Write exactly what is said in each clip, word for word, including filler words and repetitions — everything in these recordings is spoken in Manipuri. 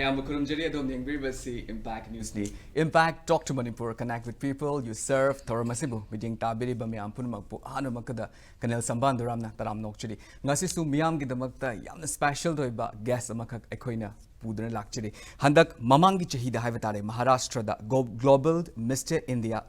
ꯌꯥꯝꯅ ꯈꯨꯔꯨꯝꯖꯔꯤ ꯑꯗꯣꯝꯅ ꯌꯦꯡꯕꯤꯔꯤꯕꯁꯤ Impact Newsꯅꯤ꯫ Impact, talk to Manipur, connect with people you serve ꯊꯧꯔꯝ ꯑꯁꯤꯕꯨ ꯃꯤꯠꯌꯦꯡ ꯇꯥꯕꯤꯔꯤꯕ ꯃꯌꯥꯝ ꯄꯨꯝꯅꯃꯛꯄꯨ ꯑꯍꯥꯟꯕꯃꯛꯇꯗ ꯀꯔꯅꯦꯜ ꯁꯝꯕꯥꯟꯗꯨꯔꯥꯝꯅ ꯇꯔꯥꯝꯅ ꯑꯣꯛꯆꯔꯤ꯫ ꯉꯁꯤꯁꯨ ꯃꯤꯌꯥꯝꯒꯤꯗꯃꯛꯇ ꯌꯥꯝꯅ special ꯑꯣꯏꯕ guest ꯑꯃꯈꯛ ꯑꯩꯈꯣꯏꯅ ꯄꯨꯗꯨꯅ ꯂꯥꯛꯆꯔꯤ꯫ ꯍꯟꯗꯛ ꯃꯃꯥꯡꯒꯤ ꯆꯍꯤꯗ ꯍꯥꯏꯕ ꯇꯥꯔꯦ, ꯃꯍꯥꯔꯥꯁꯇ꯭ꯔꯗ Go- Global Mister India,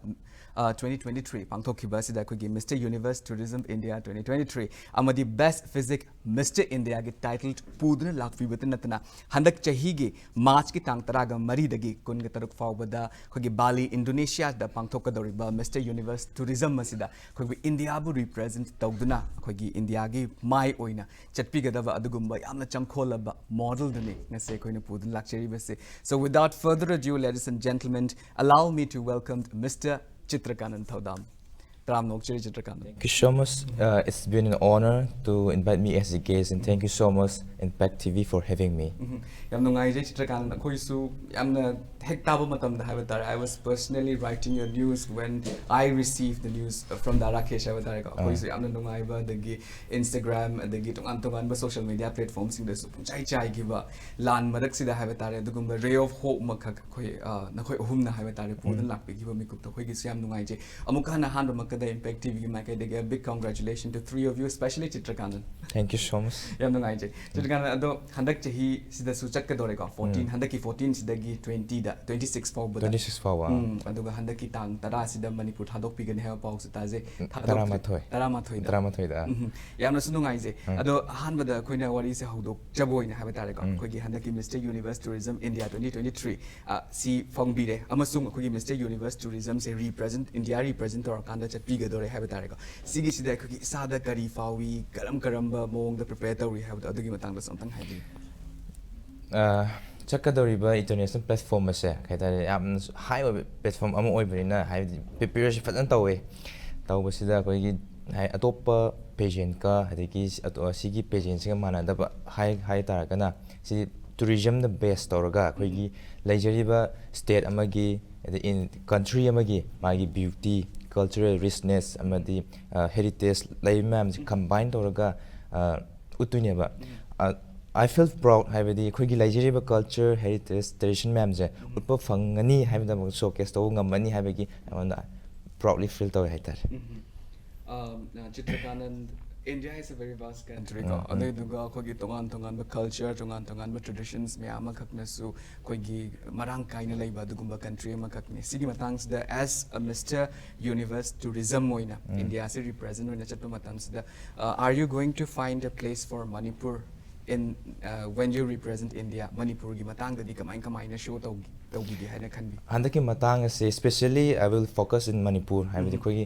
ꯑ, twenty twenty-three ꯄꯥꯡꯊꯣꯛꯈꯤꯕ ꯑꯁꯤꯗ ꯑꯩꯈꯣꯏꯒꯤ Mister Universe Tourism India twenty twenty-three ꯑꯃꯗꯤ Best Physique Mister Indiaꯒꯤ title ꯄꯨꯗꯨꯅ ꯂꯥꯛꯄꯤꯕꯇ ꯅꯠꯇꯅ, ꯍꯟꯗꯛ ꯆꯍꯤꯒꯤ ꯃꯥꯔꯆꯀꯤ ꯇꯥꯡ ꯇꯔꯥꯒ ꯃꯔꯤꯗꯒꯤ ꯀꯨꯟꯒ ꯇꯔꯨꯛ ꯐꯥꯎꯕꯗ ꯑꯩꯈꯣꯏꯒꯤ ꯕꯥꯂꯤ, ꯏꯟꯗꯣꯅꯦꯁꯤꯌꯥꯗ ꯄꯥꯡꯊꯣꯛꯀꯗꯧꯔꯤꯕ Mister Universe Tourism ꯑꯁꯤꯗ ꯑꯩꯈꯣꯏꯒꯤ ꯏꯟꯗꯤꯌꯥꯕꯨ represent ꯇꯧꯗꯨꯅ ꯑꯩꯈꯣꯏꯒꯤ ꯏꯟꯗꯤꯌꯥꯒꯤ ꯃꯥꯏ ꯑꯣꯏꯅ ꯆꯠꯄꯤꯒꯗꯕ ꯑꯗꯨꯒꯨꯝꯕ ꯌꯥꯝꯅ ꯆꯪꯈꯣꯜꯂꯕ model ꯗꯨꯅꯤ ꯉꯁꯤ ꯑꯩꯈꯣꯏꯅ ꯄꯨꯗꯨꯅ ꯂꯥꯛꯆꯔꯤꯕꯁꯦ꯫ So without further ado, ladies and gentlemen, allow me to welcome Mister ꯆꯤꯇ꯭ꯔꯀꯥꯅꯟ ꯊꯧꯗꯥꯝ꯫ ꯇꯔꯥꯝꯅ ꯑꯣꯛꯆꯔꯤ ꯆꯤꯇ꯭ꯔꯀꯥꯅꯟ꯫ Thank you so much. Uh, it's been an honor to invite me as a guest, and thank you so much, Impact T V, for having me. ꯎꯝ, ꯌꯥꯝ ꯅꯨꯡꯉꯥꯏꯖꯩ ꯆꯤꯇ꯭ꯔꯀꯥꯅꯟ, ꯑꯩꯈꯣꯏꯁꯨ ꯌꯥꯝꯅ ꯍꯦꯛ ꯇꯥꯕ ꯃꯇꯝꯗ ꯍꯥꯏꯕ ꯇꯥꯔꯦ, I was personally writing your news when I received the news from the Rakesh ꯍꯥꯏꯕ ꯇꯥꯔꯦꯀꯣ꯫ ꯑꯩꯈꯣꯏꯁꯨ ꯌꯥꯝꯅ ꯅꯨꯡꯉꯥꯏꯕ, ꯑꯗꯒꯤ Instagram ꯑꯗꯒꯤ ꯇꯣꯉꯥꯟ ꯇꯣꯉꯥꯟꯕ social media platformꯁꯤꯡꯗꯁꯨ ꯄꯨꯡꯆꯥꯏ ꯆꯥꯏꯈꯤꯕ ꯂꯥꯟ ꯃꯔꯛꯁꯤꯗ ꯍꯥꯏꯕ ꯇꯥꯔꯦ, ꯑꯗꯨꯒꯨꯝꯕ ray of hope ꯑꯃꯈꯛ ꯑꯩꯈꯣꯏ, ꯑ, ꯅꯈꯣꯏ ꯑꯍꯨꯝꯅ ꯍꯥꯏꯕ ꯇꯥꯔꯦ, ꯄꯨꯗꯨꯅ ꯂꯥꯛꯄꯤꯈꯤꯕ ꯃꯤꯀꯨꯞꯇꯣ ꯑꯩꯈꯣꯏꯒꯤꯁꯨ ꯌꯥꯝ ꯅꯨꯡꯉꯥꯏꯖꯩ꯫ ꯑꯃꯨꯛꯀ ꯍꯟꯅ ꯑꯍꯥꯟꯕꯃꯛꯇꯗ Impact T Vꯒꯤ ꯃꯥꯏꯀꯩꯗꯒꯤ a big congratulations to three of you, especially ꯆꯤꯇ꯭ꯔꯀꯥꯅꯟ꯫ Thank you so much. ꯌꯥꯝ ꯅꯨꯡꯉꯥꯏꯖꯩ ꯆꯤꯇ꯭ꯔꯀꯥꯅꯟ꯫ ꯑꯗꯣ ꯍꯟꯗꯛ ꯆꯍꯤꯁꯤꯗꯁꯨ ꯆꯠꯀꯗꯧꯔꯦꯀꯣ, fourteen, ꯍꯟꯗꯛꯀꯤ fourteen ꯁꯤꯗꯒꯤ twenty ꯗ, twenty six ꯐꯥꯎꯕꯗ꯫ Twenty six ꯐꯥꯎꯕ, ꯑꯥ꯫ ꯎꯝ, ꯑꯗꯨꯒ ꯍꯟꯗꯛꯀꯤ ꯇꯥꯡ ꯇꯔꯥꯁꯤꯗ ꯃꯅꯤꯄꯨꯔ ꯊꯥꯗꯣꯛꯄꯤꯒꯅꯤ ꯍꯥꯏꯕ ꯄꯥꯎꯁꯨ ꯇꯥꯖꯩ꯫ ꯎꯝ, ꯊꯥꯗꯣꯛꯇ꯭ꯔꯤ- ꯇꯔꯥꯃꯥꯊꯣꯏ꯫ ꯇꯔꯥꯃꯥꯊꯣꯏꯗ꯫ ꯇꯔꯥꯃꯥꯊꯣꯏꯗ, ꯑꯥ꯫ ꯎꯝ, ꯌꯥꯝꯅꯁꯨ ꯅꯨꯡꯉꯥꯏꯖꯩ꯫ ꯑꯗꯣ ꯑꯍꯥꯟꯕꯗ ꯑꯩꯈꯣꯏꯅ ꯋꯥꯔꯤꯁꯦ ꯍꯧꯗꯣꯛꯆꯕ ꯑꯣꯏꯅ ꯍꯥꯏꯕ ꯇꯥꯔꯦꯀꯣ, ꯑꯩꯈꯣꯏꯒꯤ ꯍꯟꯗꯛꯀꯤ Mister Universe Tourism India twenty twenty-three, ꯑ, ꯁꯤ ꯐꯪꯕꯤꯔꯦ, ꯑꯃꯁꯨꯡ ꯑꯩꯈꯣꯏꯒꯤ Mister Universe Tourismꯁꯦ represent, India represent ꯇꯧꯔꯀꯥꯟꯗ ꯆꯠꯄꯤꯒꯗꯧꯔꯦ ꯍꯥꯏꯕ ꯇꯥꯔꯦꯀꯣ꯫ ꯁꯤꯒꯤꯁꯤꯗ ꯑꯩꯈꯣꯏꯒꯤ ꯏꯁꯥꯗ ꯀꯔꯤ ꯐꯥꯎꯏ, ꯀꯔꯝ ꯀꯔꯝꯕ ꯃꯑꯣꯡꯗ prepare ꯇꯧꯔꯤ ꯍꯥꯏꯕꯗꯣ ꯑꯗꯨꯒꯤ ꯃꯇꯥꯡꯗꯁꯨ ꯑꯝꯇꯪ ꯍꯥꯏꯕꯤꯌꯨ꯫ ꯑ, ꯆꯠꯀꯗꯧꯔꯤꯕ international platform ꯑꯁꯦ ꯀꯩ ꯍꯥꯏꯇꯥꯔꯦ, ꯌꯥꯝꯅ high ꯑꯣꯏꯕ platform ꯑꯃ ꯑꯣꯏꯕꯅꯤꯅ, ꯍꯥꯏꯕꯗꯤ preparation ꯐꯖꯅ ꯇꯧꯋꯦ꯫ ꯇꯧꯕꯁꯤꯗ ꯑꯩꯈꯣꯏꯒꯤ ꯍꯥꯏ-, ꯑꯇꯣꯞꯄ pageantꯀ, ꯑꯗꯒꯤ ꯁꯤ-, ꯑꯇꯣ-, ꯁꯤꯒꯤ pageantꯁꯤꯒ ꯃꯥꯟꯅꯗꯕ ꯍꯥꯏ-, ꯍꯥꯏ ꯇꯥꯔꯒꯅ, ꯁꯤ tourismꯗ base ꯇꯧꯔꯒ ꯑꯩꯈꯣꯏꯒꯤ ꯂꯩꯖꯔꯤꯕ state ꯑꯃꯒꯤ, ꯑꯗꯩ in-, country ꯑꯃꯒꯤ ꯃꯥꯒꯤ beauty, cultural richness ꯑꯃꯗꯤ, ꯑ, heritage ꯂꯩꯔꯤꯕ ꯃꯌꯥꯝꯁꯦ combine ꯇꯧꯔꯒ, ꯑ, ꯎꯠꯇꯣꯏꯅꯦꯕ꯫ ꯑ, I feel proud, ꯍꯥꯏꯕꯗꯤ ꯑꯩꯈꯣꯏꯒꯤ ꯂꯩꯖꯔꯤꯕ culture, heritage, tradition ꯃꯌꯥꯝꯁꯦ ꯎꯠꯄ ꯐꯪꯒꯅꯤ ꯍꯥꯏꯕꯗꯃꯛ, showcase ꯇꯧꯕ ꯉꯝꯃꯅꯤ ꯍꯥꯏꯕꯒꯤ ꯑꯩꯉꯣꯟꯗ proudly feel ꯇꯧꯋꯦ ꯍꯥꯏꯇꯥꯔꯦ꯫ ꯆꯤꯇ꯭ꯔꯀꯥꯅꯟ, India is a very vast country ꯀꯣ, ꯑꯗꯨꯏꯗꯨꯒ ꯑꯩꯈꯣꯏꯒꯤ ꯇꯣꯉꯥꯟ ꯇꯣꯉꯥꯟꯕ culture, ꯇꯣꯉꯥꯟ ꯇꯣꯉꯥꯟꯕ traditions ꯃꯌꯥꯝ ꯑꯃꯈꯛꯅꯁꯨ ꯑꯩꯈꯣꯏꯒꯤ ꯃꯔꯥꯡ ꯀꯥꯏꯅ ꯂꯩꯕ ꯑꯗꯨꯒꯨꯝꯕ country ꯑꯃꯈꯛꯅꯤ꯫ ꯁꯤꯒꯤ ꯃꯇꯥꯡꯁꯤꯗ, as a Mister Universe Tourism ꯑꯣꯏꯅ India ꯁꯤ represent ꯑꯣꯏꯅ ꯆꯠꯄ ꯃꯇꯝꯁꯤꯗ, uh, are you going to find a place for Manipur in, uh, when you represent India? ꯃꯅꯤꯄꯨꯔꯒꯤ ꯃꯇꯥꯡꯗꯗꯤ ꯀꯃꯥꯏ ꯀꯃꯥꯏꯅ show ꯇꯧꯒꯦ, ꯇꯧꯕꯤꯒꯦ ꯍꯥꯏꯅ ꯈꯟꯕꯤ? ꯍꯟꯗꯛꯀꯤ ꯃꯇꯥꯡ ꯑꯁꯤ, especially I will focus in Manipur, ꯍꯥꯏꯕꯗꯤ ꯑꯩꯈꯣꯏꯒꯤ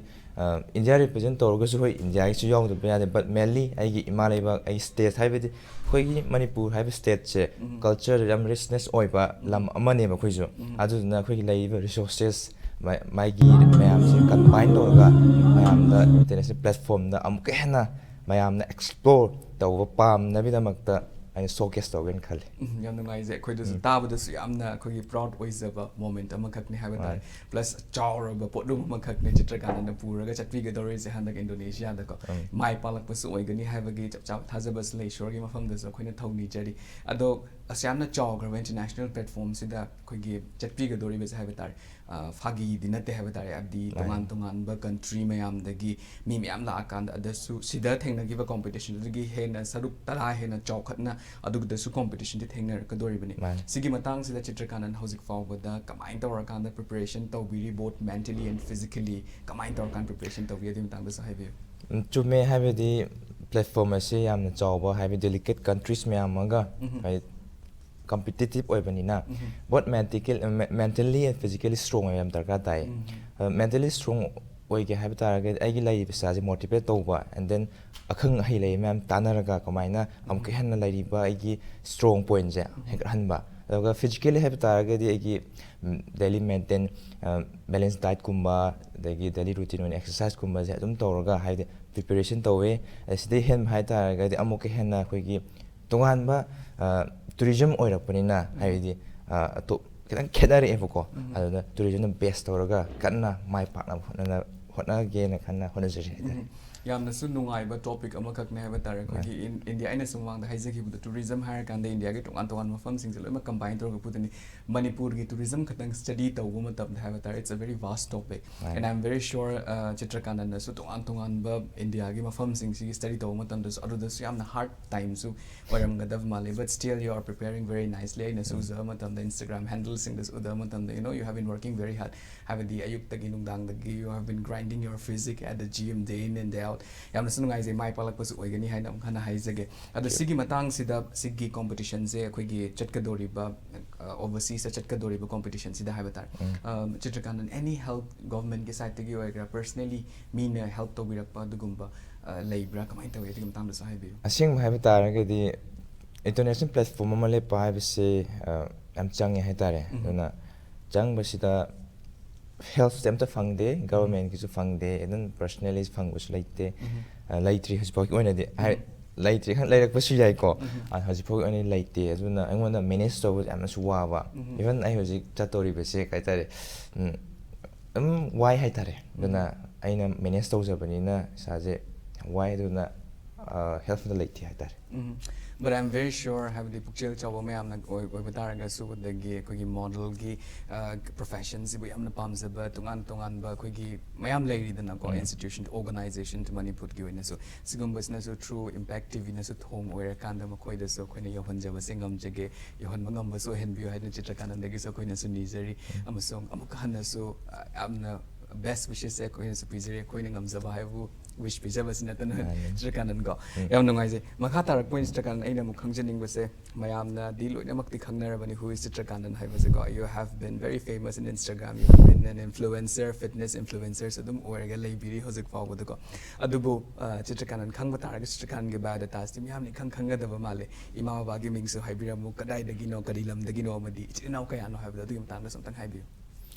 ꯏꯟꯗꯤꯌꯥ represent ꯇꯧꯔꯒꯁꯨ, ꯍꯣꯏ, ꯏꯟꯗꯤꯌꯥꯒꯤꯁꯨ ꯌꯥꯎꯗꯕ ꯌꯥꯗꯦ, but mainly ꯑꯩꯒꯤ ꯏꯃꯥ ꯂꯩꯕꯥꯛ, ꯑꯩꯒꯤ state, ꯍꯥꯏꯕꯗꯤ ꯑꯩꯈꯣꯏꯒꯤ ꯃꯅꯤꯄꯨꯔ ꯍꯥꯏꯕ stateꯁꯦ culture ꯌꯥꯝ richness ꯑꯣꯏꯕ ꯂꯝ ꯑꯃꯅꯦꯕ ꯑꯩꯈꯣꯏꯁꯨ꯫ ꯑꯗꯨꯗꯨꯅ ꯑꯩꯈꯣꯏꯒꯤ ꯂꯩꯔꯤꯕ resources, ꯃꯥ-, ꯃꯥꯒꯤ ꯃꯌꯥꯝꯁꯦ combine ꯇꯧꯔꯒ ꯃꯌꯥꯝꯗ, international platformꯗ ꯑꯃꯨꯛꯀ ꯍꯦꯟꯅ ꯃꯌꯥꯝꯅ explore ꯇꯧꯕ ꯄꯥꯝꯅꯕꯒꯤꯗꯃꯛꯇ ꯑꯩꯅ showcase ꯇꯧꯒꯦꯅ ꯈꯜꯂꯤ꯫ ꯎꯝ, ꯌꯥꯝ ꯅꯨꯡꯉꯥꯏꯖꯩ꯫ ꯑꯩꯈꯣꯏꯗꯁꯨ ꯇꯥꯕꯗꯁꯨ ꯌꯥꯝꯅ ꯑꯩꯈꯣꯏꯒꯤ proud ꯑꯣꯏꯖꯕ moment ꯑꯃꯈꯛꯅꯤ ꯍꯥꯏꯕ ꯇꯥꯔꯦ꯫ Plus ꯆꯥꯎꯔꯕ ꯄꯣꯠꯂꯨꯝ ꯑꯃꯈꯛꯅꯦ ꯆꯤꯇ꯭ꯔꯀꯥꯟꯇꯅ ꯄꯨꯔꯒ ꯆꯠꯄꯤꯒꯗꯧꯔꯤꯁꯦ ꯍꯟꯗꯛ ꯏꯟꯗꯣꯅꯦꯁꯤꯌꯥꯗꯀꯣ꯫ ꯃꯥꯏ ꯄꯥꯛꯂꯛꯄꯁꯨ ꯑꯣꯏꯒꯅꯤ ꯍꯥꯏꯕꯒꯤ ꯆꯞ ꯆꯥꯕ ꯊꯥꯖꯕꯁꯨ ꯂꯩ꯫ ꯏꯁꯣꯔꯒꯤ ꯃꯐꯝꯗꯁꯨ ꯑꯩꯈꯣꯏꯅ ꯊꯧꯅꯤꯖꯔꯤ꯫ ꯑꯗꯣ ꯑꯁꯨꯛ ꯌꯥꯝꯅ ꯆꯥꯎꯈ꯭ꯔꯕ international platformꯁꯤꯗ ꯑꯩꯈꯣꯏꯒꯤ ꯆꯠꯄꯤꯒꯗꯧꯔꯤꯕꯁꯦ ꯍꯥꯏꯕ ꯇꯥꯔꯦ, ꯑ, ꯐꯥꯒꯤꯗꯤ ꯅꯠꯇꯦ ꯍꯥꯏꯕ ꯇꯥꯔꯦ꯫ ꯍꯥꯏꯕꯗꯤ ꯇꯣꯉꯥꯟ ꯇꯣꯉꯥꯟꯕ country ꯃꯌꯥꯝꯗꯒꯤ ꯃꯤ ꯃꯌꯥꯝ ꯂꯥꯛꯑꯀꯥꯟꯗ, ꯑꯗꯁꯨ ꯁꯤꯗ ꯊꯦꯡꯅꯈꯤꯕ competitionꯗꯨꯗꯒꯤ ꯍꯦꯟꯅ ꯁꯔꯨꯛ ꯇꯔꯥ ꯍꯦꯟꯅ ꯆꯥꯎꯈꯠꯅ ꯑꯗꯨꯒꯤꯗꯁꯨ competitionꯗꯤ ꯊꯦꯡꯅꯔꯛꯀꯗꯧꯔꯤꯕꯅꯤ꯫ ꯃꯥꯅꯤ꯫ ꯁꯤꯒꯤ ꯃꯇꯥꯡꯁꯤꯗ ꯆꯤꯇ꯭ꯔꯀꯥꯅꯟ ꯍꯧꯖꯤꯛ ꯐꯥꯎꯕꯗ ꯀꯃꯥꯏꯅ ꯇꯧꯔꯀꯥꯟꯗ preparation ꯇꯧꯕꯤꯔꯤ, both mentally and physically ꯀꯃꯥꯏꯅ ꯇꯧꯔꯀꯥꯟꯗ preparation ꯇꯧꯕꯤ, ꯑꯗꯨꯒꯤ ꯃꯇꯥꯡꯗꯁꯨ ꯍꯥꯏꯕꯤꯌꯨ꯫ ꯎꯝ, ꯆꯨꯝꯃꯦ꯫ ꯍꯥꯏꯕꯗꯤ platform ꯑꯁꯤ ꯌꯥꯝꯅ ꯆꯥꯎꯕ, ꯍꯥꯏꯕꯗꯤ delicate countries ꯃꯌꯥꯝ ꯑꯃꯒ, ꯍꯥꯏꯗꯤ competitive ꯑꯣꯏꯕꯅꯤꯅ, both mentical-, me-, mentally and physically strong ꯑꯣꯏꯕ ꯌꯥꯝ ꯗꯔꯀꯥꯔ ꯇꯥꯏ꯫ ꯑꯗꯣ mentally strong ꯑꯣꯏꯒꯦ ꯍꯥꯏꯕ ꯇꯥꯔꯒꯗꯤ ꯑꯩꯒꯤ ꯂꯩꯔꯤꯕ ꯏꯁꯥꯁꯦ motivate ꯇꯧꯕ, and then ꯑꯈꯪ ꯑꯍꯩ ꯂꯩ ꯃꯌꯥꯝ ꯇꯥꯟꯅꯔꯒ ꯀꯃꯥꯏꯅ ꯑꯃꯨꯛꯀ ꯍꯦꯟꯅ ꯂꯩꯔꯤꯕ ꯑꯩꯒꯤ strong pointꯁꯦ ꯍꯦꯟꯒꯠꯍꯟꯕ꯫ ꯑꯗꯨꯒ physically ꯍꯥꯏꯕ ꯇꯥꯔꯒꯗꯤ ꯑꯩꯒꯤ, ꯎꯝ, daily maintain, ꯑ, balance dietꯀꯨꯝꯕ, ꯑꯗꯒꯤ daily routine ꯑꯣꯏꯅ exerciseꯀꯨꯝꯕꯁꯦ ꯑꯗꯨꯝ ꯇꯧꯔꯒ, ꯍꯥꯏꯗꯤ preparation ꯇꯧꯋꯦ꯫ ꯑꯗ ꯁꯤꯗꯩ ꯍꯦꯟꯕ ꯍꯥꯏ ꯇꯥꯔꯒꯗꯤ ꯑꯃꯨꯛꯀ ꯍꯦꯟꯅ ꯑꯩꯈꯣꯏꯒꯤ ꯇꯣꯉꯥꯟꯕ, ꯑ, tourism ꯑꯣꯏꯔꯛꯄꯅꯤꯅ, ꯍꯥꯏꯕꯗꯤ, ꯑ, ꯑꯇꯣꯞ-, ꯈꯤꯇꯪ ꯈꯦꯠꯅꯔꯛꯑꯦꯕꯀꯣ꯫ ꯑꯗꯨꯅ tourismꯅ base ꯇꯧꯔꯒ ꯀꯟꯅ ꯃꯥꯏ ꯄꯥꯛꯅꯕ ꯍꯣꯠꯅꯅ-, ꯍꯣꯠꯅꯒꯦꯅ ꯈꯟꯅ ꯍꯣꯠꯅꯖꯔꯤ ꯍꯥꯏꯇꯥꯔꯦ꯫ ꯎꯝ꯫ ꯌꯥꯝꯅꯁꯨ ꯅꯨꯡꯉꯥꯏꯕ ꯇꯣꯄꯤꯛ ꯑꯃꯈꯛꯅꯦ ꯍꯥꯏꯕ ꯇꯥꯔꯦ꯫ ꯑꯩꯈꯣꯏꯒꯤ ꯏꯟ- ꯏꯟꯗꯤꯌꯥ, ꯑꯩꯅ ꯁꯨꯝ ꯃꯃꯥꯡꯗ ꯍꯥꯏꯖꯈꯤꯕꯗꯣ, ꯇꯨꯔꯤꯖꯝ ꯍꯥꯏꯔꯀꯥꯟꯗ ꯏꯟꯗꯤꯌꯥꯒꯤ ꯇꯣꯉꯥꯟ ꯇꯣꯉꯥꯟꯕ ꯃꯐꯝꯁꯤꯡꯁꯦ ꯂꯣꯏꯅꯃꯛ ꯀꯝꯕꯥꯏꯟ ꯇꯧꯔꯒ ꯄꯨꯗꯣꯏꯅꯤ꯫ ꯃꯅꯤꯄꯨꯔꯒꯤ ꯇꯨꯔꯤꯖꯝ ꯈꯛꯇꯪ ꯁ꯭ꯇꯗꯤ ꯇꯧꯕ ꯃꯇꯝꯗ ꯍꯥꯏꯕ ꯇꯥꯔꯦ, it's a very vast topic. Right. And I'm very sure, uh, ꯆꯤꯇ꯭ꯔꯀꯥꯟꯇꯅꯁꯨ ꯇꯣꯉꯥꯟ ꯇꯣꯉꯥꯟꯕ ꯏꯟꯗꯤꯌꯥꯒꯤ ꯃꯐꯝꯁꯤꯡꯁꯤꯒꯤ ꯁ꯭ꯇꯗꯤ ꯇꯧꯕ ꯃꯇꯝꯗꯁꯨ ꯑꯗꯨꯗꯁꯨ ꯌꯥꯝꯅ ꯍꯥꯔꯗ ꯇꯥꯏꯝꯁꯨ ꯑꯣꯏꯔꯝꯒꯗꯕ ꯃꯥꯜꯂꯤ꯫ But still you are preparing very nicely. ꯑꯩꯅꯁꯨ ꯎꯝ꯫ ꯎꯖꯕ ꯃꯇꯝꯗ, Instagram ꯍꯦꯟꯗꯜꯁꯤꯡꯗꯁꯨ ꯎꯗꯕ ꯃꯇꯝꯗ, you know, you have been working very hard. ꯍꯥꯏꯕꯗꯤ ꯑꯌꯨꯛꯇꯒꯤ ꯅꯨꯡꯗꯥꯡꯗꯒꯤ you have been grinding your physique at the gym day in and day out. ꯌꯥꯝꯅꯁꯨ ꯅꯨꯡꯉꯥꯏꯖꯩ, ꯃꯥꯏ ꯄꯥꯛꯂꯛꯄꯁꯨ ꯑꯣꯏꯒꯅꯤ ꯍꯥꯏꯅ ꯑꯃꯨꯛ ꯍꯟꯅ ꯍꯥꯏꯖꯒꯦ꯫ ꯑꯗꯣ Sure. ꯁꯤꯒꯤ ꯃꯇꯥꯡꯁꯤꯗ, ꯁꯤꯒꯤ ꯀꯣꯝꯄꯤꯇꯤꯁꯟꯁꯦ ꯑꯩꯈꯣꯏꯒꯤ ꯆꯠꯀꯗꯧꯔꯤꯕ, ꯑꯣꯚꯔꯁꯤꯁꯇ ꯆꯠꯀꯗꯧꯔꯤꯕ ꯀꯣꯝꯄꯤꯇꯤꯁꯟꯁꯤꯗ ꯍꯥꯏꯕ ꯇꯥꯔꯦ, ꯎꯝ꯫ ꯑ, ꯆꯤꯇ꯭ꯔꯀꯥꯟꯇꯟ, any help, ꯒꯣꯚꯔꯟꯃꯦꯟꯠꯀꯤ ꯁꯥꯏꯠꯇꯒꯤ ꯑꯣꯏꯒꯦꯔꯥ, ꯄꯔꯁꯅꯦꯂꯤ ꯃꯤꯅ ꯍꯦꯜꯞ ꯇꯧꯕꯤꯔꯛꯄ ꯑꯗꯨꯒꯨꯝꯕ, ꯑ, ꯂꯩꯕ꯭ꯔꯥ, ꯀꯃꯥꯏꯅ ꯇꯧꯏ? ꯑꯗꯨꯒꯤ ꯃꯇꯥꯡꯗꯁꯨ ꯍꯥꯏꯕꯤꯌꯨ꯫ ꯑꯁꯦꯡꯕ ꯍꯥꯏꯕ ꯇꯥꯔꯒꯗꯤ, ꯏꯟꯇꯔꯅꯦꯁꯅꯦꯜ ꯄ꯭ꯂꯦꯠꯐꯣꯝ ꯑꯃ ꯂꯦꯞꯄ ꯍꯥꯏꯕꯁꯦ, ꯑ, ꯌꯥꯝ ꯆꯪꯉꯦ ꯍꯥꯏꯇꯥꯔꯦ꯫ ꯎꯝ꯫ ꯑꯗꯨꯅ ꯆꯪꯕꯁꯤꯗ ꯍꯦꯜꯞꯁꯦ ꯑꯝꯇ ꯐꯪꯗꯦ, ꯒꯚꯔꯟꯃꯦꯟꯠꯀꯤꯁꯨ ꯐꯪꯗꯦ, ꯑꯗꯨꯝ ꯄꯔꯁꯅꯦꯂꯤ ꯐꯪꯕꯁꯨ ꯂꯩꯇꯦ꯫ ꯎꯝ꯫ ꯑ, ꯂꯩꯇ꯭ꯔꯤ ꯍꯧꯖꯤꯛꯐꯥꯎꯒꯤ ꯑꯣꯏꯅꯗꯤ꯫ ꯍꯥꯏ-, ꯎꯝ꯫ ꯂꯩꯇ꯭ꯔꯤ ꯈꯪ-, ꯂꯩꯔꯛꯄꯁꯨ ꯌꯥꯏꯀꯣ꯫ ꯎꯝ꯫ ꯑ, ꯍꯧꯖꯤꯛꯐꯥꯎꯒꯤ ꯑꯣꯏꯅꯗꯤ ꯂꯩꯇꯦ꯫ ꯑꯗꯨꯅ ꯑꯩꯉꯣꯟꯗ ꯃꯦꯅꯦꯖ ꯇꯧꯕ ꯌꯥꯝꯅꯁꯨ ꯋꯥꯕ꯫ ꯎꯝ꯫ Even ꯑꯩ ꯍꯧꯖꯤꯛ ꯆꯠꯇꯧꯔꯤꯕꯁꯦ ꯀꯩ ꯍꯥꯏꯇꯥꯔꯦ, ꯎꯝ, ꯑꯗꯨꯝ ꯋꯥꯏ ꯍꯥꯏꯇꯥꯔꯦ꯫ ꯑꯗꯨꯅ ꯎꯝ꯫ ꯑꯩꯅ ꯃꯦꯅꯦꯖ ꯇꯧꯖꯕꯅꯤꯅ ꯏꯁꯥꯁꯦ ꯋꯥꯏ꯫ ꯑꯗꯨꯅ, ꯑ, ꯍꯦꯜꯞ ꯑꯝꯇ ꯂꯩꯇꯦ ꯍꯥꯏꯇꯥꯔꯦ꯫ ꯎꯝ꯫ But I'm very sure, ꯍꯥꯏꯕꯗꯤ ꯄꯨꯛꯆꯦꯜ ꯆꯥꯎꯕ ꯃꯌꯥꯝꯅ ꯑꯣꯏ-, ꯑꯣꯏꯕ ꯇꯥꯔꯒꯁꯨ, ꯑꯗꯒꯤ ꯑꯩꯈꯣꯏꯒꯤ ꯃꯣꯗꯦꯜꯒꯤ, ꯑ, ꯄ꯭ꯔꯣꯐꯦꯁꯟꯁꯤꯕꯨ ꯌꯥꯝꯅ ꯄꯥꯝꯖꯕ ꯇꯣꯉꯥꯟ ꯇꯣꯉꯥꯟꯕ ꯑꯩꯈꯣꯏꯒꯤ ꯃꯌꯥꯝ ꯂꯩꯔꯤꯗꯅꯀꯣ, ꯎꯝ꯫ ꯏꯟꯁꯇꯤꯇ꯭ꯌꯨꯁꯟ, ꯑꯣꯔꯒꯅꯥꯏꯖꯦꯁꯟ ꯃꯅꯤꯄꯨꯔꯒꯤ ꯑꯣꯏꯅꯁꯨ, ꯁꯤꯒꯨꯝꯕꯁꯤꯅꯁꯨ through Impact TVꯅꯁꯨ ꯊꯣꯡ ꯑꯣꯏꯔꯀꯥꯟꯗ ꯃꯈꯣꯏꯗꯁꯨ ꯑꯩꯈꯣꯏꯅ ꯌꯧꯍꯟꯖꯕꯁꯦ ꯉꯝꯖꯒꯦ, ꯌꯧꯍꯟꯕ ꯉꯝꯕꯁꯨ ꯑꯣꯏꯍꯟꯕꯤꯌꯨ ꯍꯥꯏꯗꯅ ꯆꯤꯇ꯭ꯔꯀꯥꯅꯟꯗꯒꯤꯁꯨ ꯑꯩꯈꯣꯏꯅꯁꯨ ꯅꯤꯖꯔꯤ꯫ ꯎꯝ꯫ ꯑꯃꯁꯨꯡ ꯑꯃꯨꯛꯀ ꯍꯟꯅꯁꯨ, ꯑ, ꯌꯥꯝꯅ ꯕꯦꯁ ꯋꯤꯁꯦꯁꯁꯦ ꯑꯩꯈꯣꯏꯅꯁꯨ ꯄꯤꯖꯔꯤ, ꯑꯩꯈꯣꯏꯅ ꯉꯝꯖꯕ ꯍꯥꯏꯕꯨ ꯋꯤꯁ ꯄꯤꯖꯕꯁꯤ ꯅꯠꯇꯅ꯫ ꯃꯥꯅꯤ꯫ ꯆꯤꯇ꯭ꯔꯀꯥꯅꯟꯀꯣ, ꯎꯝ꯫ ꯌꯥꯝ ꯅꯨꯡꯉꯥꯏꯖꯩ꯫ ꯃꯈꯥ ꯇꯥꯔꯛꯄ ꯑꯣꯏꯅ ꯆꯤꯇ꯭ꯔꯀꯥꯅꯟ, ꯑꯩꯅ ꯑꯃꯨꯛ ꯈꯪꯖꯅꯤꯡꯕꯁꯦ, ꯃꯌꯥꯝꯅꯗꯤ ꯂꯣꯏꯅꯃꯛꯇꯤ ꯈꯪꯅꯔꯕꯅꯤ who is ꯆꯤꯇ꯭ꯔꯀꯥꯅꯟ ꯍꯥꯏꯕꯁꯦꯀꯣ꯫ You have been very famous in Instagram, you have been an influencer, fitness influencers ꯑꯗꯨꯝ ꯑꯣꯏꯔꯒ ꯂꯩꯕꯤꯔꯤ ꯍꯧꯖꯤꯛ ꯐꯥꯎꯕꯗꯀꯣ꯫ ꯑꯗꯨꯕꯨ, ꯑ, ꯆꯤꯇ꯭ꯔꯀꯥꯅꯟ ꯈꯪꯕ ꯇꯥꯔꯒꯗꯤ ꯆꯤꯇ꯭ꯔꯀꯥꯅꯟꯒꯤ ꯕꯥꯏꯑꯣꯗꯥꯇꯥꯁꯤꯗꯤ ꯃꯤꯌꯥꯝꯅ ꯏꯈꯪ ꯈꯪꯒꯗꯕ ꯃꯥꯜꯂꯦ꯫ ꯏꯃꯥ ꯕꯕꯥꯒꯤ ꯃꯤꯡꯁꯨ ꯍꯥꯏꯕꯤꯔꯝꯃꯨ, ꯀꯗꯥꯏꯗꯒꯤꯅꯣ, ꯀꯔꯤ ꯂꯝꯗꯒꯤꯅꯣ, ꯑꯃꯗꯤ ꯏꯆꯤꯜ ꯏꯅꯥꯎ ꯀꯌꯥꯅꯣ ꯍꯥꯏꯕꯗꯣ, ꯑꯗꯨꯒꯤ ꯃꯇꯥꯡꯗꯁꯨ ꯑꯝꯇꯪ ꯍꯥꯏꯕꯤꯌꯨ꯫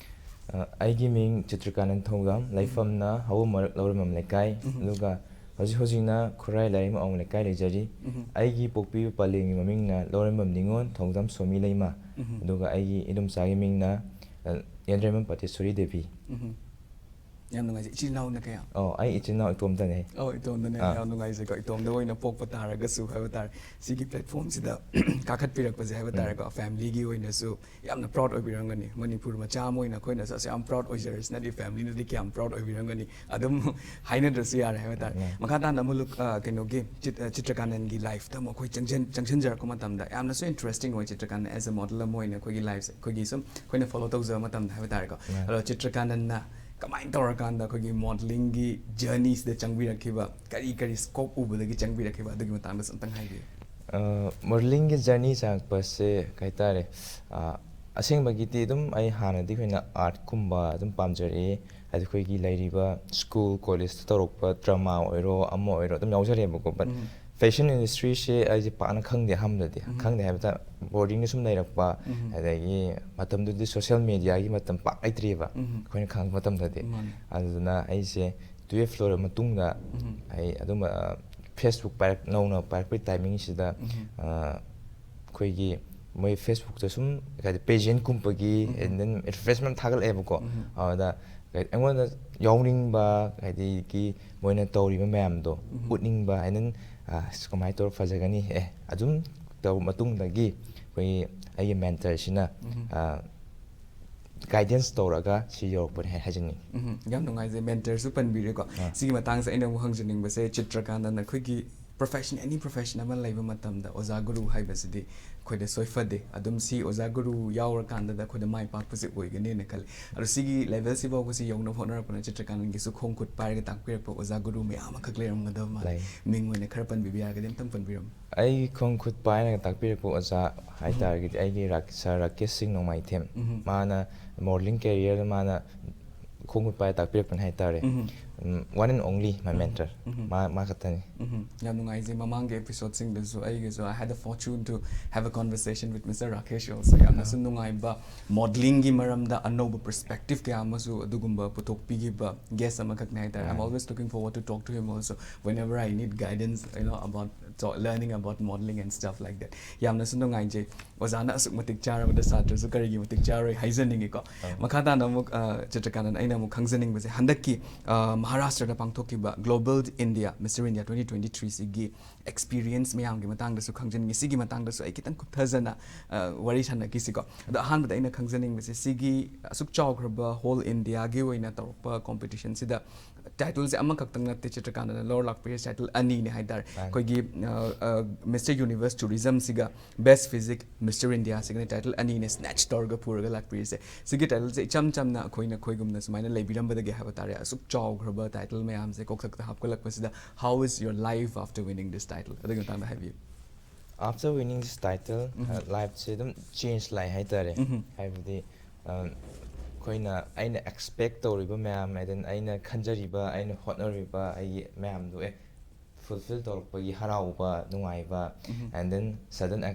ꯑ, ꯑꯩꯒꯤ ꯃꯤꯡ ꯆꯤꯇ꯭ꯔꯀꯥꯅꯟ ꯊꯧꯒꯥꯝ, ꯎꯝ꯫ ꯂꯩꯐꯝꯅ ꯍꯧꯕ ꯃꯔꯛ ꯂꯧꯔꯝꯕꯝ ꯂꯩꯀꯥꯏ, ꯎꯝ꯫ ꯑꯗꯨꯒ ꯍꯧꯖꯤꯛ ꯍꯧꯖꯤꯛꯅ ꯈꯨꯔꯥꯏ ꯂꯥꯏꯔꯤꯛ ꯑꯋꯥꯡꯕ ꯂꯩꯀꯥꯏ ꯂꯩꯖꯔꯤ꯫ ꯎꯝ꯫ ꯑꯩꯒꯤ ꯄꯣꯛꯄꯤꯕ ꯄꯂꯦꯝꯒꯤ ꯃꯃꯤꯡꯅ ꯂꯧꯔꯝꯕꯝ ꯅꯤꯉꯣꯜ ꯊꯧꯗꯥꯝ ꯁꯣꯃꯤ ꯂꯩꯃ, ꯎꯝ꯫ ꯑꯗꯨꯒ ꯑꯩꯒꯤ ꯏꯗꯣꯝꯆꯥꯒꯤ ꯃꯤꯡꯅ, ꯑ, ꯌꯦꯟꯗ꯭ꯔꯦꯝꯕꯝ ꯄꯇꯦꯁꯣꯔꯤ ꯗꯦꯕꯤ꯫ ꯎꯝ꯫ ꯌꯥꯝ ꯅꯨꯡꯉꯥꯏꯖꯩ꯫ ꯏꯆꯤꯜ ꯏꯅꯥꯎꯅ ꯀꯌꯥ? ꯑꯣ, ꯑꯩ ꯏꯆꯤꯟ ꯏꯅꯥꯎ ꯏꯇꯣꯝꯇꯅꯦ꯫ ꯑꯧ, ꯏꯇꯣꯝꯗꯅꯦ꯫ ꯑꯥ꯫ ꯌꯥꯝ ꯅꯨꯡꯉꯥꯏꯖꯩꯀꯣ, ꯏꯇꯣꯝꯗ ꯑꯣꯏꯅ ꯄꯣꯛꯄ ꯇꯥꯔꯒꯁꯨ ꯍꯥꯏꯕ ꯇꯥꯔꯦ, ꯁꯤꯒꯤ platformꯁꯤꯗ ꯀꯥꯈꯠꯄꯤꯔꯛꯄꯁꯦ ꯍꯥꯏꯕ ꯎꯝ꯫ ꯇꯥꯔꯦꯀꯣ, familyꯒꯤ ꯑꯣꯏꯅꯁꯨ ꯌꯥꯝꯅ proud ꯑꯣꯏꯕꯤꯔꯝꯒꯅꯤ꯫ ꯃꯅꯤꯄꯨꯔ ꯃꯆꯥ ꯑꯃ ꯑꯣꯏꯅ ꯑꯩꯈꯣꯏꯅꯁꯨ ꯑꯁꯨꯛ ꯌꯥꯝ proud ꯑꯣꯏꯖꯔꯤꯁꯤꯅꯗꯤ familyꯅꯗꯤ ꯀꯌꯥꯝ proud ꯑꯣꯏꯕꯤꯔꯝꯒꯅꯤ, ꯑꯗꯨꯝ ꯍꯥꯏꯅꯗ꯭ꯔꯁꯨ ꯌꯥꯔꯦ ꯍꯥꯏꯕ ꯇꯥꯔꯦ꯫ ꯎꯝ꯫ ꯃꯈꯥ ꯇꯥꯅ ꯑꯃꯨꯛ ꯂꯨꯛ-, ꯑ, ꯀꯩꯅꯣꯒꯤ ꯆꯤꯠ-, ꯑ, ꯆꯤꯇ꯭ꯔꯀꯥꯅꯟꯒꯤ lifeꯇ ꯑꯃꯨꯛ ꯑꯩꯈꯣꯏ ꯆꯪꯁꯤꯟ-, ꯆꯪꯁꯤꯟꯖꯔꯛꯄ ꯃꯇꯝꯗ ꯌꯥꯝꯅꯁꯨ interesting ꯑꯣꯏ꯫ ꯆꯤꯇ꯭ꯔꯀꯥꯅꯟ as a model ꯑꯃ ꯑꯣꯏꯅ ꯑꯩꯈꯣꯏꯒꯤ lifeꯁꯦ, ꯑꯩꯈꯣꯏꯒꯤ ꯁꯨꯝ ꯑꯩꯈꯣꯏꯅ follow ꯇꯧꯖꯕ ꯃꯇꯝꯗ ꯍꯥꯏꯕ ꯇꯥꯔꯦꯀꯣ꯫ ꯎꯝ꯫ ꯑꯗꯣ ꯆꯤꯇ꯭ꯔꯀꯥꯅꯟꯅ ꯀꯃꯥꯏꯅ ꯇꯧꯔꯀꯥꯟꯗ ꯑꯩꯈꯣꯏꯒꯤ modelingꯒꯤ journeyꯁꯤꯗ ꯆꯪꯕꯤꯔꯛꯈꯤꯕ, ꯀꯔꯤ ꯀꯔꯤ scope ꯎꯕꯗꯒꯤ ꯆꯪꯕꯤꯔꯛꯈꯤꯕ, ꯑꯗꯨꯒꯤ ꯃꯇꯥꯡꯗꯁꯨ ꯑꯝꯇꯪ ꯍꯥꯏꯕꯤꯌꯨ꯫ ꯑ, modelingꯒꯤ journey ꯆꯪꯉꯛꯄꯁꯦ ꯀꯩ ꯍꯥꯏꯇꯥꯔꯦ, ꯑ, ꯑꯁꯦꯡꯕꯒꯤꯗꯤ ꯑꯗꯨꯝ ꯑꯩ ꯍꯥꯟꯅꯗꯤ ꯑꯩꯈꯣꯏꯅ artꯀꯨꯝꯕ ꯑꯗꯨꯝ ꯄꯥꯝꯖꯔꯛꯏ꯫ ꯍꯥꯏꯗꯤ ꯑꯩꯈꯣꯏꯒꯤ ꯂꯩꯔꯤꯕ school, collegeꯇ ꯇꯧꯔꯛꯄ drama ꯑꯣꯏꯔꯣ, ꯑꯃ ꯑꯣꯏꯔꯣ, ꯑꯗꯨꯝ ꯌꯥꯎꯖꯔꯦꯕꯀꯣ꯫ But um. Fashion industryꯁꯦ ꯑꯩꯁꯦ ꯄꯥꯛꯅ ꯈꯪꯗꯦ ꯑꯍꯥꯟꯕꯗꯗꯤ꯫ ꯎꯝ꯫ ꯈꯪꯗꯦ ꯍꯥꯏꯕꯗ boardingꯗ ꯁꯨꯝ ꯂꯩꯔꯛꯄ, ꯎꯝ꯫ ꯑꯗꯒꯤ ꯃꯇꯝꯗꯨꯗꯤ social mediaꯒꯤ ꯃꯇꯝ ꯄꯥꯛ ꯂꯩꯇ꯭ꯔꯤꯕ, ꯎꯝ꯫ ꯑꯩꯈꯣꯏꯅ ꯈꯪꯉꯛꯄ ꯃꯇꯝꯗꯗꯤ꯫ ꯃꯥꯅꯦ꯫ ꯑꯗꯨꯗꯨꯅ ꯑꯩꯁꯦ twelve ꯂꯣꯏꯔꯕ ꯃꯇꯨꯡꯗ ꯎꯝ꯫ ꯑꯩ ꯑꯗꯨꯝ, ꯑ, Facebook ꯄꯥꯏꯔꯛ-, ꯅꯧꯅ ꯄꯥꯏꯔꯛꯄꯒꯤ timingꯁꯤꯗ, ꯎꯝ꯫ ꯑ, ꯑꯩꯈꯣꯏꯒꯤ ꯃꯣꯏ Facebookꯇ ꯁꯨꯝ ꯀꯩ ꯍꯥꯏꯗꯤ pageantꯀꯨꯝꯕꯒꯤ, ꯎꯝ꯫ And then advertisement ꯊꯥꯒꯠꯂꯛꯑꯦꯕꯀꯣ꯫ ꯎꯝ꯫ ꯑꯗꯨꯗ ꯑꯩꯉꯣꯟꯗ ꯌꯥꯎꯅꯤꯡꯕ, ꯍꯥꯏꯗꯤ ꯃꯣꯏꯅ ꯇꯧꯔꯤꯕ ꯃꯌꯥꯝꯗꯣ ꯎꯝ꯫ ꯎꯠꯅꯤꯡꯕ, and then, ꯑ, ꯑꯁ, ꯀꯃꯥꯏꯅ ꯇꯧꯔ ꯐꯖꯒꯅꯤ? ꯑꯦ, ꯑꯗꯨꯝ ꯇꯧꯔ ꯃꯇꯨꯡꯗꯒꯤ ꯑꯩꯈꯣꯏꯒꯤ ꯑꯩꯒꯤ mentorꯁꯤꯅ, ꯎꯝ꯫ ꯑ, guidance ꯇꯧꯔꯒ ꯁꯤ ꯌꯧꯔꯛꯄꯅꯦ ꯍꯥꯏ-, ꯍꯥꯏꯖꯅꯤꯡꯉꯤ꯫ ꯎꯝ, ꯌꯥꯝ ꯅꯨꯡꯉꯥꯏꯖꯩ꯫ Mentorꯁꯨ ꯄꯟꯕꯤꯔꯦꯀꯣ꯫ ꯑꯥ꯫ ꯁꯤꯒꯤ ꯃꯇꯥꯡꯁꯦ ꯑꯩꯅ ꯑꯃꯨꯛ ꯍꯪꯖꯅꯤꯡꯕꯁꯦ, ꯆꯤꯇ꯭ꯔꯀꯥꯟꯇꯅ ꯑꯩꯈꯣꯏꯒꯤ profession, any profession ꯑꯃ ꯂꯩꯕ ꯃꯇꯝꯗ ꯑꯣꯖꯥ ꯒꯨꯔꯨ ꯍꯥꯏꯕꯁꯤꯗꯤ ꯑꯩꯈꯣꯏꯗ ꯁꯣꯏ ꯐꯗꯦ꯫ ꯑꯗꯨꯝ ꯁꯤ ꯑꯣꯖꯥ ꯒꯨꯔꯨ ꯌꯥꯎꯔꯀꯥꯟꯗꯗ ꯑꯩꯈꯣꯏꯗ ꯃꯥꯏ ꯄꯥꯛꯄꯁꯦ ꯑꯣꯏꯒꯅꯤꯅ ꯈꯜꯂꯤ꯫ ꯑꯗꯣ ꯁꯤꯒꯤ levelꯁꯤ ꯐꯥꯎꯕꯁꯤ ꯌꯧꯅꯕ ꯍꯣꯠꯅꯔꯛꯄꯗ ꯆꯤꯇ꯭ꯔꯀꯥꯟꯇꯒꯤꯁꯨ ꯈꯣꯡ ꯈꯨꯠ ꯄꯥꯏꯔꯒ ꯇꯥꯛꯄꯤꯔꯛꯄ ꯑꯣꯖꯥ ꯒꯨꯔꯨ ꯃꯌꯥꯝ ꯑꯃꯈꯛ ꯂꯩꯔꯝꯒꯗꯕ ꯃꯥꯜꯂꯤ꯫ ꯂꯩ꯫ ꯃꯤꯡ ꯑꯣꯏꯅ ꯈꯔ ꯄꯟꯕꯤꯕ ꯌꯥꯔꯒꯗꯤ ꯑꯝꯇꯪ ꯄꯟꯕꯤꯔꯝꯃꯨ꯫ ꯑꯩꯒꯤ ꯈꯣꯡ ꯈꯨꯠ ꯄꯥꯏꯔꯒ ꯇꯥꯛꯄꯤꯔꯛꯄ ꯑꯣꯖꯥ ꯍꯥꯏ ꯎꯝ꯫ ꯇꯥꯔꯒꯗꯤ ꯑꯩꯒꯤ ꯔꯥꯛ-, Sir ꯔꯥꯀꯦꯁ ꯁꯤꯡ ꯅꯣꯡꯃꯥꯏꯊꯦꯝ꯫ ꯎꯝ꯫ ꯃꯥꯅ modelling careerꯗ ꯃꯥꯅ ꯈꯣꯡ ꯈꯨꯠ ꯄꯥꯏꯔꯒ ꯇꯥꯛꯄꯤꯔꯛꯄꯅꯦ ꯍꯥꯏ ꯇꯥꯔꯦ꯫ ꯎꯝ꯫ One and only my mentor. ꯃꯥ ꯃꯥ ꯈꯛꯇꯅꯤ. ꯎꯝ, ꯌꯥꯝ ꯅꯨꯡꯉꯥꯏꯖꯩ. ꯃꯃꯥꯡꯒꯤ episodeꯁꯤꯡꯗꯁꯨ ꯑꯩꯒꯤꯁꯨ I had the fortune to have a conversation with Mister Rakesh also. ꯌꯥꯝꯅꯁꯨ ꯅꯨꯡꯉꯥꯏꯕ modelingꯒꯤ ꯃꯔꯝꯗ ꯑꯅꯧꯕ perspective ꯀꯌꯥ ꯑꯃꯁꯨ ꯑꯗꯨꯒꯨꯝꯕ ꯄꯨꯊꯣꯛꯄꯤꯈꯤꯕ guest ꯑꯃꯈꯛꯅꯤ ꯍꯥꯏꯇꯥꯔꯦ. I'm always looking forward to talk to him also whenever I need guidance, you know, about learning about modelling and stuff like that. ꯌꯥꯝꯅꯁꯨ ꯅꯨꯡꯉꯥꯏꯖꯩ. ꯑꯣꯖꯥꯅ ꯑꯁꯨꯛ ꯃꯇꯤꯛ ꯆꯥꯔꯕꯗ ꯁꯥꯇ꯭ꯔꯁꯨ ꯀꯔꯤꯒꯤ ꯃꯇꯤꯛ ꯆꯥꯔꯣꯏ ꯍꯥꯏꯖꯅꯤꯡꯉꯤꯀꯣ. ꯃꯈꯥ ꯇꯥꯅ ꯑꯃꯨꯛ, ꯑ, ꯆꯤꯇ꯭ꯔꯀꯥꯟꯇꯟ, ꯑꯩꯅ ꯑꯃꯨꯛ ꯈꯪꯖꯅꯤꯡꯕꯁꯦ, ꯍꯟꯗꯛꯀꯤ, ꯑ, ꯃꯍꯥꯔꯥꯁꯇ꯭ꯔꯗ ꯄꯥꯡꯊꯣꯛꯈꯤꯕ Global India, Mister India twenty twenty-threeꯁꯤꯒꯤ experience ꯃꯌꯥꯝꯒꯤ ꯃꯇꯥꯡꯗꯁꯨ ꯈꯪꯖꯅꯤꯡꯉꯤ, ꯁꯤꯒꯤ ꯃꯇꯥꯡꯗꯁꯨ ꯑꯩ ꯈꯤꯇꯪ ꯀꯨꯞꯊꯖꯅ, ꯑ, ꯋꯥꯔꯤ ꯁꯥꯟꯅꯈꯤꯁꯤꯀꯣ. ꯑꯗꯣ ꯑꯍꯥꯟꯕꯗ ꯑꯩꯅ ꯈꯪꯖꯅꯤꯡꯕꯁꯦ, ꯁꯤꯒꯤ ꯑꯁꯨꯛ ꯆꯥꯎꯈ꯭ꯔꯕ whole Indiaꯒꯤ ꯑꯣꯏꯅ ꯇꯧꯔꯛꯄ competitionꯁꯤꯗ titleꯁꯦ ꯑꯃꯈꯛꯇꯪ ꯅꯠꯇꯦ, ꯆꯤꯇ꯭ꯔꯀꯥꯟꯇꯟꯅ ꯂꯧꯔ ꯂꯥꯛꯄꯤꯔꯤꯁꯦ title ꯑꯅꯤꯅꯦ ꯍꯥꯏꯇꯥꯔꯦ. ꯑꯩꯈꯣꯏꯒꯤ, ꯑ, ꯑ, Mister Universe Tourismꯁꯤꯒ Best Physique Mister Indiaꯁꯤꯒꯅ title ꯑꯅꯤꯅꯦ snatch ꯇꯧꯔꯒ ꯄꯨꯔꯒ ꯂꯥꯛꯄꯤꯔꯤꯁꯦ. ꯁꯤꯒꯤ titleꯁꯦ ꯏꯆꯝ ꯆꯝꯅ ꯑꯩꯈꯣꯏꯅ, ꯑꯩꯈꯣꯏꯒꯨꯝꯅ ꯁꯨꯃꯥꯏꯅ ꯂꯩꯕꯤꯔꯝꯕꯗꯒꯤ ꯍꯥꯏꯕ ꯇꯥꯔꯦ, ꯑꯁꯨꯛ ꯆꯥꯎꯈ꯭ꯔꯕ title ꯃꯌꯥꯝꯁꯦ ꯀꯣꯛꯊꯛꯇ ꯍꯥꯞꯀꯠꯂꯛꯄꯁꯤꯗ, how is your life after winning this title? ꯑꯗꯨꯒꯤ ꯃꯇꯥꯡꯗ ꯍꯥꯏꯕꯤꯌꯨ. After winning this title, lifeꯁꯦ ꯑꯗꯨꯝ change ꯂꯥꯛꯑꯦ ꯍꯥꯏꯇꯥꯔꯦ. ꯍꯥꯏꯕꯗꯤ, ꯑ, ꯑꯩꯈꯣꯏꯅ, ꯑꯩꯅ expect ꯇꯧꯔꯤꯕ ꯃꯌꯥꯝ, and then ꯑꯩꯅ ꯈꯟꯖꯔꯤꯕ, ꯑꯩꯅ ꯍꯣꯠꯅꯔꯤꯕ ꯑꯩꯒꯤ ꯃꯌꯥꯝꯗꯣ, ꯑꯦ, fulfill ꯇꯧꯔꯛꯄꯒꯤ ꯍꯔꯥꯎꯕ, ꯅꯨꯡꯉꯥꯏꯕ, and then sudden, ꯑ,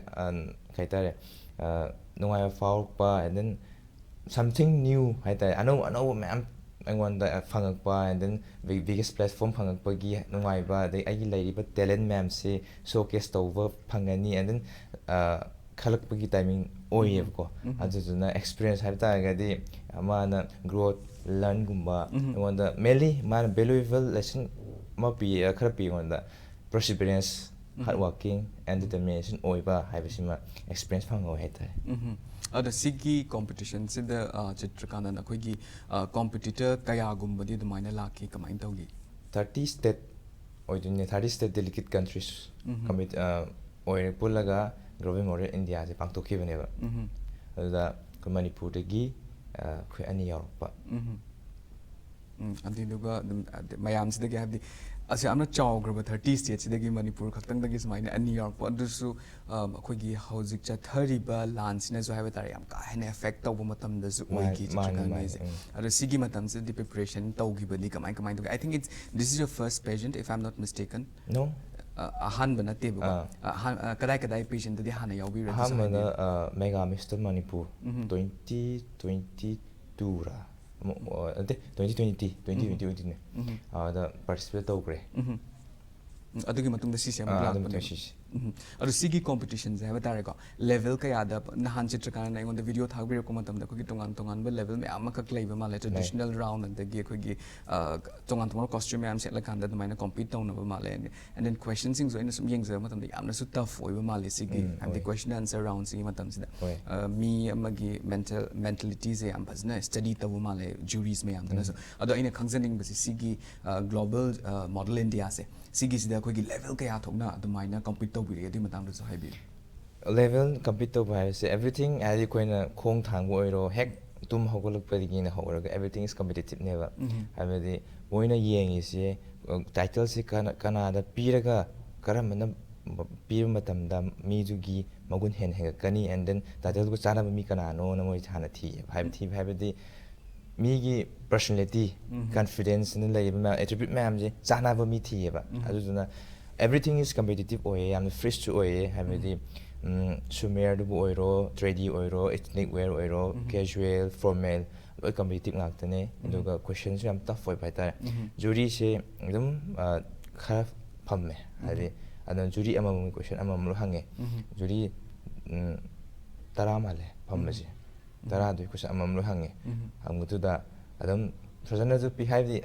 ꯀꯩ ꯍꯥꯏꯇꯥꯔꯦ, ꯑ, ꯅꯨꯡꯉꯥꯏꯕ ꯐꯥꯎꯔꯛꯄ, and then something new ꯍꯥꯏꯇꯥꯔꯦ, ꯑꯅꯧ ꯑꯅꯧꯕ ꯃꯌꯥꯝ ꯑꯩꯉꯣꯟꯗ ꯐꯪꯉꯛꯄ, and then big- biggest platform ꯐꯪꯉꯛꯄꯒꯤ ꯅꯨꯡꯉꯥꯏꯕ, ꯑꯗꯩ ꯑꯩꯒꯤ ꯂꯩꯔꯤꯕ talent ꯃꯌꯥꯝꯁꯤ showcase ꯇꯧꯕ ꯐꯪꯒꯅꯤ, and then, ꯑ, ꯈꯜꯂꯛꯄꯒꯤ timing ꯑꯣꯏꯌꯦꯕꯀꯣ. ꯑꯗꯨꯗꯨꯅ experience ꯍꯥꯏꯕ ꯇꯥꯔꯒꯗꯤ ꯃꯥꯅ growth, learnꯒꯨꯝꯕ ꯑꯩꯉꯣꯟꯗ mainly ꯃꯥꯅ valuable lesson ꯑꯃ ꯄꯤ, ꯈꯔ ꯄꯤ ꯑꯩꯉꯣꯟꯗ, perseverance, hard working and determination ꯑꯣꯏꯕ ꯍꯥꯏꯕꯁꯤꯃ experience ꯐꯪꯍꯧꯋꯦ ꯍꯥꯏꯇꯥꯔꯦ. ꯎꯝ꯫ ꯑꯗꯣ ꯁꯤꯒꯤ competitionꯁꯤꯗ, ꯑ, ꯆꯤꯇ꯭ꯔꯀꯥꯟꯇꯟ, ꯑꯩꯈꯣꯏꯒꯤ, ꯑ, competitor ꯀꯌꯥꯒꯨꯝꯕꯗꯤ ꯑꯗꯨꯃꯥꯏꯅ ꯂꯥꯛꯈꯤ, ꯀꯃꯥꯏꯅ ꯇꯧꯈꯤ? Thirty state ꯑꯣꯏꯗꯣꯏꯅꯦ, thirty state delegate countries commit-, ꯑ, ꯑꯣꯏꯔꯦ ꯄꯨꯜꯂꯒ Global Model Indiaꯁꯦ ꯄꯥꯡꯊꯣꯛꯈꯤꯕꯅꯦꯕ. ꯑꯗꯨꯗ ꯑꯩꯈꯣꯏ ꯃꯅꯤꯄꯨꯔꯗꯒꯤ, ꯑ, ꯑꯩꯈꯣꯏ ꯑꯅꯤ ꯌꯥꯎꯔꯛꯄ. ꯎꯝ, ꯑꯗꯨꯗꯨꯒ ꯑꯗꯨꯝ, ꯑꯗ-, ꯃꯌꯥꯝꯁꯤꯗꯒꯤ, ꯍꯥꯏꯕꯗꯤ, ꯑꯁ, ꯌꯥꯝꯅ ꯆꯥꯎꯈ꯭ꯔꯕ ꯊꯥꯔꯇꯤ ꯁ꯭ꯇꯦꯠꯁꯤꯗꯒꯤ ꯃꯅꯤꯄꯨꯔ ꯈꯛꯇꯪꯗꯒꯤ ꯁꯨꯃꯥꯏꯅ ꯑꯅꯤ ꯌꯥꯎꯔꯛꯄ, ꯑꯗꯨꯁꯨ ꯑ, ꯑꯩꯈꯣꯏꯒꯤ ꯍꯧꯖꯤꯛ ꯆꯠꯊꯔꯤꯕ ꯂꯥꯟꯁꯤꯅꯁꯨ ꯍꯥꯏꯕ ꯇꯥꯔꯦ, ꯌꯥꯝ ꯀꯥ ꯍꯦꯟꯅ ꯑꯦꯐꯦꯛ ꯇꯧꯕ ꯃꯇꯝꯗꯁꯨ ꯃꯥꯅꯤ, ꯑꯣꯏꯒꯤ ꯃꯥꯅꯤ, ꯆꯠꯊꯅꯉꯥꯏꯁꯦ꯫ ꯃꯥꯅꯤ, ꯎꯝ꯫ ꯑꯗꯣ ꯁꯤꯒꯤ ꯃꯇꯝꯁꯤꯗꯗꯤ ꯄ꯭ꯔꯤꯄꯦꯔꯦꯁꯟ ꯇꯧꯈꯤꯕꯗꯤ ꯀꯃꯥꯏ ꯀꯃꯥꯏꯅ ꯇꯧꯒꯦ? I think it's, this is your first pageant, if I'm not mistaken. No. ꯑ, ꯑꯍꯥꯟꯕ ꯅꯠꯇꯦꯕꯀꯣ꯫ ꯑꯥ꯫ ꯑ, ꯑꯍꯥꯟ-, ꯑ, ꯀꯗꯥꯏ ꯀꯗꯥꯏ ꯄꯦꯖꯦꯟꯗꯗꯤ ꯍꯥꯟꯅ ꯌꯥꯎꯕꯤꯔꯦ? ꯑꯗꯨꯁꯨ ꯑꯍꯥꯟꯕꯗ ꯍꯥꯏꯕꯤꯌꯨ꯫ ꯑ, ꯃꯦꯒꯥ ꯃꯤꯁꯇꯔ ꯃꯅꯤꯄꯨꯔ ꯎꯝ꯫ ꯇ꯭ꯋꯦꯟꯇꯤ ꯇ꯭ꯋꯦꯟꯇꯤ ꯇꯨꯔꯥ? ꯑꯃ, ꯑꯣ, ꯅꯠꯇꯦ, ꯇ꯭ꯋꯦꯟꯇꯤ ꯇ꯭ꯋꯦꯟꯇꯤ, ꯇ꯭ꯋꯦꯟꯇꯤ ꯎꯝ꯫ ꯇ꯭ꯋꯦꯟꯇꯤ ꯋꯥꯟꯅꯦ꯫ ꯎꯝ꯫ ꯑꯗ ꯄꯥꯔꯇꯤꯁꯤꯄꯦꯠ ꯇꯧꯈ꯭ꯔꯦ꯫ ꯎꯝ꯫ ꯎꯝ, ꯑꯗꯨꯒꯤ ꯃꯇꯨꯡꯗ ꯁꯤꯁꯦ ꯑꯃꯨꯛ ꯑꯥ, ꯑꯗꯨ ꯂꯥꯛꯄꯅꯦꯕ꯫ ꯃꯇꯨꯡ ꯁꯤꯁꯦ꯫ ꯎꯝ꯫ ꯑꯗꯣ ꯁꯤꯒꯤ ꯀꯣꯝꯄꯤꯇꯤꯁꯟꯁꯦ ꯍꯥꯏꯕ ꯇꯥꯔꯦꯀꯣ, ꯂꯦꯚꯦꯜ ꯀꯌꯥꯗ, ꯅꯍꯥꯟ ꯆꯤꯇ꯭ꯔꯀꯥꯟꯇꯅ ꯑꯩꯉꯣꯟꯗ ꯚꯤꯗꯤꯑꯣ ꯊꯥꯕꯤꯔꯛꯄ ꯃꯇꯝꯗ ꯑꯩꯈꯣꯏꯒꯤ ꯇꯣꯉꯥꯟ ꯇꯣꯉꯥꯟꯕ ꯂꯦꯚꯦꯜ ꯃꯌꯥꯝ ꯑꯃꯈꯛ ꯂꯩꯕ ꯃꯥꯜꯂꯦ, ꯇ꯭ꯔꯦꯗꯤꯁꯅꯦꯜ ꯔꯥꯎꯟ, ꯑꯗꯒꯤ ꯑꯩꯈꯣꯏꯒꯤ, ꯑ, ꯇꯣꯉꯥꯟ ꯇꯣꯉꯥꯟꯕ ꯀꯣꯁꯇ꯭ꯌꯨꯝ ꯃꯌꯥꯝ ꯁꯦꯠꯂꯀꯥꯟꯗ ꯑꯗꯨꯃꯥꯏꯅ ꯀꯣꯝꯄꯤꯠ ꯇꯧꯅꯕ ꯃꯥꯜꯂꯦ꯫ And then ꯀ꯭ꯋꯦꯁꯟꯁꯤꯡꯁꯨ ꯑꯩꯅ ꯁꯨꯝ ꯌꯦꯡꯖꯕ ꯃꯇꯝꯗ ꯌꯥꯝꯅꯁꯨ ꯇꯐ ꯑꯣꯏꯕ ꯃꯥꯜꯂꯦ ꯁꯤꯒꯤ, ꯎꯝ, ꯍꯥꯏꯕꯗꯤ ꯍꯣꯏ꯫ ꯀ꯭ꯋꯦꯁꯟ ꯑꯟꯁꯔ ꯔꯥꯎꯟꯁꯤꯒꯤ ꯃꯇꯝꯁꯤꯗ꯫ ꯍꯣꯏ꯫ ꯑ, ꯃꯤ ꯑꯃꯒꯤ ꯃꯦꯟꯇꯦꯜ, ꯃꯦꯟꯇꯦꯂꯤꯇꯤꯁꯦ ꯌꯥꯝ ꯐꯖꯅ ꯁ꯭ꯇꯗꯤ ꯇꯧꯕ ꯃꯥꯜꯂꯦ ꯖꯨꯔꯤꯁ ꯃꯌꯥꯝꯗꯨꯅꯁꯨ꯫ ꯎꯝ꯫ ꯑꯗꯣ ꯑꯩꯅ ꯈꯪꯖꯅꯤꯡꯕꯁꯤ ꯁꯤꯒꯤ, ꯑ, ꯒ꯭ꯂꯣꯕꯜ, ꯑ, ꯃꯣꯗꯦꯜ ꯏꯟꯗꯤꯌꯥꯁꯦ, ꯁꯤꯒꯤꯁꯤꯗ ꯑꯩꯈꯣꯏꯒꯤ ꯂꯦꯚꯦꯜ ꯀꯌꯥ ꯊꯣꯛꯅ ꯑꯗꯨꯃꯥꯏꯅ ꯀꯝꯄꯤꯠ ꯇꯧꯕꯤꯔꯛꯏ, ꯑꯗꯨꯒꯤ ꯃꯇꯥꯡꯗꯁꯨ ꯍꯥꯏꯕꯤꯌꯨ꯫ ꯂꯦꯚꯦꯜ ꯀꯝꯄꯤꯠ ꯇꯧꯕ ꯍꯥꯏꯕꯁꯦ, ꯑꯦꯚ꯭ꯔꯤꯊꯤꯡ, ꯍꯥꯏꯗꯤ ꯑꯩꯈꯣꯏꯅ ꯈꯣꯡ ꯊꯥꯡꯕ ꯑꯣꯏꯔꯣ, ꯍꯦꯛ ꯇꯨꯝ ꯍꯧꯒꯠꯂꯛꯄꯗꯒꯤꯅ ꯍꯧꯔꯒ everything is competitiveꯅꯦꯕ꯫ ꯎꯝ꯫ ꯍꯥꯏꯕꯗꯤ ꯃꯣꯏꯅ ꯌꯦꯡꯉꯤꯁꯦ, ꯑ, ꯇꯥꯏꯇꯜꯁꯦ ꯀꯅꯥ-, ꯀꯅꯥꯗ ꯄꯤꯔꯒ ꯀꯔꯝꯕꯅ ꯄꯤꯕ ꯃꯇꯝꯗ ꯃꯤꯗꯨꯒꯤ ꯃꯒꯨꯟ ꯍꯦꯟꯅ ꯍꯦꯟꯒꯠꯀꯅꯤ, and then ꯇꯥꯏꯇꯜꯗꯨꯒ ꯆꯥꯟꯅꯕ ꯃꯤ ꯀꯅꯥꯅꯣꯅ ꯃꯣꯏ ꯍꯥꯟꯅ ꯊꯤꯌꯦꯕ꯫ ꯍꯥꯏꯕ-, ꯎꯝ꯫ ꯊꯤꯕ ꯍꯥꯏꯕꯗꯤ ꯃꯤꯒꯤ ꯄꯔꯁꯣꯅꯦꯂꯤꯇꯤ, ꯎꯝ꯫ ꯀꯟꯐꯤꯗꯦꯟꯁꯅ ꯂꯩꯔꯤꯕ ꯃꯌꯥꯝ, ꯑꯦꯇ꯭ꯔꯤꯕ꯭ꯌꯨꯠ ꯃꯌꯥꯝꯁꯦ ꯆꯥꯟꯅꯕ ꯃꯤ ꯊꯤꯌꯦꯕ꯫ ꯎꯝ꯫ ꯑꯗꯨꯗꯨꯅ everything is competitive ꯑꯣꯏꯌꯦ, ꯌꯥꯝꯅ ꯐ꯭ꯔꯤꯁꯨ ꯑꯣꯏꯌꯦ꯫ ꯍꯥꯏꯕꯗꯤ, ꯎꯝ, ꯁ꯭ꯋꯤꯝꯋꯦꯌꯔꯗꯨꯕꯨ ꯑꯣꯏꯔꯣ, ꯇ꯭ꯔꯦꯗꯤ ꯑꯣꯏꯔꯣ, ethnic wear ꯑꯣꯏꯔꯣ, ꯎꯝ꯫ casual, formal, ꯂꯣꯏ ꯀꯝꯄꯤꯇꯤꯇꯤꯞ ꯉꯥꯛꯇꯅꯦ꯫ ꯎꯝ꯫ ꯑꯗꯨꯒ ꯀ꯭ꯋꯦꯁꯟꯁꯨ ꯌꯥꯝ ꯇꯐ ꯑꯣꯏꯕ ꯍꯥꯏꯇꯥꯔꯦ꯫ ꯎꯝ꯫ ꯖꯨꯔꯤꯁꯦ ꯑꯗꯨꯝ, ꯑ, ꯈꯔ ꯐꯝꯃꯦ꯫ ꯍꯥꯏꯗꯤ, ꯎꯝ꯫ ꯑꯗꯨꯅ ꯖꯨꯔꯤ ꯑꯃꯃꯝꯒꯤ ꯀ꯭ꯋꯦꯁꯟ ꯑꯃꯃꯝ ꯂꯣꯏ ꯍꯪꯉꯦ꯫ ꯎꯝ꯫ ꯖꯨꯔꯤ, ꯎꯝ, ꯇꯔꯥ ꯃꯥꯜꯂꯦ ꯐꯝꯕꯁꯦ꯫ ꯎꯝ꯫ ꯇꯔꯥꯗꯨꯒꯤ ꯀ꯭ꯋꯦꯁꯟ ꯑꯃꯃꯝ ꯂꯣꯏ ꯍꯪꯉꯦ꯫ ꯎꯝ꯫ ꯍꯪꯕꯗꯨꯗ ꯑꯗꯨꯝ ꯐꯖꯅꯁꯨ ꯄꯤ, ꯍꯥꯏꯕꯗꯤ,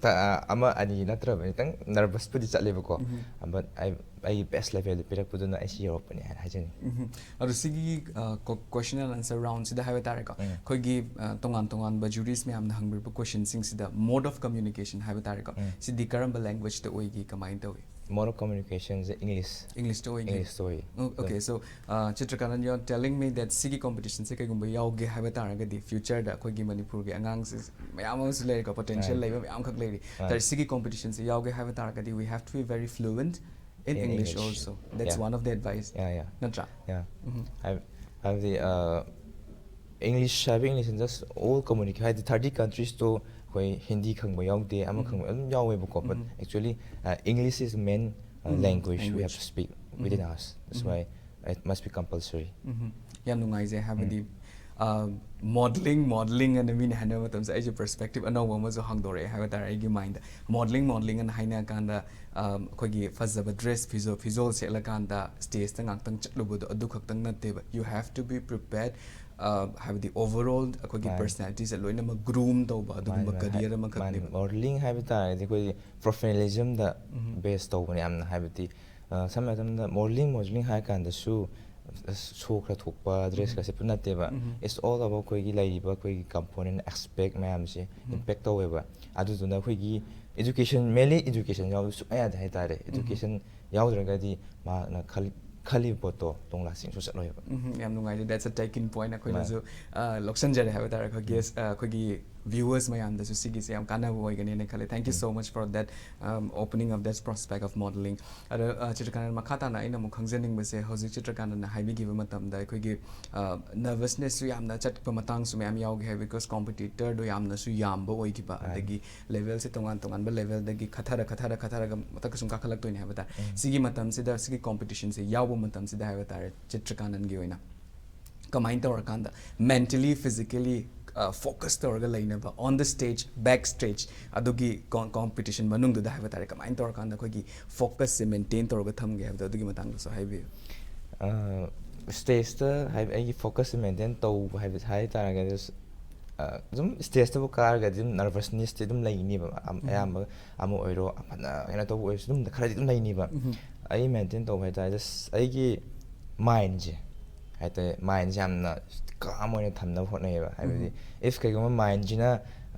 ꯇ-, ꯑꯃ ꯑꯅꯤ ꯅꯠꯇ꯭ꯔꯕꯅꯤ, ꯈꯤꯇꯪ ꯅꯔꯚꯁꯄꯨꯗꯤ ꯆꯠꯂꯦꯕꯀꯣ꯫ ꯎꯝ꯫ But ꯑꯩ, ꯑꯩꯒꯤ ꯕꯦꯁ ꯂꯦꯚꯦꯜꯗꯨ ꯄꯤꯔꯛꯄꯗꯨꯅ ꯑꯩ ꯁꯤ ꯌꯧꯔꯛꯄꯅꯦ ꯍꯥꯏꯅ ꯍꯥꯏꯖꯅꯤꯡꯉꯤ꯫ ꯎꯝ꯫ ꯑꯗꯣ ꯁꯤꯒꯤ, ꯑ, ꯀꯣ-, ꯀ꯭ꯋꯦꯁꯟ ꯑꯦꯟ ꯑꯟꯁꯔ ꯔꯥꯎꯟꯁꯤꯗ ꯍꯥꯏꯕ ꯇꯥꯔꯦꯀꯣ, ꯎꯝ꯫ ꯑꯩꯈꯣꯏꯒꯤ, ꯑ, ꯇꯣꯉꯥꯟ ꯇꯣꯉꯥꯟꯕ ꯖꯨꯔꯤꯁ ꯃꯌꯥꯝꯅ ꯍꯪꯕꯤꯔꯛꯄ ꯀ꯭ꯋꯦꯁꯟꯁꯤꯡꯁꯤꯗ mode of communication ꯍꯥꯏꯕ ꯇꯥꯔꯦꯀꯣ, ꯎꯝ꯫ ꯁꯤꯗꯤ ꯀꯔꯝꯕ ꯂꯦꯡꯒ꯭ꯋꯦꯖꯇ ꯑꯣꯏꯒꯦ, ꯀꯃꯥꯏꯅ ꯇꯧꯏ? Mode of communication say English. English ꯇ ꯑꯣꯏꯅꯤ꯫ English ꯇ ꯑꯣꯏ꯫ Okay, so uh, Chitrakanan, you're telling me that ꯁꯤꯒꯤ competition ꯁꯦ ꯀꯩꯒꯨꯝꯕ ꯌꯥꯎꯒꯦ ꯍꯥꯏꯕ ꯇꯥꯔꯒꯗꯤ future ꯗ ꯑꯩꯈꯣꯏꯒꯤ ꯃꯅꯤꯄꯨꯔꯒꯤ ꯑꯉꯥꯡꯁꯦ ꯃꯌꯥꯝ ꯑꯃꯁꯨ ꯂꯩꯔꯦꯀꯣ, potential Right. ꯂꯩꯕ ꯃꯌꯥꯝ ꯈꯛ ꯂꯩꯔꯤ꯫ Right. ꯇꯥꯔꯦ, ꯁꯤꯒꯤ competition ꯁꯦ ꯌꯥꯎꯒꯦ ꯍꯥꯏꯕ ꯇꯥꯔꯒꯗꯤ we have to be very fluent in In English English. Also. That's Yeah. One of the advice. Yeah, yeah. ꯅꯠꯇ꯭ꯔꯥ? Yeah. ꯎꯝ꯫ ꯍꯥꯏ-, ꯍꯥꯏꯕꯗꯤ ꯑ, English ꯍꯥꯏꯕ English ꯅ just all communicate, ꯍꯥꯏꯗꯤ thirty countries ꯇꯣ ꯑꯩꯈꯣꯏ ꯍꯤꯟꯗꯤ ꯈꯪꯕ ꯌꯥꯎꯗꯦ, ꯑꯃ ꯎꯝ꯫ ꯈꯪꯕ ꯑꯗꯨꯝ ꯌꯥꯎꯋꯦꯕꯀꯣ, but um. Actually, uh, English is the main uh, um, language we have language. To speak within um. Us. That's um. Why it must be compulsory. ꯎꯝ꯫ ꯌꯥꯝ ꯅꯨꯡꯉꯥꯏꯖꯩ, ꯍꯥꯏꯕꯗꯤ modeling, modeling ꯑꯅ ꯃꯤꯅ ꯍꯥꯏꯅꯕ ꯃꯇꯝꯁꯦ ꯑꯩꯁꯨ perspective ꯑꯅꯧꯕ ꯑꯃꯁꯨ ꯍꯥꯡꯗꯣꯔꯛꯑꯦ ꯍꯥꯏꯕ ꯇꯥꯔꯦ ꯑꯩꯒꯤ mind ꯗ꯫ Modeling, modeling ꯑꯅ ꯍꯥꯏꯅ ꯀꯥꯟꯗ ꯑꯩꯈꯣꯏꯒꯤ ꯐꯖꯕ dress, ꯐꯤꯖꯣꯜ ꯐꯤꯖꯣꯜ ꯁꯦꯠꯂꯀꯥꯟꯗ stage ꯇ ꯉꯥꯛꯇꯪ ꯆꯠꯂꯨꯕꯗꯣ ꯑꯗꯨ ꯈꯛꯇꯪ ꯅꯠꯇꯦꯕ꯫ You have to be prepared, ꯍꯥꯏꯕꯗꯤ overall ꯑꯩꯈꯣꯏꯒꯤ ꯃꯥꯅꯤ꯫ Personality ꯁꯦ ꯂꯣꯏꯅꯃꯛ groom ꯇꯧꯕ ꯑꯗꯨꯒꯨꯝꯕ ꯃꯥꯅꯤ, career ꯃꯥꯅꯤ꯫ ꯑꯃꯈꯛꯅꯦꯕ꯫ Modeling ꯍꯥꯏꯕ ꯇꯥꯔꯒꯗꯤ ꯑꯩꯈꯣꯏꯒꯤ professionalism ꯗ ꯎꯝ꯫ Base ꯇꯧꯕꯅꯦ ꯌꯥꯝꯅ, ꯍꯥꯏꯕꯗꯤ ꯑ, ꯁꯝꯅ ꯍꯥꯏꯔꯕꯗ modeling, modeling ꯍꯥꯏꯔ ꯀꯥꯟꯗꯁꯨ ꯁꯣ ꯈꯔ ꯊꯣꯛꯄ, dress ꯎꯝ꯫ ꯈꯔ ꯁꯦꯠꯄ ꯅꯠꯇꯦꯕ꯫ ꯎꯝ꯫ It's all about ꯑꯩꯈꯣꯏꯒꯤ ꯂꯩꯔꯤꯕ ꯑꯩꯈꯣꯏꯒꯤ component aspect ꯃꯌꯥꯝꯁꯦ ꯎꯝ꯫ Impact ꯇꯧꯋꯦꯕ꯫ ꯑꯗꯨꯗꯨꯅ ꯑꯩꯈꯣꯏꯒꯤ education, mainly education ꯌꯥꯎꯕ ꯁꯨꯡꯌꯥ ꯌꯥꯗꯦ ꯍꯥꯏꯇꯥꯔꯦ꯫ ꯎꯝ꯫ Education ꯌꯥꯎꯗ꯭ꯔꯒꯗꯤ ꯃꯍꯥꯛꯅ ꯈꯜ-, ꯈꯜꯂꯤꯕ ꯄꯣꯠꯇꯣ ꯇꯣꯡꯂꯥ ꯁꯤꯡꯁꯨ ꯆꯠꯂꯣꯏꯕ꯫ ꯎꯝ, ꯌꯥꯝ ꯅꯨꯡꯉꯥꯏꯖꯩ꯫ That's a taking point꯫ ꯃꯥꯅꯤ꯫ ꯑꯩꯈꯣꯏꯅꯁꯨ ꯑ, ꯂꯧꯁꯟꯖꯔꯦ ꯍꯥꯏꯕ ꯇꯥꯔꯦ꯫ ꯑꯩꯈꯣꯏ guest, ꯑ, ꯑꯩꯈꯣꯏꯒꯤ viewers ꯃꯌꯥꯝꯗꯁꯨ ꯁꯤꯒꯤꯁꯦ ꯌꯥꯝ ꯀꯥꯟꯅꯕ ꯑꯣꯏꯒꯅꯤꯅ ꯈꯜꯂꯦ꯫ Thank you so much for that, um, opening of that prospect of modeling. ꯑꯗꯣ ꯑ, ꯆꯤꯇ꯭ꯔꯀꯥꯟꯇꯟ, ꯃꯈꯥ ꯇꯥꯅ ꯑꯩꯅ ꯑꯃꯨꯛ ꯈꯪꯖꯅꯤꯡꯕꯁꯦ, ꯍꯧꯖꯤꯛ ꯆꯤꯇ꯭ꯔꯀꯥꯟꯇꯟꯅ ꯍꯥꯏꯕꯤꯈꯤꯕ ꯃꯇꯝꯗ ꯑꯩꯈꯣꯏꯒꯤ ꯑ, nervousness ꯁꯨ ꯌꯥꯝꯅ ꯆꯠꯄ ꯃꯇꯥꯡꯁꯨ ꯃꯌꯥꯝ ꯌꯥꯎꯒꯦ ꯍꯥꯏ, because competitor ꯗꯣ ꯌꯥꯝꯅꯁꯨ ꯌꯥꯝꯕ ꯑꯣꯏꯈꯤꯕ, ꯃꯥꯅꯤ꯫ ꯑꯗꯒꯤ level ꯁꯦ ꯇꯣꯉꯥꯟ ꯇꯣꯉꯥꯟꯕ level ꯗꯒꯤ ꯈꯠꯊꯔ ꯈꯠꯊꯔ ꯈꯠꯊꯔꯒ ꯃꯊꯛꯇ ꯁꯨꯝ ꯀꯥꯈꯠꯂꯛꯇꯣꯏꯅꯦ ꯍꯥꯏꯕ ꯇꯥꯔꯦ꯫ ꯎꯝ꯫ ꯁꯤꯒꯤ ꯃꯇꯝꯁꯤꯗ, ꯁꯤꯒꯤ competition ꯁꯦ ꯌꯥꯎꯕ ꯃꯇꯝꯁꯤꯗ ꯍꯥꯏꯕ ꯇꯥꯔꯦ, ꯆꯤꯇ꯭ꯔꯀꯥꯟꯇꯟꯒꯤ ꯑꯣꯏꯅ ꯀꯃꯥꯏꯅ ꯇꯧꯔꯀꯥꯟꯗ mentally, physically, ꯑ, focus ꯇꯧꯔꯒ ꯂꯩꯅꯕ on the stage, back stage, ꯑꯗꯨꯒꯤ com-, competition ꯃꯅꯨꯡꯗꯨꯗ ꯍꯥꯏꯕ ꯇꯥꯔꯦ, ꯀꯃꯥꯏꯅ ꯇꯧꯔꯀꯥꯟꯗ ꯑꯩꯈꯣꯏꯒꯤ focus ꯁꯦ maintain ꯇꯧꯔꯒ ꯊꯝꯒꯦ ꯍꯥꯏꯕꯗꯣ, ꯑꯗꯨꯒꯤ ꯃꯇꯥꯡꯗꯁꯨ ꯍꯥꯏꯕꯤꯌꯨ꯫ ꯑ, stage ꯇ ꯍꯥꯏꯕ, ꯑꯩꯒꯤ focus ꯁꯦ maintain ꯇꯧꯕ ꯍꯥꯏꯕ ꯍꯥꯏ ꯇꯥꯔꯒꯗꯤ, ꯑ, ꯑꯗꯨꯝ stage ꯇꯕꯨ ꯀꯥꯔꯒꯗꯤ ꯑꯗꯨꯝ nervousness ꯇꯤ ꯑꯗꯨꯝ ꯂꯩꯅꯤꯕ꯫ ꯑꯝ-, ꯎꯝ꯫ ꯑꯌꯥꯝꯕ ꯑꯃ ꯑꯣꯏꯔꯣ, ꯑꯐꯅ ꯀꯩꯅꯣ ꯇꯧꯕ ꯑꯣꯏꯔꯁꯨ ꯑꯗꯨꯝ ꯈꯔꯗꯤ ꯑꯗꯨꯝ ꯂꯩꯅꯤꯕ꯫ ꯎꯝ꯫ ꯑꯩ maintain ꯇꯧꯕ ꯍꯥꯏ ꯇꯥꯔꯒꯗꯤ, ꯑꯁ, ꯑꯩꯒꯤ mind ꯁꯦ ꯍꯥꯏ ꯇꯥꯔꯦ, mind ꯁꯦ ꯌꯥꯝꯅ calm ꯑꯣꯏꯅ ꯊꯝꯅꯕ ꯍꯣꯠꯅꯩꯌꯦꯕ꯫ ꯍꯥꯏꯕꯗꯤ, ꯎꯝ꯫ If ꯀꯩꯒꯨꯝꯕ mind ꯁꯤꯅ,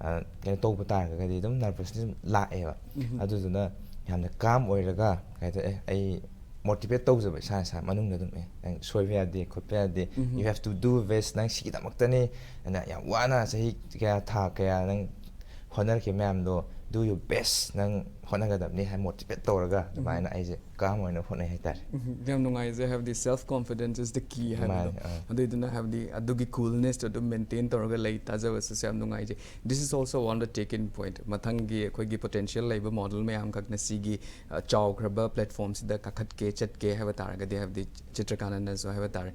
ꯑ, ꯀꯩꯅꯣ ꯇꯧꯕ ꯇꯥꯔꯒꯗꯤ ꯑꯗꯨꯝ nervousness ꯑꯗꯨꯝ ꯂꯥꯛꯑꯦꯕ꯫ ꯎꯝ꯫ ꯑꯗꯨꯗꯨꯅ ꯌꯥꯝꯅ ꯀꯥꯝ ꯑꯣꯏꯔꯒ ꯀꯩ ꯍꯥꯏꯇꯥꯔꯦ, ꯑꯩ ꯃꯣꯇꯤꯚꯦꯠ ꯇꯧꯖꯕ ꯏꯁꯥ ꯏꯁꯥ ꯃꯅꯨꯡꯗ ꯑꯗꯨꯝ, "ꯑꯦ, ꯅꯪ ꯁꯣꯏꯕ ꯌꯥꯗꯦ, ꯈꯣꯠꯄ ꯌꯥꯗꯦ, you have to do this, ꯅꯪ ꯁꯤꯒꯤꯗꯃꯛꯇꯅꯤ, ꯑꯗꯨꯅ ꯌꯥꯝ ꯋꯥꯅ ꯆꯍꯤ ꯀꯌꯥ, ꯊꯥ ꯀꯌꯥ ꯅꯪ ꯍꯣꯠꯅꯔꯛꯈꯤꯕ ꯃꯌꯥꯝꯗꯣ, do your best, ꯅꯪ ꯍꯣꯠꯅꯒꯗꯕꯅꯤ" ꯍꯥꯏ ꯃꯣꯇꯤꯚꯦꯠ ꯇꯧꯔꯒ ꯑꯗꯨꯃꯥꯏꯅ ꯑꯩꯁꯦ ꯀꯥꯝ ꯑꯣꯏꯅ ꯍꯣꯠꯅꯩ ꯍꯥꯏꯇꯥꯔꯦ꯫ ꯎꯝ, ꯌꯥꯝ ꯅꯨꯡꯉꯥꯏꯖꯩ꯫ ꯍꯥꯏꯕꯗꯤ self confidence is the key ꯍꯥꯏꯕꯗꯣ, ꯃꯥꯅꯦ, ꯑꯥ꯫ ꯑꯗꯨꯏꯗꯨꯅ ꯍꯥꯏꯕꯗꯤ ꯑꯗꯨꯒꯤ coolness ꯇꯣ ꯑꯗꯨꯝ ꯃꯦꯟꯇꯦꯟ ꯇꯧꯔꯒ ꯂꯩ ꯇꯥꯖꯕꯁꯤꯁꯨ ꯌꯥꯝ ꯅꯨꯡꯉꯥꯏꯖꯩ꯫ This is also one of the taking point. ꯃꯊꯪꯒꯤ ꯑꯩꯈꯣꯏꯒꯤ ꯄꯣꯇꯦꯟꯁꯤꯌꯦꯜ ꯂꯩꯕ ꯃꯣꯗꯦꯜ ꯃꯌꯥꯝꯈꯛꯅ ꯁꯤꯒꯤ, ꯑ, ꯆꯥꯎꯈ꯭ꯔꯕ ꯄ꯭ꯂꯦꯠꯐꯣꯝꯁꯤꯗ ꯀꯥꯈꯠꯀꯦ, ꯆꯠꯀꯦ ꯍꯥꯏꯕ ꯇꯥꯔꯒꯗꯤ, ꯍꯥꯏꯕꯗꯤ ꯆꯤꯇ꯭ꯔꯀꯥꯅꯟꯅꯁꯨ ꯍꯥꯏꯕ ꯇꯥꯔꯦ,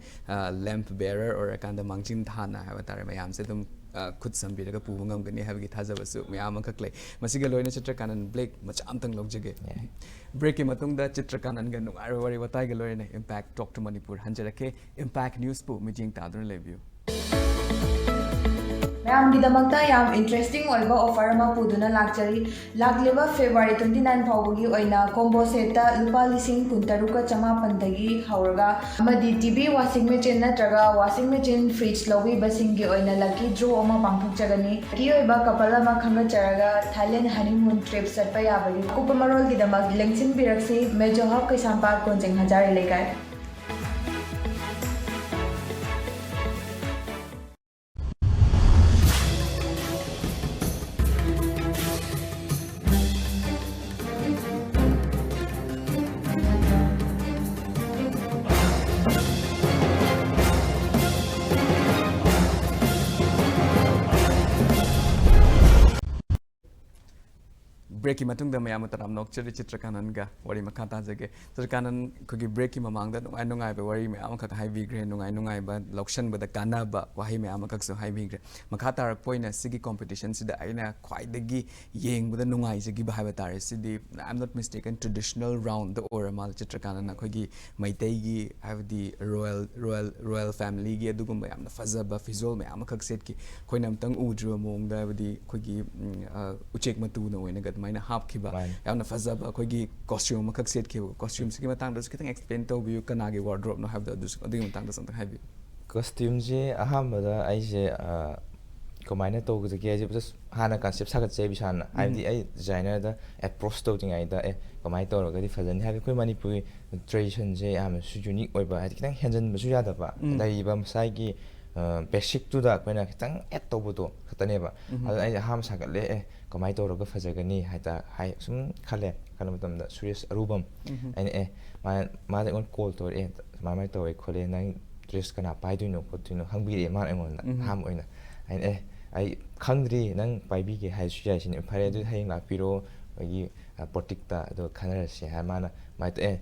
ꯂꯦꯝꯞ ꯕꯦꯔꯔ ꯑꯣꯏꯔꯀꯥꯟꯗ ꯃꯥꯡꯖꯤꯟ ꯊꯥꯅ ꯍꯥꯏꯕ ꯇꯥꯔꯦ, ꯃꯌꯥꯝꯁꯦ ꯑꯗꯨꯝ, ꯑ, ꯈꯨꯠ ꯁꯝꯕꯤꯔꯒ ꯄꯨꯕ ꯉꯝꯒꯅꯤ ꯍꯥꯏꯕꯒꯤ ꯊꯥꯖꯕꯁꯨ ꯃꯌꯥꯝ ꯑꯃꯈꯛ ꯂꯩ꯫ ꯃꯁꯤꯒ ꯂꯣꯏꯅ ꯆꯤꯇ꯭ꯔꯀꯥꯅꯟ, ꯕ꯭ꯔꯦꯛ ꯃꯆꯥ ꯑꯃꯇꯪ ꯂꯧꯖꯒꯦ꯫ ꯌꯥꯏ꯫ ꯕ꯭ꯔꯦꯛꯀꯤ ꯃꯇꯨꯡꯗ ꯆꯤꯇ꯭ꯔꯀꯥꯅꯟꯒ ꯅꯨꯡꯉꯥꯏꯕ ꯋꯥꯔꯤ ꯋꯥꯇꯥꯏꯒ ꯂꯣꯏꯅꯅ Impact Talk to Manipur ꯍꯟꯖꯔꯛꯀꯦ꯫ Impact News ꯄꯨ ꯃꯤꯠꯌꯦꯡ ꯇꯥꯗꯨꯅ ꯂꯩꯕꯤꯌꯨ꯫ ꯃꯌꯥꯝꯒꯤꯗꯃꯛꯇ ꯌꯥꯝ ꯏꯟꯇꯔꯦꯁꯇꯤꯡ ꯑꯣꯏꯕ ꯑꯣꯐꯔ ꯑꯃ ꯄꯨꯗꯨꯅ ꯂꯥꯛꯆꯔꯤ꯫ ꯂꯥꯛꯂꯤꯕ ꯐꯦꯕ꯭ꯔꯨꯋꯥꯔꯤ twenty nine ꯐꯥꯎꯕꯒꯤ ꯑꯣꯏꯅ ꯀꯣꯝꯕꯣ ꯁꯦꯠꯇ ꯂꯨꯄꯥ ꯂꯤꯁꯤꯡ ꯀꯨꯟꯇꯔꯨꯛꯀ ꯆꯃꯥꯄꯟꯗꯒꯤ ꯍꯧꯔꯒ ꯑꯃꯗꯤ ꯇꯤ ꯚꯤ, ꯋꯥꯁꯤꯡ ꯃꯦꯆꯤꯟ ꯅꯠꯇ꯭ꯔꯒ ꯋꯥꯁꯤꯡ ꯃꯦꯆꯤꯟ, ꯐ꯭ꯔꯤꯖ ꯂꯧꯕꯤꯕꯁꯤꯡꯒꯤ ꯑꯣꯏꯅ ꯂꯛꯀꯤ ꯗ꯭ꯔꯣ ꯑꯃ ꯄꯥꯡꯊꯣꯛꯆꯒꯅꯤ꯫ ꯂꯛꯀꯤ ꯑꯣꯏꯕ ꯀꯄꯜ ꯑꯃ ꯈꯟꯒꯠꯆꯔꯒ ꯊꯥꯏꯂꯦꯟ ꯍꯅꯤꯃꯨꯟ ꯇ꯭ꯔꯤꯞ ꯆꯠꯄ ꯌꯥꯕꯒꯤ ꯑꯀꯨꯞꯄ ꯃꯔꯣꯜꯒꯤꯗꯃꯛ ꯂꯦꯡꯁꯤꯟꯕꯤꯔꯛꯁꯤ ꯃꯦꯖꯣ ꯍꯕ, ꯀꯩꯁꯥꯝꯄꯥꯠ, ꯀꯣꯟꯖꯦꯡ, ꯍꯖꯥꯔꯤ ꯂꯩꯀꯥꯏ꯫ ꯕ꯭ꯔꯦꯛꯀꯤ ꯃꯇꯨꯡꯗ ꯃꯌꯥꯝꯕꯨ ꯇꯔꯥꯝꯅ ꯑꯣꯛꯆꯔꯤ꯫ ꯆꯤꯇ꯭ꯔꯀꯥꯅꯟꯒ ꯋꯥꯔꯤ ꯃꯈꯥ ꯇꯥꯖꯒꯦ꯫ ꯆꯤꯇ꯭ꯔꯀꯥꯅꯟ, ꯑꯩꯈꯣꯏꯒꯤ ꯕ꯭ꯔꯦꯛꯀꯤ ꯃꯃꯥꯡꯗ ꯅꯨꯡꯉꯥꯏ ꯅꯨꯡꯉꯥꯏꯕ ꯋꯥꯔꯤ ꯃꯌꯥꯝ ꯑꯃꯈꯛ ꯍꯥꯏꯕꯤꯈ꯭ꯔꯦ, ꯅꯨꯡꯉꯥꯏ ꯅꯨꯡꯉꯥꯏꯕ, ꯂꯧꯁꯟꯕꯗ ꯀꯥꯟꯅꯕ ꯋꯥꯍꯩ ꯃꯌꯥꯝ ꯑꯃꯈꯛꯁꯨ ꯍꯥꯏꯕꯤꯈ꯭ꯔꯦ꯫ ꯃꯈꯥ ꯇꯥꯔꯛꯄ ꯑꯣꯏꯅ ꯁꯤꯒꯤ ꯀꯣꯝꯄꯤꯇꯤꯁꯟꯁꯤꯗ ꯑꯩꯅ ꯈ꯭ꯋꯥꯏꯗꯒꯤ ꯌꯦꯡꯕꯗ ꯅꯨꯡꯉꯥꯏꯖꯈꯤꯕ ꯍꯥꯏꯕ ꯇꯥꯔꯦ, ꯁꯤꯗꯤ, I am not mistaken, traditional round ꯗ ꯑꯣꯏꯔ ꯃꯥꯜꯂꯦ꯫ ꯆꯤꯇ꯭ꯔꯀꯥꯅꯟ, ꯑꯩꯈꯣꯏꯒꯤ ꯃꯩꯇꯩꯒꯤ, ꯍꯥꯏꯕꯗꯤ ꯔꯣꯌꯦꯜ, ꯔꯣꯌꯦꯜ, ꯔꯣꯌꯦꯜ ꯐꯦꯃꯤꯂꯤꯒꯤ ꯑꯗꯨꯒꯨꯝꯕ ꯌꯥꯝꯅ ꯐꯖꯕ ꯐꯤꯖꯣꯜ ꯃꯌꯥꯝ ꯑꯃꯈꯛ ꯁꯦꯠꯈꯤ꯫ ꯑꯩꯈꯣꯏꯅ ꯑꯝꯇꯪ ꯎꯗ꯭ꯔꯤꯕ ꯃꯑꯣꯡꯗ, ꯍꯥꯏꯕꯗꯤ ꯑꯩꯈꯣꯏꯒꯤ, ꯎꯝ, ꯑ, ꯎꯆꯦꯛ ꯃꯇꯨꯅ ꯑꯣꯏꯅꯒ ꯑꯗꯨꯃꯥꯏꯅ ꯍꯥꯞꯈꯤꯕ, ꯃꯥꯅꯤ꯫ ꯌꯥꯝꯅ ꯐꯖꯕ ꯑꯩꯈꯣꯏꯒꯤ ꯀꯣꯁꯇ꯭ꯌꯨꯝ ꯑꯃꯈꯛ ꯁꯦꯠꯈꯤꯕ꯫ ꯀꯣꯁꯇ꯭ꯌꯨꯝꯁꯤꯒꯤ ꯃꯇꯥꯡꯗꯁꯨ ꯈꯤꯇꯪ ꯑꯦꯛꯁꯄ꯭ꯂꯦꯟ ꯇꯧꯕꯤꯌꯨ, ꯀꯅꯥꯒꯤ ꯋꯥꯔꯗ꯭ꯔꯣꯞꯅꯣ ꯍꯥꯏꯕꯗꯣ, ꯑꯗꯨꯁꯨ, ꯑꯗꯨꯒꯤ ꯃꯇꯥꯡꯗꯁꯨ ꯑꯝꯇꯪ ꯍꯥꯏꯕꯤꯌꯨ꯫ ꯀꯣꯁꯇ꯭ꯌꯨꯝꯁꯦ ꯑꯍꯥꯟꯕꯗ ꯑꯩꯁꯦ, ꯑ, ꯀꯃꯥꯏꯅ ꯇꯧꯒꯗꯒꯦ ꯍꯥꯏꯁꯦ just ꯍꯥꯟꯅ ꯀꯟꯁꯦꯞ ꯁꯥꯒꯠꯆꯩ ꯏꯁꯥꯅ꯫ ꯍꯥꯏꯕꯗꯤ ꯑꯩ ꯗꯤꯖꯥꯏꯅꯔꯗ ꯑꯦꯄ꯭ꯔꯣꯁ ꯇꯧꯗ꯭ꯔꯤꯉꯩꯗ ꯑꯦ ꯀꯃꯥꯏꯅ ꯇꯧꯔꯒꯗꯤ ꯐꯖꯅꯤ ꯍꯥꯏꯕꯗꯤ ꯑꯩꯈꯣꯏ ꯃꯅꯤꯄꯨꯔꯤ ꯇ꯭ꯔꯦꯗꯤꯁꯟꯁꯦ ꯌꯥꯝꯅꯁꯨ ꯌꯨꯅꯤꯛ ꯑꯣꯏꯕ, ꯍꯥꯏꯗꯤ ꯈꯤꯇꯪ ꯍꯦꯟꯖꯟꯕꯁꯨ ꯌꯥꯗꯕ, ꯎꯝ꯫ ꯂꯩꯔꯤꯕ ꯃꯁꯥꯒꯤ ꯕꯦꯁꯤꯛꯇꯨꯗ ꯑꯩꯈꯣꯏꯅ ꯈꯤꯇꯪ ꯑꯦꯗ ꯇꯧꯕꯗꯣ ꯈꯛꯇꯅꯦꯕ꯫ ꯎꯝ꯫ ꯑꯗꯨꯅ ꯑꯩ ꯑꯍꯥꯟꯕ ꯁꯥꯒꯠꯂꯦ, ꯑꯦ ꯀꯃꯥꯏꯅ ꯇꯧꯔꯒ ꯐꯖꯒꯅꯤ ꯍꯥꯏꯇꯥ ꯍꯥꯏ ꯁꯨꯝ ꯈꯜꯂꯦ꯫ ꯈꯜꯂ ꯃꯇꯝꯗ ꯁꯨꯔꯦꯁ ꯑꯔꯨꯕꯝ, ꯎꯝ꯫ ꯑꯩꯅ ꯑꯦ ꯃꯥ ꯃꯥꯗ ꯑꯩꯉꯣꯟꯗ ꯀꯣꯜ ꯇꯧꯔꯛꯑꯦ, ꯁꯨꯃꯥꯏꯅ ꯇꯧꯋꯦ ꯈꯣꯠꯂꯦ, ꯅꯪ ꯗ꯭ꯔꯦꯁ ꯀꯅꯥ ꯄꯥꯏꯗꯣꯏꯅꯣ ꯈꯣꯠꯇꯣꯏꯅꯣ ꯍꯪꯕꯤꯔꯛꯑꯦ ꯃꯥꯅ ꯑꯩꯉꯣꯟꯗ꯫ ꯎꯝ꯫ ꯑꯍꯥꯟꯕ ꯑꯣꯏꯅ ꯑꯩꯅ ꯑꯦ ꯑꯩ ꯈꯪꯗ꯭ꯔꯤ, ꯅꯪ ꯄꯥꯏꯕꯤꯒꯦ ꯍꯥꯏꯔꯁꯨ ꯌꯥꯏ ꯁꯤꯅꯤ꯫ ꯐꯔꯦ ꯑꯗꯨꯗꯤ ꯎꯝ꯫ ꯍꯌꯦꯡ ꯂꯥꯛꯄꯤꯔꯣ ꯑꯩꯒꯤ ꯄꯣꯔꯇꯤꯛꯇ ꯑꯗꯨꯒ ꯈꯟꯅꯔꯁꯤ ꯍꯥꯏ꯫ ꯃꯥꯅ ꯃꯥꯏ ꯇꯧ ꯑꯦ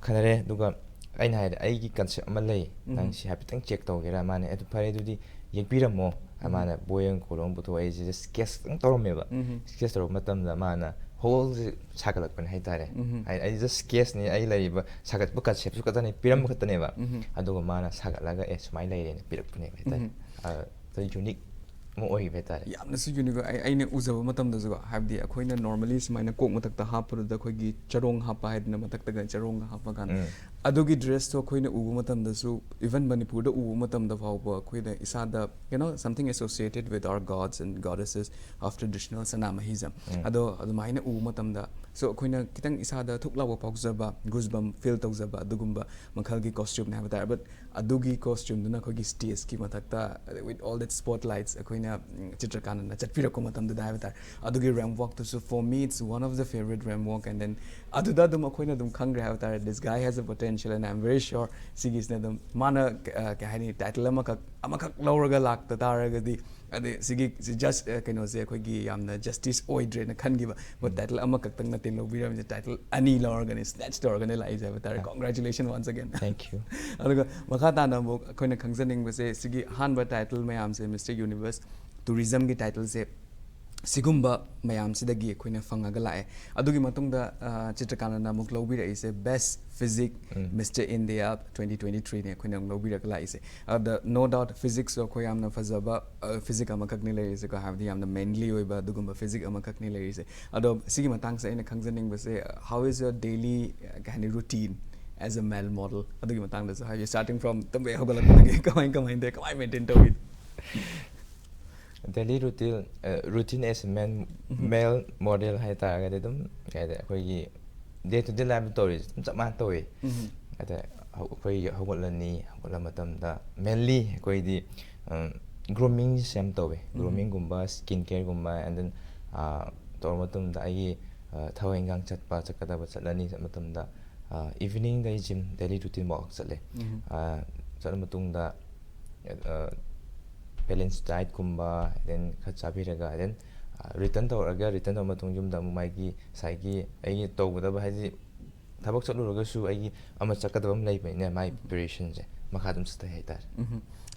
ꯈꯟꯅꯔꯦ꯫ ꯑꯗꯨꯒ ꯑꯩꯅ ꯍꯥꯏꯔꯦ ꯑꯩꯒꯤ ꯀꯟꯁꯦꯞ ꯑꯃ ꯂꯩ, ꯅꯪ ꯎꯝ꯫ ꯁꯤ ꯍꯥꯏꯐꯦꯠꯇꯪ ꯆꯦꯛ ꯇꯧꯒꯦꯔꯥ? ꯃꯥꯅ ꯑꯗꯨ ꯐꯔꯦ ꯑꯗꯨꯗꯤ ꯌꯦꯛꯄꯤꯔꯝꯃꯣ꯫ ꯎꯝ꯫ ꯃꯥꯅ ꯕꯣꯏ ꯑꯃ ꯀꯣꯂꯣꯝ ꯄꯨꯊꯣꯛꯑꯦ, ꯑꯩꯁꯤꯗ ꯁ꯭ꯀꯦꯠꯁ ꯈꯤꯇꯪ ꯇꯧꯔꯝꯃꯦꯕ꯫ ꯎꯝ꯫ ꯁ꯭ꯀꯦꯠꯁ ꯇꯧꯔꯛꯄ ꯃꯇꯝꯗ ꯃꯥꯅ ꯍꯣꯜꯁꯦ ꯁꯥꯒꯠꯂꯛꯄꯅꯦ ꯍꯥꯏꯇꯥꯔꯦ꯫ ꯎꯝ꯫ ꯍꯥꯏꯗꯤ ꯑꯩ ꯖꯁ ꯁ꯭ꯀꯦꯠꯁꯅꯤ, ꯑꯩ ꯂꯩꯔꯤꯕ ꯁꯥꯒꯠꯄ ꯀꯟꯁꯦꯞꯁꯨ ꯈꯛꯇꯅꯤ ꯄꯤꯔꯝꯕ ꯈꯛꯇꯅꯦꯕ꯫ ꯎꯝ꯫ ꯑꯗꯨꯒ ꯃꯥꯅ ꯁꯥꯒꯠꯂꯒ ꯑꯦ ꯁꯨꯃꯥꯏꯅ ꯂꯩꯔꯦꯅ ꯄꯤꯔꯛꯄꯅꯦꯕ ꯍꯥꯏꯇꯥꯔꯦ꯫ ꯎꯝ꯫ ꯑꯗꯨ ꯌꯨꯅꯤꯛ ꯑꯃ ꯑꯣꯏꯈꯤꯕ ꯍꯥꯏꯇꯥꯔꯦ꯫ ꯌꯥꯝꯅꯁꯨ ꯌꯨꯅꯤꯛ ꯑꯣꯏ꯫ ꯑꯩ ꯑꯩꯅ ꯎꯖꯕ ꯃꯇꯝꯗꯁꯨꯀꯣ, ꯍꯥꯏꯕꯗꯤ ꯑꯩꯈꯣꯏꯅ ꯅꯣꯔꯃꯦꯂꯤ ꯁꯨꯃꯥꯏꯅ ꯀꯣꯛ ꯃꯊꯛꯇ ꯍꯥꯞꯄꯗꯨꯗ ꯑꯩꯈꯣꯏꯒꯤ ꯆꯔꯣꯡ ꯍꯥꯞꯄ ꯍꯥꯏꯗꯅ ꯃꯊꯛꯇꯒ ꯆꯔꯣꯡꯒ ꯍꯥꯞꯄ ꯀꯥꯟꯗ ꯎꯝ꯫ ꯑꯗꯨꯒꯤ ꯗ꯭ꯔꯦꯁꯇꯣ ꯑꯩꯈꯣꯏꯅ ꯎꯕ ꯃꯇꯝꯗꯁꯨ, ꯏꯚꯟ ꯃꯅꯤꯄꯨꯔꯗ ꯎꯕ ꯃꯇꯝꯗ ꯐꯥꯎꯕ ꯑꯩꯈꯣꯏꯗ ꯏꯁꯥꯗ you know something associated with our gods and goddesses of traditional ꯁꯅꯥꯃꯍꯤꯁꯦ꯫ ꯎꯝ꯫ ꯑꯗꯣ ꯑꯗꯨꯃꯥꯏꯅ ꯎꯕ ꯃꯇꯝꯗ so ꯑꯩꯈꯣꯏꯅ ꯈꯤꯇꯪ ꯏꯁꯥꯗ ꯊꯨꯛ ꯂꯥꯎꯕ ꯐꯥꯎꯖꯕ, ꯒꯨꯁꯕꯝ ꯐꯤꯜ ꯇꯧꯖꯕ ꯑꯗꯨꯒꯨꯝꯕ ꯃꯈꯜꯒꯤ ꯀꯣꯁꯇ꯭ꯌꯨꯝꯅꯦ ꯍꯥꯏꯕ ꯇꯥꯔꯦ꯫ But ꯑꯗꯨꯒꯤ ꯀꯣꯁꯇ꯭ꯌꯨꯝꯗꯨꯅ ꯑꯩꯈꯣꯏꯒꯤ ꯁ꯭ꯇꯦꯖꯀꯤ ꯃꯊꯛꯇ with all that spotlights ꯑꯩꯈꯣꯏꯅ ꯎꯝ, ꯆꯤꯇ꯭ꯔꯀꯥꯟꯇꯅ ꯆꯠꯄꯤꯔꯛꯄ ꯃꯇꯝꯗꯨꯗ ꯍꯥꯏꯕ ꯇꯥꯔꯦ꯫ ꯑꯗꯨꯒꯤ ramp ꯋꯥꯛꯇꯨꯁꯨ for me it's one of the favorite ramp walk, and then ꯑꯗꯨꯗ ꯑꯗꯨꯝ ꯑꯩꯈꯣꯏꯅ ꯑꯗꯨꯝ ꯈꯪꯈ꯭ꯔꯦ ꯍꯥꯏꯕ ꯇꯥꯔꯦ, this guy has a potential and I'm very sure ꯁꯤꯒꯤꯁꯤꯅ ꯑꯗꯨꯝ ꯃꯥꯅ ꯑ, ꯀꯩ ꯍꯥꯏꯅꯤ, ꯇꯥꯏꯇꯜ ꯑꯃꯈꯛ ꯑꯃꯈꯛ ꯂꯧꯔꯒ ꯂꯥꯛꯇ ꯇꯥꯔꯒꯗꯤ ꯑꯗꯩ ꯁꯤꯒꯤ ꯁꯤ ꯖꯁ ꯀꯩꯅꯣꯁꯦ ꯑꯩꯈꯣꯏꯒꯤ ꯌꯥꯝꯅ ꯖꯁꯇꯤꯁ ꯑꯣꯏꯗ꯭ꯔꯦꯅ ꯈꯟꯈꯤꯕ꯫ But um. ꯇꯥꯏꯇꯜ ꯑꯃꯈꯛꯇꯪ ꯅꯠꯇꯦ ꯂꯧꯕꯤꯔꯝꯃꯤꯁꯦ, ꯇꯥꯏꯇꯜ ꯑꯅꯤ ꯂꯧꯔꯒꯅꯤ ꯁ꯭ꯅꯦꯆ ꯇꯧꯔꯒꯅꯤ ꯂꯥꯛꯏꯁꯦ ꯍꯥꯏꯕ ꯇꯥꯔꯦ꯫ ꯑ꯫ Congratulations once again꯫ Thank you꯫ ꯑꯗꯨꯒ ꯃꯈꯥ ꯇꯥꯅ ꯑꯃꯨꯛ ꯑꯩꯈꯣꯏꯅ ꯈꯪꯖꯅꯤꯡꯕꯁꯦ ꯁꯤꯒꯤ ꯑꯍꯥꯟꯕ ꯇꯥꯏꯇꯜ ꯃꯌꯥꯝꯁꯦ Mister Universe, ꯇꯨꯔꯤꯖꯝꯒꯤ ꯇꯥꯏꯇꯜꯁꯦ ꯁꯤꯒꯨꯝꯕ ꯃꯌꯥꯝꯁꯤꯗꯒꯤ ꯑꯩꯈꯣꯏꯅ ꯐꯪꯉꯒ ꯂꯥꯛꯑꯦ꯫ ꯑꯗꯨꯒꯤ ꯃꯇꯨꯡꯗ ꯑ, ꯆꯤꯇ꯭ꯔꯀꯥꯟꯇꯅ ꯑꯃꯨꯛ ꯂꯧꯕꯤꯔꯛꯏꯁꯦ Best Physique ꯎꯝ꯫ Mister India twenty twenty-three ꯅꯦ ꯑꯩꯈꯣꯏꯅ ꯑꯃꯨꯛ ꯂꯧꯕꯤꯔꯒ ꯂꯥꯛꯏꯁꯦ꯫ ꯑꯗ no doubt physique ꯁꯨ ꯑꯩꯈꯣꯏ ꯌꯥꯝꯅ ꯐꯖꯕ ꯐꯤꯖꯤꯛ ꯑꯃꯈꯛꯅꯤ ꯂꯩꯔꯤꯁꯦꯀꯣ, ꯍꯥꯏꯕꯗꯤ ꯌꯥꯝꯅ ꯃꯦꯟꯂꯤ ꯑꯣꯏꯕ ꯑꯗꯨꯒꯨꯝꯕ ꯐꯤꯖꯤꯛ ꯑꯃꯈꯛꯅꯤ ꯂꯩꯔꯤꯁꯦ꯫ ꯑꯗꯣ ꯁꯤꯒꯤ ꯃꯇꯥꯡꯁꯦ ꯑꯩꯅ ꯈꯪꯖꯅꯤꯡꯕꯁꯦ, how is your daily, ꯀꯩ ꯍꯥꯏꯅꯤ, routine as a male model? ꯑꯗꯨꯒꯤ ꯃꯇꯥꯡꯗꯁꯨ ꯍꯥꯏꯕꯤꯌꯨ, starting from ꯇꯨꯝꯕ ꯍꯦꯛ ꯍꯧꯒꯠꯂꯛꯄꯗꯒꯤ ꯀꯃꯥꯏ ꯀꯃꯥꯏꯅ ꯇꯧꯏ, ꯀꯃꯥꯏ ꯃꯦꯟꯇꯦꯟ ꯇꯧꯏ? Daily routine, routine as a man, male model ꯍꯥꯏ ꯇꯥꯔꯒꯗꯤ ꯑꯗꯨꯝ ꯀꯩ ꯍꯥꯏꯇꯥꯔꯦ, ꯑꯩꯈꯣꯏꯒꯤ day to day life ꯇꯧꯔꯤꯁꯦ ꯑꯗꯨꯝ ꯆꯞ ꯃꯥꯟꯅ ꯇꯧꯏ꯫ ꯑꯗ ꯍꯧ- ꯑꯩꯈꯣꯏ ꯍꯧꯒꯠꯂꯅꯤ, ꯍꯧꯒꯠꯂ ꯃꯇꯝꯗ mainly ꯑꯩꯈꯣꯏꯗꯤ grooming ꯁꯦ ꯌꯥꯝ ꯇꯧꯋꯦ꯫ Grooming ꯒꯨꯝꯕ, skin care ꯒꯨꯝꯕ, and then ꯇꯧꯔ ꯃꯇꯨꯡꯗ ꯑꯩꯒꯤ ꯑ, ꯊꯕꯛ ꯏꯟꯈꯥꯡ ꯆꯠꯄ ꯆꯠꯀꯗꯕ ꯆꯠꯂꯅꯤ꯫ ꯆꯠ ꯃꯇꯝꯗ evening ꯗ ꯑꯩ gym daily routine walk ꯆꯠꯂꯦ꯫ ꯑ, ꯆꯠꯂ ꯃꯇꯨꯡꯗ balance diet ꯀꯨꯝꯕ, then ꯈꯔ ꯆꯥꯕꯤꯔꯒ, then return ꯇꯧꯔꯛꯑꯒ, return ꯇꯧꯔ ꯃꯇꯨꯡ ꯌꯨꯝꯗ ꯑꯃꯨꯛ ꯃꯥꯒꯤ ꯉꯁꯥꯏꯒꯤ ꯑꯩꯒꯤ ꯇꯧꯒꯗꯕ, ꯍꯥꯏꯗꯤ ꯊꯕꯛ ꯆꯠꯂꯨꯔꯒꯁꯨ ꯑꯩꯒꯤ ꯑꯃ ꯆꯠꯀꯗꯕ ꯑꯃ ꯂꯩꯕꯅꯤꯅ, ꯃꯥꯒꯤ preparation ꯁꯦ ꯃꯈꯥ ꯑꯗꯨꯝ ꯆꯠꯊꯩ ꯍꯥꯏꯇꯥꯔꯦ꯫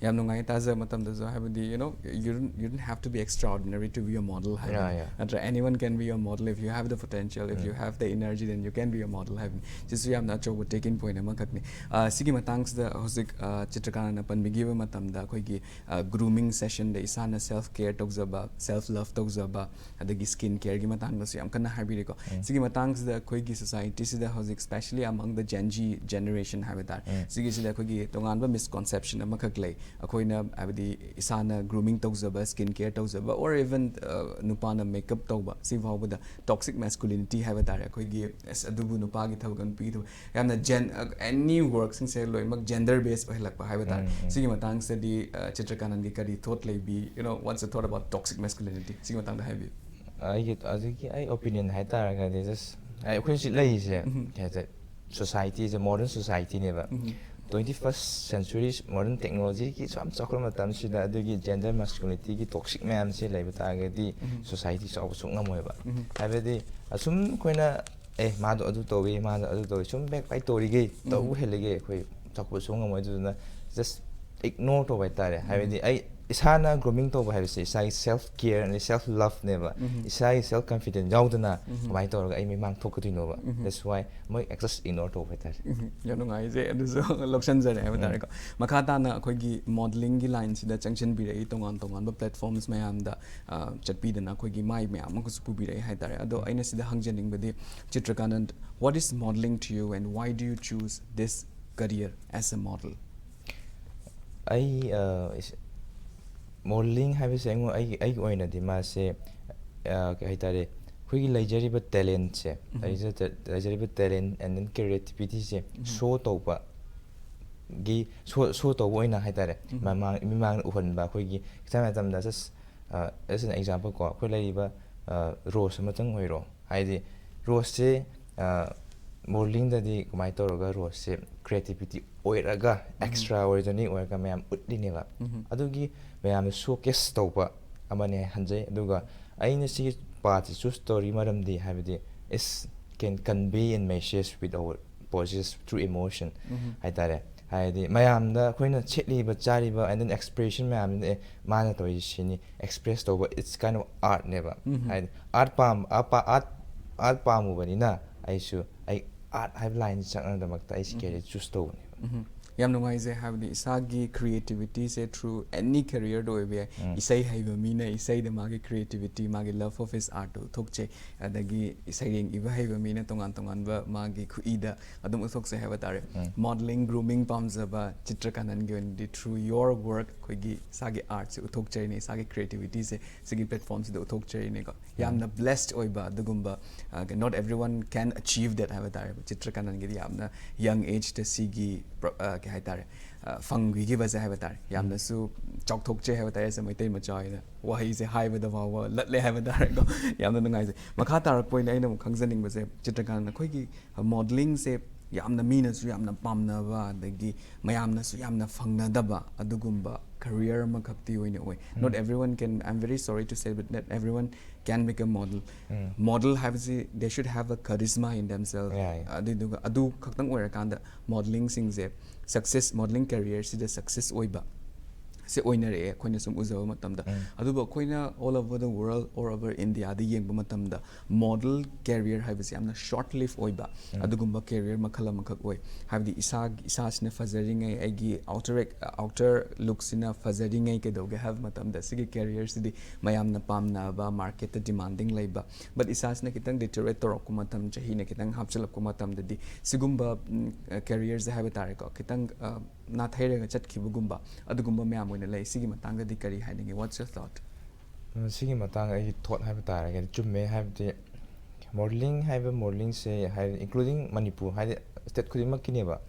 ꯌꯥꯝ ꯅꯨꯡꯉꯥꯏ ꯇꯥꯖꯕ ꯃꯇꯝꯗꯁꯨ, ꯍꯥꯏꯕꯗꯤ, you know, you don't, you don't have to be extraordinary to be a model ꯍꯥꯏꯕꯅꯤ꯫ Yeah, yeah. ꯅꯠꯇ꯭ꯔ, anyone can be a model if you have the potential, if you have the energy, then you can be a model ꯍꯥꯏꯕꯅꯤ꯫ ꯁꯤꯁꯨ ꯌꯥꯝꯅ ꯑꯆꯧꯕ taking point ꯑꯃꯈꯛꯅꯤ꯫ ꯑ, ꯁꯤꯒꯤ ꯃꯇꯥꯡꯁꯤꯗ ꯍꯧꯖꯤꯛ, ꯑ, ꯆꯤꯇ꯭ꯔꯀꯥꯟꯇꯅ ꯄꯟꯕꯤꯈꯤꯕ ꯃꯇꯝꯗ ꯑꯩꯈꯣꯏꯒꯤ, ꯑ, grooming session ꯗ ꯏꯁꯥꯅ self care ꯇꯧꯖꯕ, self love ꯇꯧꯖꯕ, ꯑꯗꯒꯤ skin care ꯒꯤ ꯃꯇꯥꯡꯗꯁꯨ ꯌꯥꯝ ꯀꯟꯅ ꯍꯥꯏꯕꯤꯔꯦꯀꯣ꯫ ꯁꯤꯒꯤ ꯃꯇꯥꯡꯁꯤꯗ ꯑꯩꯈꯣꯏꯒꯤ society ꯁꯤꯗ ꯍꯧꯖꯤꯛ, especially among the Gen Z generation ꯍꯥꯏꯕ ꯇꯥꯔꯦ, ꯁꯤꯒꯤꯁꯤꯗ ꯑꯩꯈꯣꯏꯒꯤ ꯇꯣꯉꯥꯟꯕ misconception ꯑꯃꯈꯛ ꯂꯩ꯫ ꯑꯩꯈꯣꯏꯅ, ꯍꯥꯏꯕꯗꯤ, ꯏꯁꯥꯅ grooming ꯇꯧꯖꯕ, skin care ꯇꯧꯖꯕ, or even, ꯑ, ꯅꯨꯄꯥꯅ makeup ꯇꯧꯕ, ꯁꯤ ꯐꯥꯎꯕꯗ toxic masculinity ꯍꯥꯏꯕ ꯇꯥꯔꯦ꯫ ꯑꯩꯈꯣꯏꯒꯤ, "ꯑꯁ, ꯑꯗꯨꯕꯨ ꯅꯨꯄꯥꯒꯤ ꯊꯕꯛ, ꯅꯨꯄꯤꯒꯤ ꯊꯕꯛ", ꯌꯥꯝꯅ gen-, ꯑ, any work ꯁꯤꯡꯁꯦ ꯂꯣꯏꯅꯃꯛ gender base ꯑꯣꯏꯍꯜꯂꯛꯄ ꯍꯥꯏꯕ ꯇꯥꯔꯦ꯫ ꯁꯤꯒꯤ ꯃꯇꯥꯡꯁꯤꯗꯗꯤ, ꯑ, ꯆꯤꯇ꯭ꯔꯀꯥꯅꯟꯒꯤ ꯀꯔꯤ thought ꯂꯩꯕꯤ? You know, what's the thought about toxic masculinity? ꯁꯤꯒꯤ ꯃꯇꯥꯡꯗ ꯍꯥꯏꯕꯤꯌꯨ꯫ ꯑꯩꯒꯤ, ꯑꯗꯨꯒꯤ ꯑꯩ opinion ꯍꯥꯏꯇꯥꯔꯒꯗꯤ, just ꯑꯩ, ꯑꯩꯈꯣꯏ ꯍꯧꯖꯤꯛ ꯂꯩꯔꯤꯁꯦ, ꯀꯩ ꯍꯥꯏꯇꯥꯔꯦ, society ꯁꯦ modern society ꯅꯦꯕ꯫ Twenty first century modern technology ꯒꯤ ꯁꯨꯝ ꯆꯥꯎꯈꯠꯂꯛꯄ ꯃꯇꯝꯁꯤꯗ ꯑꯗꯨꯒꯤ gender masculinity ꯒꯤ toxic ꯃꯌꯥꯝꯁꯦ ꯂꯩꯕ ꯇꯥꯔꯒꯗꯤ society ꯆꯥꯎꯕ ꯁꯨꯡ ꯉꯝꯃꯣꯏꯕ꯫ ꯍꯥꯏꯕꯗꯤ ꯑꯁꯨꯝ ꯑꯩꯈꯣꯏꯅ, "ꯑꯦ, ꯃꯥꯗꯣ ꯑꯗꯨ ꯇꯧꯏ, ꯃꯥꯗꯣ ꯑꯗꯨ ꯇꯧꯏ", ꯁꯨꯝ backbite ꯇꯧꯔꯤꯈꯩ, ꯇꯧꯕ ꯍꯦꯜꯂꯤꯈꯩ ꯑꯩꯈꯣꯏ ꯆꯥꯎꯈꯠꯄ ꯁꯨꯡ ꯉꯝꯃꯣꯏ꯫ ꯑꯗꯨꯗꯨꯅ just ignore ꯇꯧꯕ ꯍꯥꯏꯇꯥꯔꯦ꯫ ꯍꯥꯏꯕꯗꯤ ꯑꯩ ꯏꯁꯥꯅ grooming ꯇꯧꯕ ꯍꯥꯏꯕꯁꯦ ꯏꯁꯥꯒꯤ self care ꯑꯃꯗꯤ self love ꯅꯦꯕ꯫ ꯏꯁꯥꯒꯤ self confidence ꯌꯥꯎꯗꯅ ꯀꯃꯥꯏꯅ ꯇꯧꯔꯒ ꯑꯩ ꯃꯤꯃꯥꯡ ꯊꯣꯛꯀꯗꯣꯏꯅꯣꯕ? That's why ꯃꯣꯏ just ignore ꯇꯧꯕ ꯍꯥꯏꯇꯥꯔꯦ꯫ ꯌꯥꯝ ꯅꯨꯡꯉꯥꯏꯖꯩ, ꯑꯗꯨꯁꯨ ꯂꯧꯁꯟꯖꯔꯦ ꯍꯥꯏꯕ ꯇꯥꯔꯦꯀꯣ꯫ ꯃꯈꯥ ꯇꯥꯅ ꯑꯩꯈꯣꯏꯒꯤ modeling ꯒꯤ line ꯁꯤꯗ ꯆꯪꯁꯤꯟꯕꯤꯔꯛꯏ, ꯇꯣꯉꯥꯟ ꯇꯣꯉꯥꯟꯕ platforms ꯃꯌꯥꯝꯗ, ꯑ, ꯆꯠꯄꯤꯗꯅ ꯑꯩꯈꯣꯏꯒꯤ ꯃꯥꯏ ꯃꯌꯥꯝ ꯑꯃꯒꯁꯨ ꯄꯨꯕꯤꯔꯛꯏ ꯍꯥꯏꯇꯥꯔꯦ꯫ ꯑꯗꯣ ꯑꯩꯅ ꯁꯤꯗ ꯍꯪꯖꯅꯤꯡꯕꯗꯤ, ꯆꯤꯇ꯭ꯔꯀꯥꯅꯟ, what is modeling to you and why do you choose this career as a model? ꯑꯩ, ꯑ, ꯏꯁ-, ꯃꯣꯗꯦꯂꯤꯡ ꯍꯥꯏꯕꯁꯦ ꯑꯩꯉꯣꯟ ꯑꯩꯒꯤ ꯑꯩꯒꯤ ꯑꯣꯏꯅꯗꯤ ꯃꯥꯁꯦ ꯑ, ꯀꯩ ꯍꯥꯏꯇꯥꯔꯦ, ꯑꯩꯈꯣꯏꯒꯤ ꯂꯩꯖꯔꯤꯕ ꯇꯦꯂꯦꯟꯁꯦ, ꯂꯩꯖ- ꯂꯩꯖꯔꯤꯕ ꯇꯦꯂꯦꯟ ꯑꯦꯟ ꯗꯦꯟ ꯀ꯭ꯔꯤꯌꯦꯇꯤꯕꯤꯇꯤꯁꯦ ꯁꯣ ꯇꯧꯕꯒꯤ ꯁꯣ ꯁꯣ ꯇꯧꯕ ꯑꯣꯏꯅ ꯍꯥꯏꯇꯥꯔꯦ, ꯃꯃꯥꯡ ꯃꯤꯃꯥꯡꯗ ꯎꯍꯟꯕ꯫ ꯑꯩꯈꯣꯏꯒꯤ ꯁꯝꯅ ꯍꯥꯏꯔꯕꯗ ꯖꯁ ꯑꯦꯁ ꯑꯦꯟ ꯑꯦꯛꯖꯥꯝꯄꯜ ꯀꯣ, ꯑꯩꯈꯣꯏ ꯂꯩꯔꯤꯕ ꯔꯣꯁ ꯑꯃꯇꯪ ꯑꯣꯏꯔꯣ, ꯍꯥꯏꯗꯤ ꯔꯣꯁꯁꯦ ꯃꯣꯗꯦꯂꯤꯡꯗꯗꯤ ꯀꯃꯥꯏꯅ ꯇꯧꯔꯒ ꯔꯣꯁꯁꯦ ꯀ꯭ꯔꯤꯌꯦꯇꯤꯕꯤꯇꯤ ꯑꯣꯏꯔꯒ ꯑꯦꯛꯁꯇ꯭ꯔꯥ ꯑꯣꯔꯗꯤꯅꯔꯤ ꯑꯣꯏꯔꯒ ꯃꯌꯥꯝ ꯎꯠꯂꯤꯅꯦꯕ꯫ ꯑꯗꯨꯒꯤ ꯃꯌꯥꯝꯗ ꯁꯣ ꯀꯦꯁ ꯇꯧꯕ ꯑꯃꯅꯦ ꯍꯟꯖꯩ꯫ ꯑꯗꯨꯒ ꯑꯩꯅ ꯁꯤꯒꯤ ꯄꯥꯠꯁꯦ ꯆꯨꯁ ꯇꯧꯔꯤ ꯃꯔꯝꯗꯤ ꯍꯥꯏꯕꯗꯤ it's can convey and message with our poses through emotion ꯍꯥꯏꯇꯥꯔꯦ꯫ ꯍꯥꯏꯗꯤ ꯃꯌꯥꯝꯗ ꯑꯩꯈꯣꯏꯅ ꯁꯦꯠꯂꯤꯕ ꯆꯥꯔꯤꯕ ꯑꯦꯟ ꯗꯦꯟ ꯑꯦꯛꯁꯄ꯭ꯔꯦꯁꯟ ꯃꯌꯥꯝꯗꯨꯅ ꯑꯦ ꯃꯥꯅ ꯇꯧꯔꯤꯁꯦ ꯁꯤꯅꯤ ꯑꯦꯛꯁꯄ꯭ꯔꯦꯁ ꯇꯧꯕ, it's kind of artꯅꯦꯕ꯫ ꯍꯥꯏꯗꯤ ꯑꯥꯔꯠ ꯄꯥꯝ ꯑꯥꯔꯠ ꯑꯥꯔꯠ ꯄꯥꯝꯃꯨꯕꯅꯤꯅ ꯑꯩꯁꯨ ꯑꯩ ꯑꯥꯔꯠ ꯍꯥꯏꯕ ꯂꯥꯏꯟꯁꯤ ꯆꯪꯅꯕꯗꯃꯛꯇ ꯑꯩꯁꯤ ꯀꯦꯔꯤꯌꯔ ꯆꯨꯁ ꯇꯧꯕꯅꯦꯕ꯫ ꯌꯥꯝ ꯅꯨꯡꯉꯥꯏꯖꯩ꯫ ꯍꯥꯏꯕꯗꯤ ꯏꯁꯥꯒꯤ ꯀ꯭ꯔꯤꯌꯦꯇꯤꯕꯤꯇꯤꯁꯦ ꯊ꯭ꯔꯨ ꯑꯦꯅꯤ ꯀꯦꯔꯤꯌꯔꯗ ꯑꯣꯏꯕ ꯌꯥꯏ꯫ ꯏꯁꯩ ꯍꯩꯕ ꯃꯤꯅ ꯏꯁꯩꯗ ꯃꯥꯒꯤ ꯀ꯭ꯔꯤꯌꯦꯇꯤꯕꯤꯇꯤ, ꯃꯥꯒꯤ love of his artꯇꯨ ꯎꯠꯊꯣꯛꯆꯩ꯫ ꯑꯗꯒꯤ ꯁꯩꯔꯦꯡ ꯏꯕ ꯍꯩꯕ ꯃꯤꯅ ꯇꯣꯉꯥꯟ ꯇꯣꯉꯥꯟꯕ ꯃꯥꯒꯤ ꯈꯨꯠꯏꯗ ꯑꯗꯨꯝ ꯎꯠꯊꯣꯛꯆꯩ ꯍꯥꯏꯕ ꯇꯥꯔꯦ꯫ ꯃꯣꯗꯦꯂꯤꯡ, ꯒ꯭ꯔꯨꯃꯤꯡ ꯄꯥꯝꯖꯕ ꯆꯤꯇ꯭ꯔꯀꯥꯅꯟꯒꯤ ꯑꯣꯏꯅꯗꯤ through your work ꯑꯩꯈꯣꯏꯒꯤ ꯏꯁꯥꯒꯤ ꯑꯥꯔꯠꯁꯦ ꯎꯠꯊꯣꯛꯆꯔꯤꯅꯦ, ꯏꯁꯥꯒꯤ ꯀ꯭ꯔꯤꯌꯦꯇꯤꯕꯤꯇꯤꯁꯦ ꯁꯤꯒꯤ ꯄ꯭ꯂꯦꯠꯐꯣꯝꯁꯤꯗ ꯎꯠꯊꯣꯛꯆꯔꯤꯅꯦꯀꯣ꯫ ꯌꯥꯝꯅ ꯕ꯭ꯂꯦꯁꯠ ꯑꯣꯏꯕ ꯑꯗꯨꯒꯨꯝꯕ, not everyone can achieve that ꯍꯥꯏꯕ ꯇꯥꯔꯦ꯫ ꯆꯤꯇ꯭ꯔꯀꯥꯅꯟꯒꯤꯗꯤ ꯌꯥꯝꯅ ꯌꯪ ꯑꯦꯖꯇ ꯁꯤꯒꯤ ꯀꯩ ꯍꯥꯏꯇꯥꯔꯦ, ꯐꯪꯕꯤꯈꯤꯕꯁꯦ ꯍꯥꯏꯕ ꯇꯥꯔꯦ, ꯌꯥꯝꯅꯁꯨ ꯆꯥꯎꯊꯣꯛꯆꯩ ꯍꯥꯏꯕ ꯇꯥꯔꯦ꯫ ꯑꯩꯁꯦ ꯃꯩꯇꯩ ꯃꯆꯥ ꯑꯣꯏꯅ ꯋꯥꯍꯩꯁꯦ ꯍꯥꯏꯕꯗ ꯐꯥꯎꯕ ꯂꯠꯂꯦ ꯍꯥꯏꯕ ꯇꯥꯔꯦꯀꯣ꯫ ꯌꯥꯝꯅ ꯅꯨꯡꯉꯥꯏꯖꯩ꯫ ꯃꯈꯥ ꯇꯥꯔꯛꯄ ꯑꯣꯏꯅ ꯑꯩꯅ ꯑꯃꯨꯛ ꯈꯪꯖꯅꯤꯡꯕꯁꯦ, ꯆꯤꯇ꯭ꯔꯀꯥꯅꯟ, ꯑꯩꯈꯣꯏꯒꯤ ꯃꯣꯗꯦꯂꯤꯡꯁꯦ ꯌꯥꯝꯅ ꯃꯤꯅꯁꯨ ꯌꯥꯝꯅ ꯄꯥꯝꯅꯕ ꯑꯗꯒꯤ ꯃꯌꯥꯝꯅꯁꯨ ꯌꯥꯝꯅ ꯐꯪꯅꯗꯕ ꯑꯗꯨꯒꯨꯝꯕ ꯀꯦꯔꯤꯌꯔ ꯑꯃꯈꯛꯇꯤ ꯑꯣꯏꯅ ꯑꯣꯏ꯫ Not everyone can, I'm very sorry to say, but not everyone can become model. Model ꯍꯥꯏꯕꯁꯤ they should have a charisma in themselves. ꯑꯗꯨꯗꯨꯒ ꯑꯗꯨ ꯈꯛꯇꯪ ꯑꯣꯏꯔꯀꯥꯟꯗ ꯃꯣꯗꯦꯂꯤꯡꯁꯤꯡꯁꯦ ꯁꯛꯁꯦꯁ, ꯃꯣꯗꯦꯂꯤꯡ ꯀꯦꯔꯤꯌꯔꯁꯤꯗ ꯁꯛꯁꯦꯁ ꯑꯣꯏꯕ ꯁꯦ ꯑꯣꯏꯅꯔꯛꯑꯦ ꯑꯩꯈꯣꯏꯅ ꯁꯨꯝ ꯎꯖꯕ ꯃꯇꯝꯗ꯫ ꯑꯗꯨꯕꯨ ꯑꯩꯈꯣꯏꯅ all over the world, all over Indiaꯗ ꯌꯦꯡꯕ ꯃꯇꯝꯗ ꯃꯣꯗꯦꯜ ꯀꯦꯔꯤꯌꯔ ꯍꯥꯏꯕꯁꯤ ꯌꯥꯝꯅ ꯁꯣꯔꯠ ꯂꯤꯚ ꯑꯣꯏꯕ ꯑꯗꯨꯒꯨꯝꯕ ꯀꯦꯔꯤꯌꯔ ꯃꯈꯜ ꯑꯃꯈꯛ ꯑꯣꯏ꯫ ꯍꯥꯏꯕꯗꯤ ꯏꯁꯥ ꯏꯁꯥꯁꯤꯅ ꯐꯖꯔꯤꯉꯩ, ꯑꯩꯒꯤ ꯑꯥꯎꯇꯔ ꯑꯥꯎꯇꯔ ꯂꯨꯛꯁꯤꯅ ꯐꯖꯔꯤꯉꯩ ꯀꯩꯗꯧꯒꯦ ꯍꯥꯏꯕ ꯃꯇꯝꯗ ꯁꯤꯒꯤ ꯀꯦꯔꯤꯌꯔꯁꯤꯗꯤ ꯃꯌꯥꯝꯅ ꯄꯥꯝꯅꯕ, ꯃꯥꯔꯀꯦꯠꯇ ꯗꯤꯃꯥꯟꯗꯤꯡ ꯂꯩꯕ, ꯕꯠ ꯏꯁꯥꯁꯤꯅ ꯈꯤꯇꯪ ꯗꯤꯇꯦꯔꯤꯌꯣꯔꯦꯠ ꯇꯧꯔꯛꯄ ꯃꯇꯝ, ꯆꯍꯤꯅ ꯈꯤꯇꯪ ꯍꯥꯞꯆꯤꯜꯂꯛꯄ ꯃꯇꯝꯗꯗꯤ ꯁꯤꯒꯨꯝꯕ ꯀꯦꯔꯤꯌꯔꯁꯦ ꯍꯥꯏꯕ ꯇꯥꯔꯦꯀꯣ, ꯈꯤꯇꯪ ꯅꯥꯊꯩꯔꯒ ꯆꯠꯈꯤꯕꯒꯨꯝꯕ ꯑꯗꯨꯒꯨꯝꯕ ꯃꯌꯥꯝ ꯑꯣꯏꯅ ꯂꯩ꯫ ꯁꯤꯒꯤ ꯃꯇꯥꯡꯗꯗꯤ ꯀꯔꯤ ꯍꯥꯏꯅꯤꯡꯉꯤ? What's your thought? ꯁꯤꯒꯤ ꯃꯇꯥꯡꯗ ꯑꯩꯒꯤ ꯊꯣꯠ ꯍꯥꯏꯕ ꯇꯥꯔꯒꯗꯤ, ꯆꯨꯝꯃꯦ꯫ ꯍꯥꯏꯕꯗꯤ ꯃꯣꯗꯦꯂꯤꯡ ꯍꯥꯏꯕ, ꯃꯣꯗꯦꯂꯤꯡꯁꯦ ꯍꯥꯏꯗꯤ including ꯃꯅꯤꯄꯨꯔ, ꯍꯥꯏꯗꯤ ꯁ꯭ꯇꯦꯠ ꯈꯨꯗꯤꯡꯃꯛꯀꯤꯅꯦꯕ,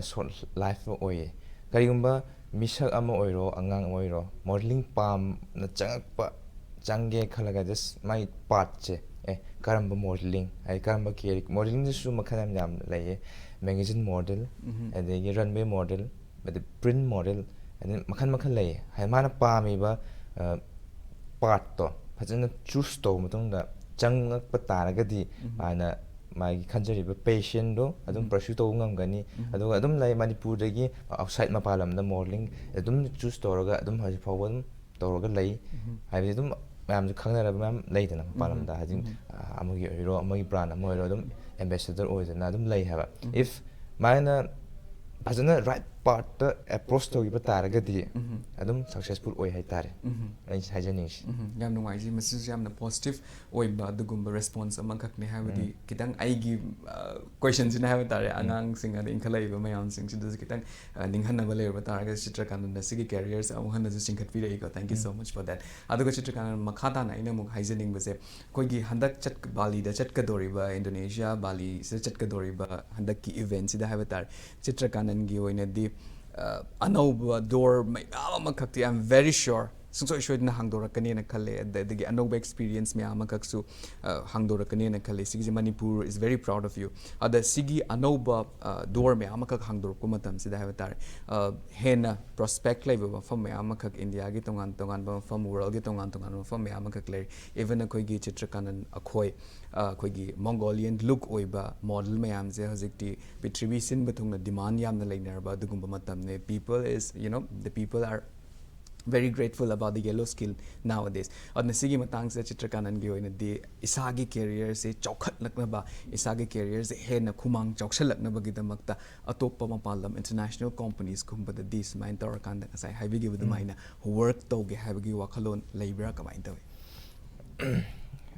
ꯁꯣꯔꯠ ꯂꯥꯏꯐ ꯑꯣꯏꯌꯦ꯫ ꯀꯔꯤꯒꯨꯝꯕ ꯃꯤꯁꯛ ꯑꯃ ꯑꯣꯏꯔꯣ, ꯑꯉꯥꯡ ꯑꯃ ꯑꯣꯏꯔꯣ, ꯃꯣꯗꯦꯂꯤꯡ ꯄꯥꯝꯅ ꯆꯪꯉꯛꯄ, ꯆꯪꯒꯦ ꯈꯜꯂꯒ just ꯃꯥꯒꯤ ꯄꯥꯔꯠꯁꯦ, ꯑꯦ, ꯀꯔꯝꯕ ꯃꯣꯗꯦꯂꯤꯡ, ꯍꯥꯏꯗꯤ ꯀꯔꯝꯕ ꯀꯦꯔꯤ-, ꯃꯣꯗꯦꯂꯤꯡꯗꯁꯨ ꯃꯈꯜ ꯌꯥꯝ ꯌꯥꯝ ꯂꯩꯌꯦ꯫ ꯃꯦꯒꯥꯖꯤꯟ ꯃꯣꯗꯦꯜ, ꯑꯗꯒꯤ ꯔꯟꯋꯦ ꯃꯣꯗꯦꯜ, ꯑꯗꯩ ꯄ꯭ꯔꯤꯟ ꯃꯣꯗꯦꯜ, ꯑꯗꯩ ꯃꯈꯜ ꯃꯈꯜ ꯂꯩꯌꯦ꯫ ꯍꯥꯏꯗꯤ ꯃꯥꯅ ꯄꯥꯝꯃꯤꯕ ꯄꯥꯔꯠꯇꯣ ꯐꯖꯅ ꯆꯨꯁ ꯇꯧꯔꯕ ꯃꯇꯨꯡꯗ ꯆꯪꯉꯛꯄ ꯇꯥꯔꯒꯗꯤ, ꯃꯥꯅ ꯃꯥꯒꯤ ꯈꯟꯖꯔꯤꯕ ꯄꯦꯁꯟꯗꯣ ꯑꯗꯨꯝ ꯄꯔꯁ꯭ꯌꯨ ꯇꯧꯕ ꯉꯝꯒꯅꯤ꯫ ꯑꯗꯨꯒ ꯑꯗꯨꯝ ꯂꯩ, ꯃꯅꯤꯄꯨꯔꯗꯒꯤ ꯑꯥꯎꯠꯁꯥꯏꯠ, ꯃꯄꯥꯟ ꯂꯝꯗ ꯃꯣꯗꯦꯂꯤꯡ ꯑꯗꯨꯝ ꯆꯨꯁ ꯇꯧꯔꯒ ꯑꯗꯨꯝ ꯍꯧꯖꯤꯛ ꯐꯥꯎꯕ ꯑꯗꯨꯝ ꯇꯧꯔꯒ ꯂꯩ꯫ ꯍꯥꯏꯕꯗꯤ ꯑꯗꯨꯝ ꯃꯌꯥꯝꯁꯨ ꯈꯪꯅꯔꯕ ꯃꯌꯥꯝ ꯂꯩꯗꯅ ꯃꯄꯥꯟ ꯂꯝꯗ, ꯍꯥꯏꯗꯤ ꯑꯃꯒꯤ ꯑꯣꯏꯔꯣ, ꯑꯃꯒꯤ ꯕ꯭ꯔꯥꯟ ꯑꯃ ꯑꯣꯏꯔꯣ, ꯑꯗꯨꯝ ꯑꯦꯝꯕꯦꯁꯦꯗꯔ ꯑꯣꯏꯗꯅ ꯑꯗꯨꯝ ꯂꯩ ꯍꯥꯏꯕ꯫ If ꯃꯥꯅ ꯐꯖꯅ ꯔꯥꯏꯠ ꯄꯥꯔꯠꯇ ꯑꯦꯄ꯭ꯔꯣꯆ ꯇꯧꯈꯤꯕ ꯇꯥꯔꯒꯗꯤ, ꯑꯗꯨꯝ ꯁꯛꯁꯦꯁꯐꯨꯜ ꯑꯣꯏ ꯍꯥꯏꯇꯥꯔꯦ꯫ ꯑꯩꯅ ꯍꯥꯏꯖꯅꯤꯡꯉꯤꯁꯦ꯫ ꯌꯥꯝ ꯅꯨꯡꯉꯥꯏꯖꯩ꯫ ꯃꯁꯤꯁꯨ ꯌꯥꯝꯅ ꯄꯣꯖꯤꯇꯤꯚ ꯑꯣꯏꯕ ꯑꯗꯨꯒꯨꯝꯕ ꯔꯦꯁꯄꯣꯟꯁ ꯑꯃꯈꯛꯅꯤ꯫ ꯍꯥꯏꯕꯗꯤ ꯈꯤꯇꯪ ꯑꯩꯒꯤ ꯀꯣꯏꯁꯟꯁꯤꯅ ꯍꯥꯏꯕ ꯇꯥꯔꯦ, ꯑꯉꯥꯡꯁꯤꯡ ꯑꯗꯩ ꯏꯟꯈꯠꯂꯛꯏꯕ ꯃꯌꯥꯝꯁꯤꯡꯁꯤꯗꯁꯨ ꯈꯤꯇꯪ ꯑ, ꯅꯤꯡꯍꯟꯅꯕ ꯂꯩꯔꯕ ꯇꯥꯔꯒꯗꯤ ꯆꯤꯇ꯭ꯔꯀꯥꯟꯇꯟꯗ ꯁꯤꯒꯤ ꯀꯦꯔꯤꯌꯔꯁꯦ ꯑꯃꯨꯛ ꯍꯟꯅꯁꯨ ꯆꯤꯡꯈꯠꯄꯤꯔꯛꯏꯀꯣ꯫ Thank you so much for that. ꯑꯗꯨꯒ ꯆꯤꯇ꯭ꯔꯀꯥꯟꯇꯟ, ꯃꯈꯥ ꯇꯥꯅ ꯑꯩꯅ ꯑꯃꯨꯛ ꯍꯥꯏꯖꯅꯤꯡꯕꯁꯦ, ꯑꯩꯈꯣꯏꯒꯤ ꯍꯟꯗꯛ ꯆꯠ-, ꯕꯥꯂꯤꯗ ꯆꯠꯀꯗꯧꯔꯤꯕ, ꯏꯟꯗꯣꯅꯦꯁꯤꯌꯥ ꯕꯥꯂꯤꯁꯤꯗ ꯆꯠꯀꯗꯧꯔꯤꯕ ꯍꯟꯗꯛꯀꯤ ꯏꯚꯦꯟꯠꯁꯤꯗ ꯍꯥꯏꯕ ꯇꯥꯔꯦ, ꯆꯤꯇ꯭ꯔꯀꯥꯟꯇꯟꯒꯤ ꯑꯣꯏꯅꯗꯤ, ꯑ, ꯑꯅꯧꯕ ꯗꯣꯔ ꯃꯌꯥꯝ ꯑꯃꯈꯛꯇꯤ, I am very sure, ꯁꯨꯡꯁꯣꯏ ꯁꯣꯏꯗꯅ ꯍꯥꯡꯗꯣꯔꯛꯀꯅꯤꯅ ꯈꯜꯂꯦ꯫ ꯑꯗ-, ꯑꯗꯒꯤ ꯑꯅꯧꯕ ꯑꯦꯛꯁꯄꯤꯔꯤꯌꯦꯟꯁ ꯃꯌꯥꯝ ꯑꯃꯈꯛꯁꯨ, ꯑ, ꯍꯥꯡꯗꯣꯔꯛꯀꯅꯤꯅ ꯈꯜꯂꯦ꯫ ꯁꯤꯒꯤꯁꯦ Manipur is very proud of you. ꯑꯗ ꯁꯤꯒꯤ ꯑꯅꯧꯕ, ꯑ, ꯗꯣꯔ ꯃꯌꯥꯝ ꯑꯃꯈꯛ ꯍꯥꯡꯗꯣꯔꯛꯄ ꯃꯇꯝꯁꯤꯗ ꯍꯥꯏꯕ ꯇꯥꯔꯦ, ꯑ, ꯍꯦꯟꯅ ꯄ꯭ꯔꯣꯁꯄꯦꯛ ꯂꯩꯕ ꯃꯐꯝ ꯃꯌꯥꯝ ꯑꯃꯈꯛ, ꯏꯟꯗꯤꯌꯥꯒꯤ ꯇꯣꯉꯥꯟ ꯇꯣꯉꯥꯟꯕ ꯃꯐꯝ, ꯋꯥꯔꯜꯒꯤ ꯇꯣꯉꯥꯟ ꯇꯣꯉꯥꯟꯕ ꯃꯐꯝ ꯃꯌꯥꯝ ꯑꯃꯈꯛ ꯂꯩꯔꯤ꯫ ꯏꯚꯟ ꯑꯩꯈꯣꯏꯒꯤ ꯆꯤꯇ꯭ꯔꯀꯥꯟꯇꯟ ꯑꯩꯈꯣꯏ, ꯑ, ꯑꯩꯈꯣꯏꯒꯤ ꯃꯣꯡꯒꯣꯂꯤꯌꯟ ꯂꯨꯛ ꯑꯣꯏꯕ ꯃꯣꯗꯦꯜ ꯃꯌꯥꯝꯁꯦ ꯍꯧꯖꯤꯛꯇꯤ ꯄ꯭ꯔꯤꯊꯤꯕꯤ ꯁꯤꯟꯕ ꯊꯨꯡꯅ ꯗꯤꯃꯥꯟ ꯌꯥꯝꯅ ꯂꯩꯅꯔꯕ ꯑꯗꯨꯒꯨꯝꯕ ꯃꯇꯝꯅꯦ꯫ People is, you know, the people are very grateful about the yellow skin nowadays. ꯑꯗꯨꯅ ꯁꯤꯒꯤ ꯃꯇꯥꯡꯁꯤꯗ ꯆꯤꯇ꯭ꯔꯀꯥꯟꯇꯟꯒꯤ ꯑꯣꯏꯅꯗꯤ ꯏꯁꯥꯒꯤ ꯀꯦꯔꯤꯌꯔꯁꯦ ꯆꯥꯎꯈꯠꯂꯛꯅꯕ, ꯏꯁꯥꯒꯤ ꯀꯦꯔꯤꯌꯔꯁꯦ ꯍꯦꯟꯅ ꯈꯨꯃꯥꯡ ꯆꯥꯎꯁꯜꯂꯛꯅꯕꯒꯤꯗꯃꯛꯇ ꯑꯇꯣꯞꯄ ꯃꯄꯥꯟ ꯂꯝ ꯏꯟꯇꯔꯅꯦꯁꯅꯦꯜ ꯀꯣꯝꯄꯅꯤꯁꯀꯨꯝꯕꯗ ꯗꯤ ꯁꯨꯃꯥꯏꯅ ꯇꯧꯔꯀꯥꯟꯗ ꯉꯁꯥꯏ ꯍꯥꯏꯕꯤꯈꯤꯕ ꯑꯗꯨꯃꯥꯏꯅ ꯋꯔꯛ ꯇꯧꯒꯦ ꯍꯥꯏꯕꯒꯤ ꯋꯥꯈꯜꯂꯣꯟ ꯂꯩꯕ꯭ꯔꯥ, ꯀꯃꯥꯏꯅ ꯇꯧꯏ?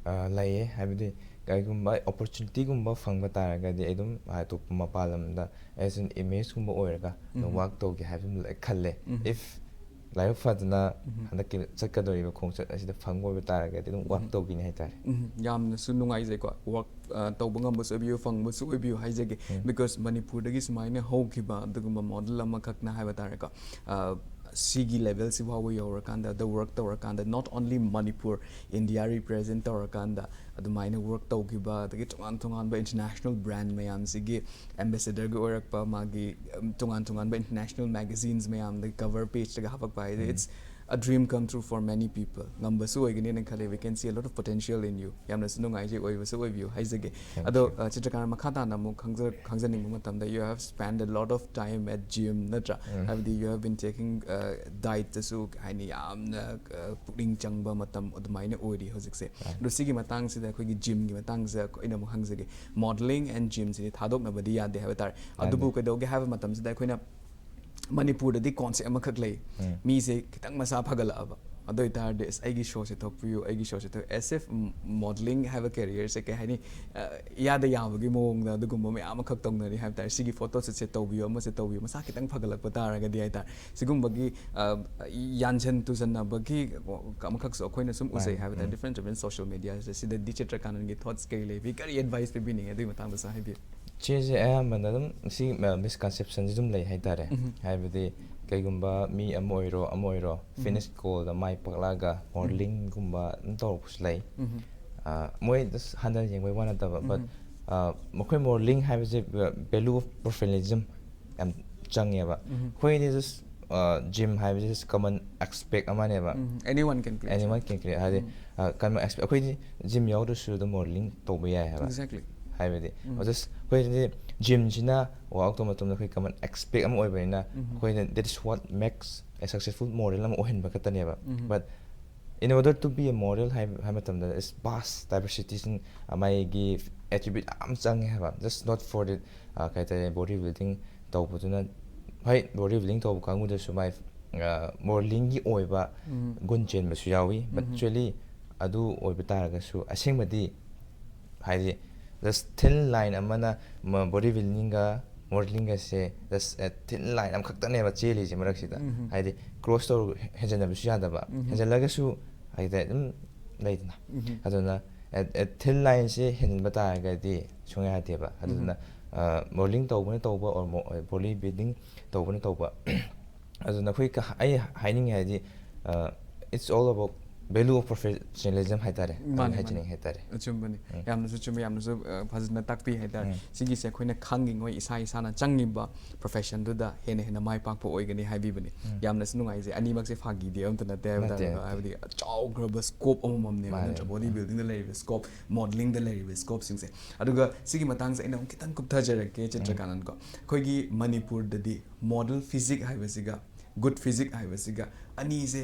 ꯑ, ꯂꯩꯌꯦ꯫ ꯍꯥꯏꯕꯗꯤ ꯀꯔꯤꯒꯨꯝꯕ ꯑꯣꯄꯣꯔꯆꯨꯅꯤꯇꯤꯒꯨꯝꯕ ꯐꯪꯕ ꯇꯥꯔꯒꯗꯤ ꯑꯩ ꯑꯗꯨꯝ ꯑꯇꯣꯞꯄ ꯃꯄꯥꯟ ꯂꯝꯗ as an image ꯀꯨꯝꯕ ꯑꯣꯏꯔꯒ ꯑꯗꯨꯝ ꯋꯔꯛ ꯇꯧꯒꯦ ꯍꯥꯏꯕ ꯑꯗꯨꯝ ꯂꯩ-, ꯈꯜꯂꯦ꯫ If ꯂꯥꯏꯕꯛ ꯐꯗꯅ ꯍꯟꯗꯛꯀꯤ ꯆꯠꯀꯗꯧꯔꯤꯕ ꯈꯣꯡꯆꯠ ꯑꯁꯤꯗ ꯐꯪꯕ ꯑꯣꯏꯕ ꯇꯥꯔꯒꯗꯤ ꯑꯗꯨꯝ ꯋꯥꯛ ꯇꯧꯈꯤꯅꯤ ꯍꯥꯏꯇꯥꯔꯦ꯫ ꯎꯝ, ꯌꯥꯝꯅꯁꯨ ꯅꯨꯡꯉꯥꯏꯖꯩꯀꯣ꯫ ꯋꯥꯛ ꯇꯧꯕ ꯉꯝꯕꯁꯨ ꯑꯣꯏꯕꯤꯌꯨ, ꯐꯪꯕꯁꯨ ꯑꯣꯏꯕꯤꯌꯨ ꯍꯥꯏꯖꯒꯦ꯫ ꯕꯤꯀꯣꯁ ꯃꯅꯤꯄꯨꯔꯗꯒꯤ ꯁꯨꯃꯥꯏꯅ ꯍꯧꯈꯤꯕ ꯑꯗꯨꯒꯨꯝꯕ ꯃꯣꯗꯦꯜ ꯑꯃꯈꯛꯅ ꯍꯥꯏꯕ ꯇꯥꯔꯦꯀꯣ, ꯑ, ꯁꯤꯒꯤ ꯂꯦꯚꯦꯜꯁꯤ ꯐꯥꯎꯕ ꯌꯧꯔꯀꯥꯟꯗ, ꯗ ꯋꯥꯔꯛ ꯇꯧꯔꯀꯥꯟꯗ, not only Manipur, India represent ꯇꯧꯔꯀꯥꯟꯗ ꯑꯗꯨꯃꯥꯏꯅ ꯋꯥꯔꯛ ꯇꯧꯈꯤꯕ, ꯑꯗꯒꯤ ꯇꯣꯉꯥꯟ ꯇꯣꯉꯥꯟꯕ ꯏꯟꯇꯔꯅꯦꯁꯅꯦꯜ ꯕ꯭ꯔꯥꯟ ꯃꯌꯥꯝꯁꯤꯒꯤ ꯑꯦꯝꯕꯦꯁꯦꯗꯔꯒ ꯑꯣꯏꯔꯛꯄ, ꯃꯥꯒꯤ, ꯎꯝ, ꯇꯣꯉꯥꯟ ꯇꯣꯉꯥꯟꯕ ꯏꯟꯇꯔꯅꯦꯁꯅꯦꯜ ꯃꯦꯒꯥꯖꯤꯟꯁ ꯃꯌꯥꯝꯗꯒꯤ ꯀꯚꯔ ꯄꯦꯖꯇꯒ ꯍꯥꯞꯄꯛꯄ ꯍꯥꯏꯁꯦ, it's a dream come true for many people꯫ ꯉꯝꯕꯁꯨ ꯑꯣꯏꯒꯅꯤꯅ ꯈꯜꯂꯦ꯫ We can see a lot of potential in you꯫ ꯌꯥꯝꯅꯁꯨ ꯅꯨꯡꯉꯥꯏꯖꯩ, ꯑꯣꯏꯕꯁꯨ ꯑꯣꯏꯕꯤꯌꯨ ꯍꯥꯏꯖꯒꯦ꯫ Thank ꯑꯗꯣ, you. ꯑ, ꯆꯤꯇ꯭ꯔꯀꯥꯔ, ꯃꯈꯥ ꯇꯥꯅ ꯑꯃꯨꯛ ꯈꯪꯖ-, ꯈꯪꯖꯅꯤꯡꯕ ꯃꯇꯝꯗ, you have spent a lot of time at gym, ꯅꯠꯇ꯭ꯔꯥ? ꯍꯥꯏꯕꯗꯤ you have been taking, ꯑ, dietꯇꯁꯨ, ꯀꯩ ꯍꯥꯏꯅꯤ, ꯌꯥꯝꯅ, ꯑ, ꯄꯨꯛꯅꯤꯡ ꯆꯪꯕ ꯃꯇꯝ ꯑꯗꯨꯃꯥꯏꯅ ꯑꯣꯏꯔꯤ ꯍꯧꯖꯤꯛꯁꯦ꯫ ꯑꯗꯣ, ꯁꯤꯒꯤ ꯃꯇꯥꯡꯁꯤꯗ, ꯑꯩꯈꯣꯏꯒꯤ ꯖꯤꯝꯒꯤ ꯃꯇꯥꯡꯁꯤꯗ ꯑꯩꯅ ꯑꯃꯨꯛ ꯍꯪꯖꯒꯦ꯫ ꯃꯣꯗꯦꯂꯤꯡ ꯑꯦꯟ ꯖꯤꯝꯁꯤꯗꯤ ꯊꯥꯗꯣꯛꯅꯕꯗꯤ ꯌꯥꯗꯦ ꯍꯥꯏꯕ ꯇꯥꯔꯦ꯫ ꯑꯗꯨꯕꯨ ꯀꯩꯗꯧꯒꯦ ꯍꯥꯏꯕ ꯃꯇꯝꯁꯤꯗ, ꯑꯩꯈꯣꯏꯅ ꯃꯅꯤꯄꯨꯔꯗꯗꯤ ꯀꯣꯟꯁꯦꯞ ꯑꯃꯈꯛ ꯂꯩ꯫ ꯃꯤꯁꯦ ꯈꯤꯇꯪ ꯃꯁꯥ ꯐꯒꯠꯂꯛꯑꯕ, ꯑꯗꯨ ꯑꯣꯏꯇꯥꯔꯗꯤ, "ꯑꯁ, ꯑꯩꯒꯤ ꯁꯣꯁꯦ ꯊꯣꯛꯄꯤꯌꯨ, ꯑꯩꯒꯤ ꯁꯣꯁꯦ ꯊꯣꯛ-," as if ꯃꯣꯗꯦꯂꯤꯡ ꯍꯥꯏꯕ ꯀꯦꯔꯤꯌꯔꯁꯦ, ꯀꯩ ꯍꯥꯏꯅꯤ, ꯑ, ꯏꯌꯥꯗ ꯌꯥꯕꯒꯤ ꯃꯑꯣꯡꯗ ꯑꯗꯨꯒꯨꯝꯕ ꯃꯌꯥꯝ ꯑꯃꯈꯛ ꯇꯧꯅꯔꯤ ꯍꯥꯏꯕ ꯇꯥꯔꯦ꯫ "ꯁꯤꯒꯤ ꯐꯣꯇꯣ ꯁꯨꯠꯁꯦ ꯇꯧꯕꯤꯌꯨ, ꯑꯃꯁꯦ ꯇꯧꯕꯤꯌꯨ", ꯃꯁꯥ ꯈꯤꯇꯪ ꯐꯒꯠꯂꯛꯄ ꯇꯥꯔꯒꯗꯤ ꯍꯥꯏ ꯇꯥꯔꯦ꯫ ꯁꯤꯒꯨꯝꯕꯒꯤ, ꯑ, ꯌꯥꯟꯁꯟ ꯇꯨꯁꯟꯅꯕꯒꯤ ꯑꯃꯈꯛꯁꯨ ꯑꯩꯈꯣꯏꯅ ꯁꯨꯝ ꯎꯖꯩ ꯍꯥꯏꯕ ꯇꯥꯔꯦ, ꯗꯤꯐ꯭ꯔꯦꯟ ꯗꯤꯐ꯭ꯔꯦꯟ ꯁꯣꯁꯤꯌꯦꯜ ꯃꯦꯗꯤꯌꯥꯁꯦ꯫ ꯁꯤꯗꯗꯤ ꯆꯤꯇ꯭ꯔꯀꯥꯅꯟꯒꯤ ꯊꯣꯠꯁ ꯀꯩ ꯂꯩꯕꯤ, ꯀꯔꯤ ꯑꯦꯗꯚꯥꯏꯁ ꯄꯤꯕꯤꯅꯤꯡꯉꯤ ꯑꯗꯨꯒꯤ ꯃꯇꯥꯡꯗꯁꯨ ꯍꯥꯏꯕꯤꯌꯨ꯫ ꯁꯤꯁꯦ ꯑꯌꯥꯝꯕꯅ ꯑꯗꯨꯝ ꯁꯤ, ꯑ, ꯃꯤꯁꯀꯟꯁꯦꯞꯁꯟꯁꯤ ꯑꯗꯨꯝ ꯂꯩ ꯍꯥꯏꯇꯥꯔꯦ꯫ ꯍꯥꯏꯕꯗꯤ ꯀꯩꯒꯨꯝꯕ ꯃꯤ ꯑꯃ ꯑꯣꯏꯔꯣ, ꯑꯃ ꯑꯣꯏꯔꯣ, ꯐꯤꯠꯅꯦꯁ ꯒꯣꯜꯗ ꯃꯥꯏ ꯄꯥꯛꯂꯛꯑꯒ ꯃꯣꯗꯦꯂꯤꯡꯒꯨꯝꯕ ꯑꯗꯨꯝ ꯇꯧꯔꯛꯄꯁꯨ ꯂꯩ꯫ ꯑ, ꯃꯣꯏ just ꯍꯟꯊꯅ ꯌꯦꯡꯕꯒꯤ ꯋꯥ ꯅꯠꯇꯕ, but, ꯑ, ꯃꯈꯣꯏ ꯃꯣꯗꯦꯂꯤꯡ ꯍꯥꯏꯕꯁꯦ, ꯑ, value of professionalism ꯌꯥꯝ ꯆꯪꯉꯦꯕ꯫ ꯑꯩꯈꯣꯏꯗꯤ just, ꯑ, ꯖꯤꯝ ꯍꯥꯏꯕꯁꯦ just common aspect ꯑꯃꯅꯦꯕ꯫ Anyone can play Anyone gym. Can create, ꯍꯥꯏꯗꯤ, ꯑ, common aspect, ꯑꯩꯈꯣꯏꯗꯤ ꯖꯤꯝ ꯌꯥꯎꯗ꯭ꯔꯁꯨ ꯑꯗꯨꯝ ꯃꯣꯗꯦꯂꯤꯡ ꯇꯧꯕ ꯌꯥꯏ ꯍꯥꯏꯕ꯫ Exactly. ꯍꯥꯏꯕꯗꯤ, just ꯑꯩꯈꯣꯏꯗꯤ ꯖꯤꯝꯁꯤꯅ ꯋꯥꯛ ꯑꯥꯎꯠ ꯇꯧꯕ ꯃꯇꯝꯗ ꯑꯩꯈꯣꯏ common aspect ꯑꯃ ꯑꯣꯏꯕꯅꯤꯅ, ꯑꯩꯈꯣꯏꯅ that is what makes a successful model ꯑꯃ ꯑꯣꯏꯍꯟꯕ ꯈꯛꯇꯅꯦꯕ꯫ But in order to be a model ꯍꯥꯏ, ꯍꯥꯏꯕ ꯃꯇꯝꯗ, it's vast diversities in, ꯑ, ꯃꯥꯒꯤ attribute ꯌꯥꯝ ꯆꯪꯉꯦ ꯍꯥꯏꯕ, just not for the, ꯑ, ꯀꯩ ꯍꯥꯏꯇꯥꯔꯦ, ꯕꯣꯗꯤ ꯕꯤꯜꯗꯤꯡ ꯇꯧꯕꯗꯨꯅ, ꯍꯣꯏ, ꯕꯣꯗꯤ ꯕꯤꯜꯗꯤꯡ ꯇꯧꯕ ꯀꯥꯡꯕꯨꯗꯁꯨ ꯃꯥꯏ, ꯑ, ꯃꯣꯗꯦꯂꯤꯡꯒꯤ ꯑꯣꯏꯕ ꯒꯨꯟ ꯆꯦꯟꯕꯁꯨ ꯌꯥꯎꯏ, but actually ꯑꯗꯨ ꯑꯣꯏꯕ ꯇꯥꯔꯒꯁꯨ ꯑꯁꯦꯡꯕꯗꯤ, ꯍꯥꯏꯗꯤ, just thin line ꯑꯃꯅ ꯕꯣꯗꯤ ꯕꯤꯜꯗꯤꯡꯒ ꯃꯣꯗꯦꯂꯤꯡꯒꯁꯦ ꯖꯁ ꯊꯤꯟ ꯂꯥꯏꯟ ꯑꯃꯈꯛꯇꯅꯦꯕ ꯆꯦꯜꯂꯤꯁꯦ ꯃꯔꯛꯁꯤꯗ꯫ ꯎꯝ꯫ ꯍꯥꯏꯗꯤ ꯀ꯭ꯔꯣꯁ ꯇꯧꯔ ꯍꯦꯟꯖꯟꯅꯕꯁꯨ ꯌꯥꯗꯕ, ꯎꯝ꯫ ꯍꯦꯟꯖꯜꯂꯒꯁꯨ ꯍꯥꯏꯗꯤ ꯑꯗꯨꯝ ꯂꯩꯗꯅ꯫ ꯎꯝ꯫ ꯑꯗꯨꯅ ꯊꯤꯟ ꯂꯥꯏꯟꯁꯦ ꯍꯦꯟꯖꯟꯕ ꯇꯥꯔꯒꯗꯤ ꯁꯨꯡꯌꯥ ꯌꯥꯗꯦꯕ꯫ ꯑꯗꯨꯗꯨꯅ ꯃꯣꯗꯦꯂꯤꯡ ꯇꯧꯕꯅ ꯇꯧꯕ, ꯑꯣꯔ ꯕꯣꯗꯤ ꯕꯤꯜꯗꯤꯡ ꯇꯧꯕꯅ ꯇꯧꯕ, ꯑꯗꯨꯅ ꯑꯩꯈꯣꯏ ꯀ-, ꯑꯩ ꯍꯥꯏꯅꯤꯡꯉꯤ ꯍꯥꯏꯗꯤ, it's all about value of professionalism ꯍꯥꯏꯇꯥꯔꯦ, ꯑꯗꯨ ꯃꯥꯅꯤ, ꯃꯥꯅꯤ꯫ ꯍꯥꯏꯖꯅꯤꯡꯉꯤ ꯍꯥꯏꯇꯥꯔꯦ꯫ ꯑꯆꯨꯝꯕꯅꯤ꯫ ꯎꯝ꯫ ꯌꯥꯝꯅꯁꯨ ꯆꯨꯝꯃꯤ, ꯌꯥꯝꯅꯁꯨ, ꯑ, ꯐꯖꯅ ꯇꯥꯛꯄꯤ ꯍꯥꯏꯇꯥꯔꯦ꯫ ꯎꯝ꯫ ꯁꯤꯒꯤꯁꯦ ꯑꯩꯈꯣꯏꯅ ꯈꯪꯉꯤꯉꯣꯏ ꯏꯁꯥ ꯏꯁꯥꯅ ꯆꯪꯉꯤꯕ ꯄ꯭ꯔꯣꯐꯦꯁꯟꯗꯨꯗ ꯍꯦꯟꯅ ꯍꯦꯟꯅ ꯃꯥꯏ ꯄꯥꯛꯄ ꯑꯣꯏꯒꯅꯤ ꯍꯥꯏꯕꯤꯕꯅꯤ꯫ ꯎꯝ꯫ ꯌꯥꯝꯅꯁꯨ ꯅꯨꯡꯉꯥꯏꯖꯩ꯫ ꯑꯅꯤꯃꯛꯁꯦ ꯐꯥꯒꯤꯗꯤ ꯑꯝꯇ ꯅꯠꯇꯦ ꯍꯥꯏꯕ ꯅꯠꯇꯦ, ꯇꯥꯔꯦꯀꯣ꯫ ꯅꯠꯇꯦ꯫ ꯍꯥꯏꯕꯗꯤ ꯆꯥꯎꯈ꯭ꯔꯕ ꯁ꯭ꯀꯣꯞ ꯑꯃꯃꯝꯅꯦꯕ, ꯃꯥꯅꯦ꯫ ꯅꯠꯇ꯭ꯔꯥ? ꯕꯣꯗꯤ ꯎꯝ꯫ ꯕꯤꯜꯗꯤꯡꯗ ꯂꯩꯔꯤꯕ ꯁ꯭ꯀꯣꯞ, ꯃꯣꯗꯦꯂꯤꯡꯗ ꯂꯩꯔꯤꯕ ꯁ꯭ꯀꯣꯞꯁꯤꯡꯁꯦ꯫ ꯑꯗꯨꯒ ꯁꯤꯒꯤ ꯃꯇꯥꯡꯁꯦ ꯑꯩꯅ ꯑꯃꯨꯛ ꯈꯤꯇꯪ ꯀꯨꯞꯊꯖꯔꯛꯀꯦ, ꯎꯝ꯫ ꯆꯤꯇ꯭ꯔꯀꯥꯅꯟ ꯀꯣ꯫ ꯑꯩꯈꯣꯏꯒꯤ ꯃꯅꯤꯄꯨꯔꯗꯗꯤ ꯃꯣꯗꯦꯜ ꯐꯤꯖꯤꯛ ꯍꯥꯏꯕꯁꯤꯒ ꯒꯨꯗ ꯐꯤꯖꯤꯛ ꯍꯥꯏꯕꯁꯤꯒ ꯑꯅꯤꯁꯦ,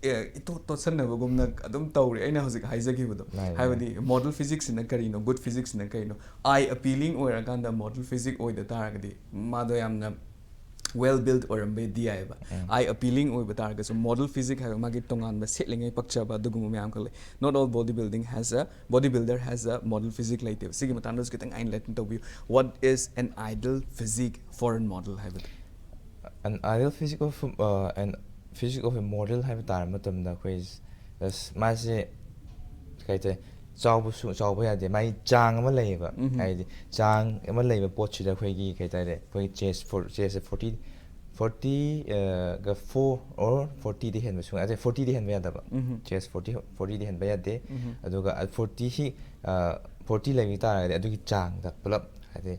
ꯑꯦ, ꯏꯇꯣꯠ ꯇꯣꯠꯁꯟꯅꯕꯒꯨꯝꯅ ꯑꯗꯨꯝ ꯇꯧꯔꯦ, ꯑꯩꯅ ꯍꯧꯖꯤꯛ ꯍꯥꯏꯖꯈꯤꯕꯗꯣ꯫ ꯃꯥꯅꯦ, ꯍꯥꯏꯕꯗꯤ ꯃꯣꯗꯦꯜ ꯐꯤꯖꯤꯛꯁꯤꯅ ꯀꯔꯤꯅꯣ, ꯒꯨꯗ ꯐꯤꯖꯤꯛꯁꯤꯅ ꯀꯔꯤꯅꯣ? ꯑꯥꯏ ꯑꯄꯤꯂꯤꯡ ꯑꯣꯏꯔꯀꯥꯟꯗ ꯃꯣꯗꯦꯜ ꯐꯤꯖꯤꯛ ꯑꯣꯏꯗ ꯇꯥꯔꯒꯗꯤ ꯃꯥꯗꯣ ꯌꯥꯝꯅ ꯋꯦꯜ ꯕꯤꯜꯗ ꯑꯣꯏꯔꯝꯕꯗꯤ ꯌꯥꯏꯑꯕ꯫ ꯎꯝ꯫ ꯑꯥꯏ ꯑꯄꯤꯂꯤꯡ ꯑꯣꯏꯕ ꯇꯥꯔꯒꯁꯨ ꯃꯣꯗꯦꯜ ꯐꯤꯖꯤꯛ ꯍꯥꯏꯕ ꯃꯥꯒꯤ ꯇꯣꯉꯥꯟꯕ ꯁꯦꯠꯂꯤꯉꯩ ꯄꯛꯆꯕ ꯑꯗꯨꯒꯨꯝꯕ ꯃꯌꯥꯝ ꯈꯛ ꯂꯩ꯫ Not all body building has a, body builder has a model physique ꯂꯩꯇꯦꯕ꯫ ꯁꯤꯒꯤ ꯃꯇꯥꯡꯗꯁꯨ ꯈꯤꯇꯪ enlighten ꯇꯧꯕꯤꯌꯨ꯫ What is an ideal physique for a model ꯍꯥꯏꯕꯗꯣ? An ideal physique of, uh, an physique of a model ꯍꯥꯏꯕ ꯇꯥꯔ ꯃꯇꯝꯗ ꯑꯩꯈꯣꯏ just ꯃꯥꯁꯦ ꯀꯩ ꯍꯥꯏꯇꯥꯔꯦ, ꯆꯥꯎꯕꯁꯨ ꯆꯥꯎꯕ ꯌꯥꯗꯦ, ꯃꯥꯒꯤ ꯆꯥꯡ ꯑꯃ ꯂꯩꯌꯦꯕ꯫ ꯎꯝ꯫ ꯍꯥꯏꯗꯤ ꯆꯥꯡ ꯑꯃ ꯂꯩꯕ ꯄꯣꯠꯁꯤꯗ ꯑꯩꯈꯣꯏꯒꯤ ꯀꯩ ꯍꯥꯏꯇꯥꯔꯦ, ꯑꯩꯈꯣꯏ ꯆꯦꯁ ꯐꯣꯔ, ꯆꯦꯁꯁꯦ ꯐꯣꯔꯇꯤ, ꯐꯣꯔꯇꯤ, ꯑ, ꯒ ꯐꯣꯔ or ꯐꯣꯔꯇꯤꯗꯤ ꯍꯦꯟꯕ ꯁꯨꯡꯌꯥ ꯌꯥꯗꯦ, ꯐꯣꯔꯇꯤꯗꯤ ꯍꯦꯟꯕ ꯌꯥꯗꯕ꯫ ꯎꯝ꯫ ꯆꯦꯁ ꯐꯣꯔꯇꯤ, ꯐꯣꯔꯇꯤꯗꯤ ꯍꯦꯟꯕ ꯌꯥꯗꯦ꯫ ꯎꯝ꯫ ꯑꯗꯨꯒ ꯐꯣꯔꯇꯤꯁꯤ, ꯑ, ꯐꯣꯔꯇꯤ ꯂꯩꯕ ꯇꯥꯔꯒꯗꯤ ꯑꯗꯨꯒꯤ ꯆꯥꯡꯗ ꯄꯨꯂꯞ ꯍꯥꯏꯗꯤ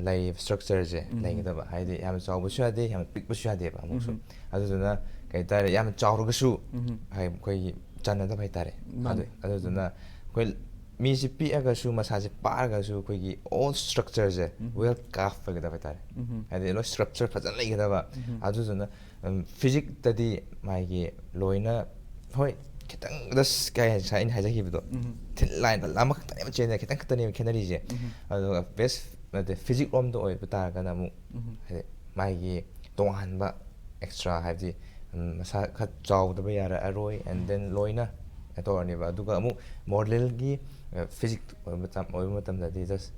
ꯂꯩꯔꯤꯕ ꯁ꯭ꯇ꯭ꯔꯛꯆꯔꯁꯦ ꯎꯝ꯫ ꯂꯩꯒꯗꯕ꯫ ꯍꯥꯏꯗꯤ ꯌꯥꯝꯅ ꯆꯥꯎꯕꯁꯨ ꯌꯥꯗꯦ, ꯌꯥꯝꯅ ꯄꯤꯛꯄꯁꯨ ꯌꯥꯗꯦꯕ ꯑꯃꯨꯛꯁꯨ꯫ ꯎꯝ꯫ ꯑꯗꯨꯗꯨꯅ ꯀꯩ ꯍꯥꯏꯇꯥꯔꯦ, ꯌꯥꯝꯅ ꯆꯥꯎꯔꯒꯁꯨ ꯎꯝ꯫ ꯍꯥꯏ-, ꯑꯩꯈꯣꯏꯒꯤ ꯆꯥꯟꯅꯗꯕ ꯍꯥꯏꯇꯥꯔꯦ꯫ ꯃꯥꯅꯦ꯫ ꯑꯗꯨ-, ꯑꯗꯨꯗꯨꯅ ꯑꯩꯈꯣꯏ ꯃꯤꯁꯦ ꯄꯤꯛꯑꯒꯁꯨ, ꯃꯁꯥꯁꯦ ꯄꯥꯔꯒꯁꯨ ꯑꯩꯈꯣꯏꯒꯤ ꯑꯣꯜ ꯁ꯭ꯇ꯭ꯔꯛꯆꯔꯁꯦ ꯎꯝ꯫ ꯋꯦꯜ ꯀꯥꯐ ꯑꯣꯏꯒꯗꯕ ꯍꯥꯏꯇꯥꯔꯦ꯫ ꯎꯝ꯫ ꯍꯥꯏꯗꯤ ꯂꯣꯏ ꯁ꯭ꯇ꯭ꯔꯛꯆꯔ ꯐꯖꯅ ꯂꯩꯒꯗꯕ꯫ ꯎꯝ꯫ ꯑꯗꯨꯗꯨꯅ, ꯎꯝ, ꯐꯤꯖꯤꯛꯇꯗꯤ ꯃꯥꯒꯤ ꯂꯣꯏꯅ, ꯍꯣꯏ, ꯈꯤꯇꯪ just ꯀꯩ ꯍꯥꯏ-, ꯉꯁꯥꯏ ꯑꯩꯅ ꯍꯥꯏꯖꯈꯤꯕꯗꯣ, ꯎꯝ꯫ ꯊꯤꯟ ꯂꯥꯏꯟ ꯑꯃꯈꯛꯇꯅꯦꯕ ꯆꯦꯟꯅ-, ꯈꯤꯇꯪ ꯈꯛꯇꯅꯦꯕ ꯈꯦꯠꯅꯔꯤꯁꯦ꯫ ꯎꯝ꯫ ꯑꯗꯨꯒ ꯕꯦꯁ ꯅꯠꯇꯦ, ꯐꯤꯖꯤꯛ ꯔꯣꯝꯗ ꯑꯣꯏꯕ ꯇꯥꯔꯒꯅ ꯑꯃꯨꯛ ꯎꯝ꯫ ꯍꯥꯏꯗꯤ ꯃꯥꯒꯤ ꯇꯣꯉꯥꯟꯕ ꯑꯦꯛꯁꯇ꯭ꯔꯥ ꯍꯥꯏꯕꯗꯤ, ꯎꯝ, ꯃꯁꯥ ꯈꯔ ꯆꯥꯎꯗꯕ ꯌꯥꯔꯛꯑꯔꯣꯏ, and ꯎꯝ꯫ Then ꯂꯣꯏꯅ ꯀꯩꯅꯣ ꯇꯧꯔꯅꯦꯕ꯫ ꯑꯗꯨꯒ ꯑꯃꯨꯛ ꯃꯣꯗꯦꯜꯒꯤ, ꯑ, ꯐꯤꯖꯤꯛ ꯑꯣꯏꯕ ꯃꯇꯝ, ꯑꯣꯏꯕ ꯃꯇꯝꯗꯗꯤ just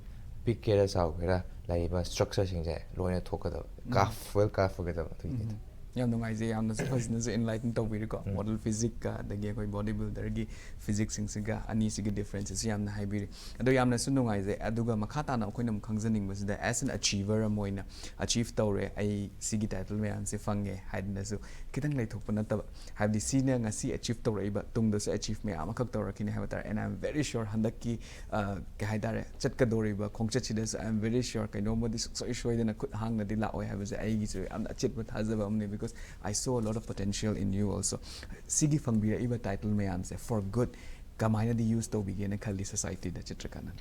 ꯄꯤꯛꯀꯦꯔꯥ ꯆꯥꯎꯒꯦꯔꯥ ꯂꯩꯔꯤꯕ ꯁ꯭ꯇ꯭ꯔꯛꯆꯔꯁꯤꯡꯁꯦ ꯂꯣꯏꯅ ꯊꯣꯛꯀꯗꯕ, ꯀꯥꯐ ꯋꯦꯜ ꯀꯥꯐ ꯑꯣꯏꯒꯗꯕ ꯑꯗꯨꯒꯤꯅꯤꯗ꯫ ꯌꯥꯝ ꯅꯨꯡꯉꯥꯏꯖꯩ꯫ ꯌꯥꯝꯅꯁꯨ ꯐꯖꯅꯁꯨ ꯏꯟꯂꯥꯏꯇꯟ ꯇꯧꯕꯤꯔꯦꯀꯣ꯫ ꯎꯝ꯫ ꯃꯣꯗꯦꯜ ꯐꯤꯖꯤꯛꯀ ꯑꯗꯒꯤ ꯑꯩꯈꯣꯏ ꯕꯣꯗꯤ ꯕꯤꯜꯗꯔꯒꯤ ꯐꯤꯖꯤꯛꯁꯤꯡꯁꯤꯒ ꯑꯅꯤꯁꯤꯒꯤ ꯗꯤꯐ꯭ꯔꯦꯟꯁꯁꯤꯁꯨ ꯌꯥꯝꯅ ꯍꯥꯏꯕꯤꯔꯦ꯫ ꯑꯗꯣ ꯌꯥꯝꯅꯁꯨ ꯅꯨꯡꯉꯥꯏꯖꯩ꯫ ꯑꯗꯨꯒ ꯃꯈꯥ ꯇꯥꯅ ꯑꯩꯈꯣꯏꯅ ꯑꯃꯨꯛ ꯈꯪꯖꯅꯤꯡꯕꯁꯤꯗ, as an achiever ꯑꯃ ꯑꯣꯏꯅ, ꯑꯆꯤꯞ ꯇꯧꯔꯦ ꯑꯩ ꯁꯤꯒꯤ ꯇꯥꯏꯇꯜ ꯃꯌꯥꯝꯁꯦ ꯐꯪꯉꯦ ꯍꯥꯏꯗꯅꯁꯨ ꯈꯤꯇꯪ ꯂꯩꯊꯣꯛꯄ ꯅꯠꯇꯕ, ꯍꯥꯏꯕꯗꯤ ꯁꯤꯅ ꯉꯁꯤ ꯑꯆꯤꯞ ꯇꯧꯔꯛꯏꯕ, ꯇꯨꯡꯗꯁꯨ ꯑꯆꯤꯞ ꯃꯌꯥꯝ ꯑꯃꯈꯛ ꯇꯧꯔꯛꯈꯤꯅꯤ ꯍꯥꯏꯕ ꯇꯥꯔꯦ꯫ And I am very sure ꯍꯟꯗꯛꯀꯤ, ꯑ, ꯀꯩ ꯍꯥꯏꯇꯥꯔꯦ, ꯆꯠꯀꯗꯧꯔꯤꯕ ꯈꯣꯡꯆꯠꯁꯤꯗꯁꯨ I am very sure ꯀꯩꯅꯣꯝꯃꯗꯤ ꯁꯨꯡꯁꯣꯏ ꯁꯣꯏꯗꯅ ꯈꯨꯠ ꯍꯥꯡꯅꯗꯤ ꯂꯥꯛꯑꯣꯏ ꯍꯥꯏꯕꯁꯦ ꯑꯩꯒꯤꯁꯨ ꯌꯥꯝꯅ ꯑꯆꯦꯠꯄ ꯊꯥꯖꯕ ꯑꯃꯅꯤ, because I saw a lot of potential in you also꯫ ꯁꯤꯒꯤ ꯐꯪꯕꯤꯔꯛꯏꯕ ꯇꯥꯏꯇꯜ ꯃꯌꯥꯝꯁꯦ for good ꯀꯃꯥꯏꯅꯗꯤ ꯌꯨꯁ ꯇꯧꯕꯤꯒꯦꯅ ꯈꯜꯂꯤ ꯁꯣꯁꯥꯏꯇꯤꯗ, ꯆꯤꯇ꯭ꯔꯀꯥꯟꯇ?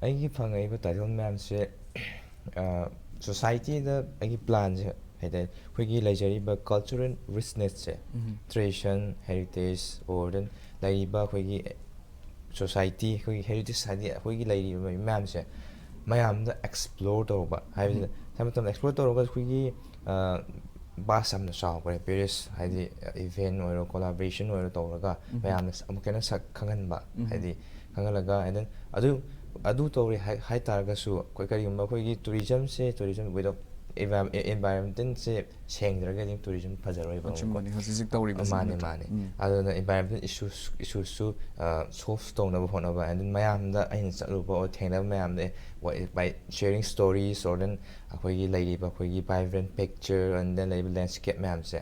ꯑꯩꯒꯤ ꯐꯪꯉꯛꯏꯕ ꯇꯥꯏꯇꯜ ꯃꯌꯥꯝꯁꯦ, ꯁꯣꯁꯥꯏꯇꯤꯗ ꯑꯩꯒꯤ ꯄ꯭ꯂꯥꯟꯁꯦ ꯍꯥꯏꯗꯤ ꯑꯩꯈꯣꯏꯒꯤ ꯂꯩꯖꯔꯤꯕ ꯀꯜꯆꯔꯦꯜ ꯔꯤꯆꯅꯦꯁꯁꯦ, ꯎꯝ꯫ ꯇ꯭ꯔꯦꯗꯤꯁꯟ, ꯍꯦꯔꯤꯇꯦꯖ, ꯑꯣꯔ ꯂꯩꯔꯤꯕ ꯑꯩꯈꯣꯏꯒꯤ ꯁꯣꯁꯥꯏꯇꯤ, ꯑꯩꯈꯣꯏꯒꯤ ꯍꯦꯔꯤꯇꯦꯖ ꯍꯥꯏꯗꯤ ꯑꯩꯈꯣꯏꯒꯤ ꯂꯩꯔꯤꯕ ꯃꯌꯥꯝꯁꯦ ꯃꯌꯥꯝꯗ ꯑꯦꯛꯁꯄ꯭ꯂꯣꯔ ꯇꯧꯕ ꯍꯥꯏꯕꯁꯤꯗ, ꯎꯝ꯫ ꯁꯝꯅ ꯃꯇꯝꯗ ꯑꯦꯛꯁꯄ꯭ꯂꯣꯔ ꯇꯧꯔꯒ ꯑꯩꯈꯣꯏꯒꯤ ꯕꯥꯁ ꯌꯥꯝꯅ ꯆꯥꯎꯈ꯭ꯔꯦ ꯄꯦꯔꯤꯁ, ꯍꯥꯏꯗꯤ ꯏꯚꯦꯟ ꯑꯣꯏꯔꯣ, ꯀꯣꯂꯥꯕꯣꯔꯦꯁꯟ ꯑꯣꯏꯔꯣ ꯇꯧꯔꯒ ꯎꯝ꯫ ꯃꯌꯥꯝꯅ ꯑꯃꯨꯛꯀ ꯍꯦꯟꯅ ꯁꯛ ꯈꯪꯍꯟꯕ, ꯎꯝ꯫ ꯍꯥꯏꯗꯤ ꯈꯪꯍꯜꯂꯒ, and then ꯑꯗꯨ ꯑꯗꯨ ꯇꯧꯔꯦ ꯍꯥꯏ ꯍꯥꯏ ꯇꯥꯔꯒꯁꯨ ꯑꯩꯈꯣꯏ ꯀꯔꯤꯒꯨꯝꯕ ꯑꯩꯈꯣꯏꯒꯤ ꯇꯨꯔꯤꯖꯝꯁꯦ, ꯇꯨꯔꯤꯖꯝ ꯋꯤꯗꯥꯎꯠ ꯑꯦꯟꯚꯥꯏꯔꯟꯃꯦꯟꯇꯦꯜꯁꯦ ꯁꯦꯡꯗ꯭ꯔꯒꯗꯤ ꯇꯨꯔꯤꯖꯝ ꯐꯖꯔꯣꯏꯕ ꯑꯃꯨꯛꯀꯣ꯫ ꯑꯆꯨꯝꯕꯅꯤ, ꯍꯧꯖꯤꯛ ꯍꯧꯖꯤꯛ ꯇꯧꯔꯤꯕꯁꯤ ꯃꯥꯅꯦ, ꯅꯠꯇ꯭ꯔꯥ? ꯃꯥꯅꯦ꯫ ꯎꯝ꯫ ꯑꯗꯨꯅ ꯏꯟꯚꯥꯏꯔꯣꯟꯃꯦꯟꯇꯦꯜ ꯏꯁꯨꯁ ꯏꯁꯨꯁꯨ ꯁꯣꯜꯕ ꯇꯧꯅꯕ ꯍꯣꯠꯅꯕ, and then ꯃꯌꯥꯝꯗ ꯑꯩꯅ ꯆꯠꯂꯨꯕ ꯑꯣꯔ ꯊꯦꯡꯅꯕ ꯃꯌꯥꯝꯗ by sharing stories or then ꯑꯩꯈꯣꯏꯒꯤ ꯂꯩꯔꯤꯕ ꯑꯩꯈꯣꯏꯒꯤ vibrant picture and then ꯂꯩꯔꯤꯕ ꯂꯦꯟꯁꯀꯦꯞ ꯃꯌꯥꯝꯁꯦ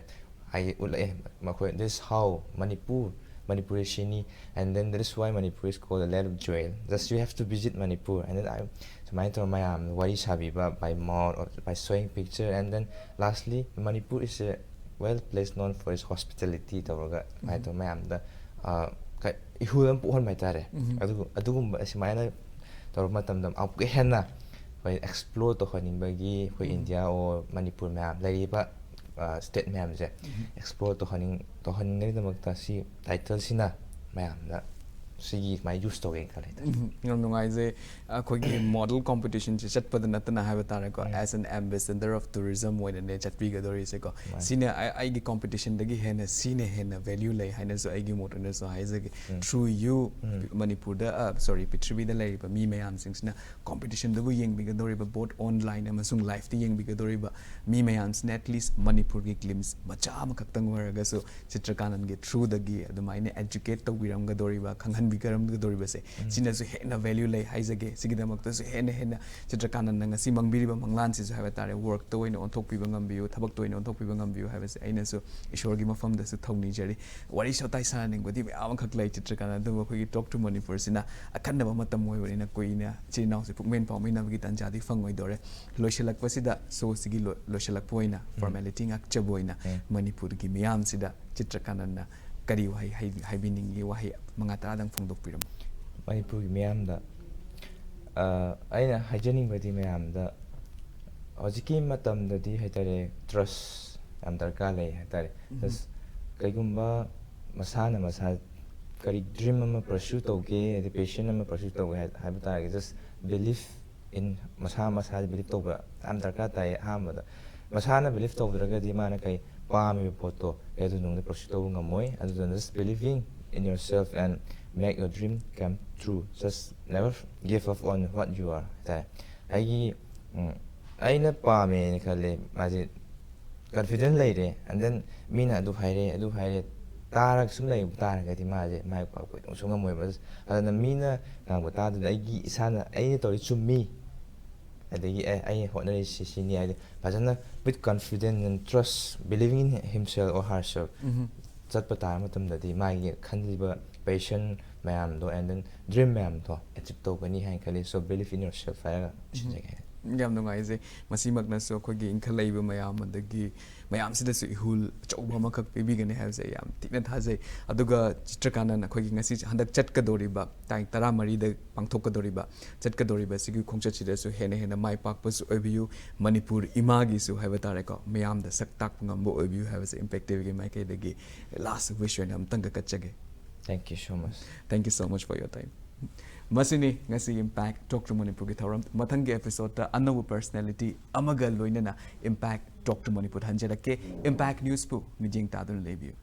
ꯑꯩ ꯎꯠꯂꯛꯑꯦ꯫ ꯃꯈꯣꯏ this how ꯃꯅꯤꯄꯨꯔ ꯃꯅꯤꯄꯨꯔ ꯁꯤꯅꯤ, and then that is why Manipur is called the land of jewel, just you have to visit Manipur and then I ꯁꯨꯃꯥꯏꯅ ꯇꯧꯔ ꯃꯌꯥꯝ ꯋꯥꯔꯤ ꯁꯥꯕꯤꯕ by mouth or by showing picture and then lastly Manipur is a well place known for its hospitality ꯇꯧꯔꯒ ꯑꯗꯨꯃꯥꯏꯅ ꯇꯧꯔ ꯃꯌꯥꯝꯗ, ꯑ, ꯀ- ꯏꯍꯨꯜ ꯑꯃ ꯄꯣꯛꯍꯟꯕ ꯍꯥꯏꯇꯥꯔꯦ꯫ ꯎꯝ꯫ ꯑꯗꯨꯒ ꯑꯗꯨꯒꯨꯝꯕ ꯁꯨꯃꯥꯏꯅ ꯇꯧꯔꯛꯄ ꯃꯇꯝꯗ ꯑꯃꯨꯛꯀ ꯍꯦꯟꯅ ꯑꯩꯈꯣꯏ ꯑꯦꯛꯁꯄ꯭ꯂꯣꯔ ꯇꯧꯍꯟꯅꯤꯡꯕꯒꯤ ꯑꯩꯈꯣꯏ ꯎꯝ꯫ ꯏꯟꯗꯤꯌꯥ ꯑꯣꯔ ꯃꯅꯤꯄꯨꯔ ꯃꯌꯥꯝ ꯂꯩꯔꯤꯕ, ꯑ, ꯁ꯭ꯇꯦꯠ ꯃꯌꯥꯝꯁꯦ ꯎꯝ꯫ ꯑꯦꯛꯁꯄ꯭ꯂꯣꯔ ꯇꯧꯍꯟꯅꯤꯡ ꯇꯧꯍꯟꯅꯤꯡꯅꯕꯒꯤꯗꯃꯛꯇ ꯁꯤ ꯇꯥꯏꯇꯜꯁꯤꯅ ꯃꯌꯥꯝꯗ ꯁꯤꯒꯤ ꯁꯨꯃꯥꯏꯅ ꯌꯨꯁ ꯇꯧꯒꯦꯅ ꯈꯜꯂꯦ ꯍꯥꯏꯇꯥꯔꯦ꯫ ꯎꯝ, ꯌꯥꯝ ꯅꯨꯡꯉꯥꯏꯖꯩ꯫ ꯑꯩꯈꯣꯏꯒꯤ ꯃꯣꯗꯦꯜ ꯀꯣꯝꯄꯤꯇꯤꯁꯟꯁꯦ ꯆꯠꯄꯗ ꯅꯠꯇꯅ ꯍꯥꯏꯕ ꯇꯥꯔꯦꯀꯣ, as an ambassador of tourism ꯑꯣꯏꯅꯅꯦ ꯆꯠꯄꯤꯒꯗꯧꯔꯤꯁꯦꯀꯣ꯫ ꯃꯥꯅꯤ꯫ ꯁꯤꯅ ꯑꯩ- ꯑꯩꯒꯤ ꯀꯣꯝꯄꯤꯇꯤꯁꯟꯗꯒꯤ ꯍꯦꯟꯅ ꯁꯤꯅ ꯍꯦꯟꯅ ꯚꯦꯂ꯭ꯌꯨ ꯂꯩ ꯍꯥꯏꯅꯁꯨ ꯑꯩꯒꯤ ꯃꯣꯠ ꯑꯣꯏꯅꯁꯨ ꯍꯥꯏꯖꯒꯦ꯫ ꯎꯝ꯫ Through you, ꯎꯝ꯫ ꯃꯅꯤꯄꯨꯔꯗ, ꯁꯣꯔꯤ, ꯄ꯭ꯔꯤꯊꯤꯕꯤꯗ ꯂꯩꯔꯤꯕ ꯃꯤ ꯃꯌꯥꯝꯁꯤꯡꯁꯤꯅ ꯀꯣꯝꯄꯤꯇꯤꯁꯟꯗꯨꯕꯨ ꯌꯦꯡꯕꯤꯒꯗꯧꯔꯤꯕ, both online ꯑꯃꯁꯨꯡ live ꯇ ꯌꯦꯡꯕꯤꯒꯗꯧꯔꯤꯕ ꯃꯤ ꯃꯌꯥꯝꯁꯤꯅ at least ꯃꯅꯤꯄꯨꯔꯒꯤ glimpse ꯃꯆꯥ ꯑꯃꯈꯛꯇꯪ ꯑꯣꯏꯔꯒꯁꯨ ꯆꯤꯇ꯭ꯔꯀꯥꯅꯟꯒꯤ through ꯗꯒꯤ ꯑꯗꯨꯃꯥꯏꯅ educate ꯇꯧꯕꯤꯔꯝꯒꯗꯧꯔꯤꯕ, ꯈꯪꯍꯟꯕꯤꯔꯝꯒꯗꯧꯔꯤꯕꯁꯦ, ꯎꯝ꯫ ꯁꯤꯅꯁꯨ ꯍꯦꯟꯅ ꯚꯦꯂ꯭ꯌꯨ ꯂꯩ ꯍꯥꯏꯖꯒꯦ꯫ ꯁꯤꯒꯤꯗꯃꯛꯇꯁꯨ ꯍꯦꯟꯅ ꯍꯦꯟꯅ ꯆꯤꯇ꯭ꯔꯀꯥꯅꯟꯅ ꯉꯁꯤ ꯃꯥꯡꯕꯤꯔꯤꯕ ꯃꯪꯂꯥꯟꯁꯤꯁꯨ ꯍꯥꯏꯕ ꯇꯥꯔꯦ, ꯋꯥꯔꯛꯇ ꯑꯣꯏꯅ ꯑꯣꯟꯊꯣꯛꯄꯤꯕ ꯉꯝꯕꯤꯌꯨ, ꯊꯕꯛꯇ ꯑꯣꯏꯅ ꯑꯣꯟꯊꯣꯛꯄꯤꯕ ꯉꯝꯕꯤꯌꯨ ꯍꯥꯏꯕꯁꯦ ꯑꯩꯅꯁꯨ ꯏꯁꯣꯔꯒꯤ ꯃꯐꯝꯗꯁꯨ ꯊꯧꯅꯤꯖꯔꯤ꯫ ꯋꯥꯔꯤ ꯋꯥꯇꯥꯏ ꯁꯥꯟꯅꯅꯤꯡꯕꯗꯤ ꯃꯌꯥꯝ ꯑꯃꯈꯛ ꯂꯩ ꯆꯤꯇ꯭ꯔꯀꯥꯅꯟ, ꯑꯗꯨꯕꯨ ꯑꯩꯈꯣꯏꯒꯤ Talk to Manipur ꯁꯤꯅ ꯑꯀꯟꯅꯕ ꯃꯇꯝ ꯑꯣꯏꯕꯅꯤꯅ ꯀꯨꯏꯅ ꯏꯆꯤꯜ ꯏꯅꯥꯎꯁꯦ ꯄꯨꯛꯃꯦꯟ ꯄꯥꯎꯃꯤꯟꯅꯕꯒꯤ ꯇꯥꯟꯖꯥꯗꯤ ꯐꯪꯉꯣꯏꯗꯧꯔꯦ꯫ ꯂꯣꯏꯁꯤꯜꯂꯛꯄꯁꯤꯗ, ꯁꯣꯁꯤꯒꯤ ꯂꯣ-, ꯂꯣꯏꯁꯤꯜꯂꯛꯄ ꯑꯣꯏꯅ, ꯎꯝ꯫ ꯐꯣꯔꯃꯦꯂꯤꯇꯤ ꯉꯥꯛꯆꯕ ꯑꯣꯏꯅ, ꯎꯝ꯫ ꯃꯅꯤꯄꯨꯔꯒꯤ ꯃꯤꯌꯥꯝꯁꯤꯗ ꯆꯤꯇ꯭ꯔꯀꯥꯅꯟꯅ ꯀꯔꯤ ꯋꯥꯍꯩ ꯍꯥꯏ-, ꯍꯥꯏꯕꯤꯅꯤꯡꯉꯤ? ꯋꯥꯍꯩ ꯃꯉꯥ ꯇꯔꯥꯗꯪ ꯐꯣꯡꯗꯣꯛꯄꯤꯔꯝꯃꯨ꯫ ꯃꯅꯤꯄꯨꯔꯒꯤ ꯃꯤꯌꯥꯝꯗ, ꯑ, ꯑꯩꯅ ꯍꯥꯏꯖꯅꯤꯡꯕꯗꯤ ꯃꯌꯥꯝꯗ ꯍꯧꯖꯤꯛꯀꯤ ꯃꯇꯝꯗꯗꯤ ꯍꯥꯏꯇꯥꯔꯦ, ꯇ꯭ꯔꯁ ꯌꯥꯝ ꯗꯔꯀꯥꯔ ꯂꯩ ꯍꯥꯏꯇꯥꯔꯦ꯫ ꯎꯝ꯫ Just ꯀꯩꯒꯨꯝꯕ ꯃꯁꯥꯅ ꯃꯁꯥ ꯀꯔꯤ ꯗ꯭ꯔꯤꯝ ꯑꯃ ꯄꯔꯁ꯭ꯌꯨ ꯇꯧꯒꯦ, ꯍꯥꯏꯗꯤ ꯄꯦꯁꯟ ꯑꯃ ꯄꯔꯁ꯭ꯌꯨ ꯇꯧꯒꯦ ꯍꯥꯏ-, ꯍꯥꯏꯕ ꯇꯥꯔꯒꯗꯤ just believe in ꯃꯁꯥ ꯃꯁꯥꯗ ꯕꯤꯂꯤꯞ ꯇꯧꯕ ꯌꯥꯝ ꯗꯔꯀꯥꯔ ꯇꯥꯏ꯫ ꯑꯍꯥꯟꯕꯗ ꯃꯁꯥꯅ ꯕꯤꯂꯤꯞ ꯇꯧꯗ꯭ꯔꯒꯗꯤ ꯃꯥꯅ ꯀꯩ ꯄꯥꯝꯃꯤꯕ ꯄꯣꯠꯇꯣ ꯀꯩ ꯑꯗꯨ ꯅꯨꯡꯗ ꯄꯔꯁ꯭ꯌꯨ ꯇꯧꯕ ꯉꯝꯃꯣꯏ꯫ ꯑꯗꯨꯗꯨꯅ just believing in yourself and make your dream come true. Just never give up on what you are ꯍꯥꯏꯇꯥꯔꯦ꯫ ꯑꯩꯒꯤ, ꯎꯝ, ꯑꯩꯅ ꯄꯥꯝꯃꯦꯅ ꯈꯜꯂꯦ, ꯃꯥꯁꯦ ꯀꯟꯐꯤꯗꯦꯟ ꯂꯩꯔꯦ, and then ꯃꯤꯅ ꯑꯗꯨ ꯍꯥꯏꯔꯦ, ꯑꯗꯨ ꯍꯥꯏꯔꯦ, ꯇꯥꯔꯒ ꯁꯨꯝ ꯂꯩꯕ ꯇꯥꯔꯒꯗꯤ ꯃꯥꯁꯦ ꯃꯥꯏ ꯄꯥꯛꯄ ꯀꯩꯗꯧꯁꯨ ꯉꯝꯃꯣꯏꯕ꯫ ꯑꯗꯨꯅ ꯃꯤꯅ ꯉꯥꯡꯕ ꯇꯥꯗꯕꯤꯗ ꯑꯩꯒꯤ ꯏꯁꯥꯅ ꯑꯩꯅ ꯇꯧꯔꯤ ꯆꯨꯝꯃꯤ, ꯑꯗꯒꯤ ꯑꯦ, ꯑꯩꯅ ꯍꯣꯠꯅꯔꯤꯁꯤ ꯁꯤꯅꯤ ꯍꯥꯏꯗꯤ ꯐꯖꯅ with confidence and trust, believing in himself or herself ꯎꯝ꯫ ꯆꯠꯄ ꯇꯥꯔ ꯃꯇꯝꯗꯗꯤ ꯃꯥꯒꯤ ꯈꯜꯂꯤꯕ ꯄꯦꯁꯟ ꯃꯌꯥꯝꯗꯣ and then ꯗ꯭ꯔꯤꯝ ꯃꯌꯥꯝꯗꯣ ꯑꯦꯆꯤꯞ ꯇꯧꯒꯅꯤ ꯍꯥꯏꯅ ꯈꯜꯂꯤ꯫ So believe in yourself ꯍꯥꯏꯔꯒ ꯂꯣꯏꯁꯤꯟꯖꯒꯦ꯫ ꯌꯥꯝ ꯅꯨꯡꯉꯥꯏꯖꯩ꯫ ꯃꯁꯤꯃꯛꯅꯁꯨ ꯑꯩꯈꯣꯏꯒꯤ ꯏꯟꯈꯠꯂꯛꯏꯕ ꯃꯌꯥꯝ, ꯑꯗꯒꯤ ꯃꯌꯥꯝꯁꯤꯗꯁꯨ ꯏꯍꯨꯜ ꯑꯆꯧꯕ ꯑꯃꯈꯛ ꯄꯤꯕꯤꯒꯅꯤ ꯍꯥꯏꯕꯁꯦ ꯑꯩ ꯌꯥꯝ ꯊꯤꯅ ꯊꯥꯖꯩ꯫ ꯑꯗꯨꯒ ꯆꯤꯇ꯭ꯔꯀꯥꯅꯟ, ꯑꯩꯈꯣꯏꯒꯤ ꯉꯁꯤ ꯍꯟꯗꯛ ꯆꯠꯀꯗꯧꯔꯤꯕ ꯇꯥꯡ ꯇꯔꯥꯃꯔꯤꯗ ꯄꯥꯡꯊꯣꯛꯀꯗꯧꯔꯤꯕ, ꯆꯠꯀꯗꯧꯔꯤꯕ ꯁꯤꯒꯤ ꯈꯣꯡꯆꯠꯁꯤꯗꯁꯨ ꯍꯦꯟꯅ ꯍꯦꯟꯅ ꯃꯥꯏ ꯄꯥꯛꯄꯁꯨ ꯑꯣꯏꯕꯤꯌꯨ, ꯃꯅꯤꯄꯨꯔ ꯏꯃꯥꯒꯤꯁꯨ ꯍꯥꯏꯕ ꯇꯥꯔꯦꯀꯣ, ꯃꯌꯥꯝꯗ ꯁꯛ ꯇꯥꯛꯄ ꯉꯝꯕ ꯑꯣꯏꯕꯤꯌꯨ ꯍꯥꯏꯕꯁꯦ ꯏꯝꯄꯦꯛ ꯇꯤꯚꯤꯒꯤ ꯃꯥꯏꯀꯩꯗꯒꯤ ꯂꯥꯁ ꯋꯤꯁ ꯑꯣꯏꯅ ꯑꯃꯨꯛꯇꯪꯒ ꯀꯠꯆꯒꯦ꯫ Thank you so much. Thank you so much for your time. ꯃꯁꯤꯅꯤ ꯉꯁꯤ Impact Talk to Manipurꯒꯤ ꯊꯧꯔꯝ꯫ ꯃꯊꯪꯒꯤ episodeꯇ ꯑꯅꯧꯕ personality ꯑꯃꯒ ꯂꯣꯏꯅꯅ Impact Talk to Manipur ꯍꯟꯖꯔꯛꯀꯦ꯫ Impact Newsꯄꯨ ꯃꯤꯠꯌꯦꯡ ꯇꯥꯗꯨꯅ ꯂꯩꯕꯤꯌꯨ꯫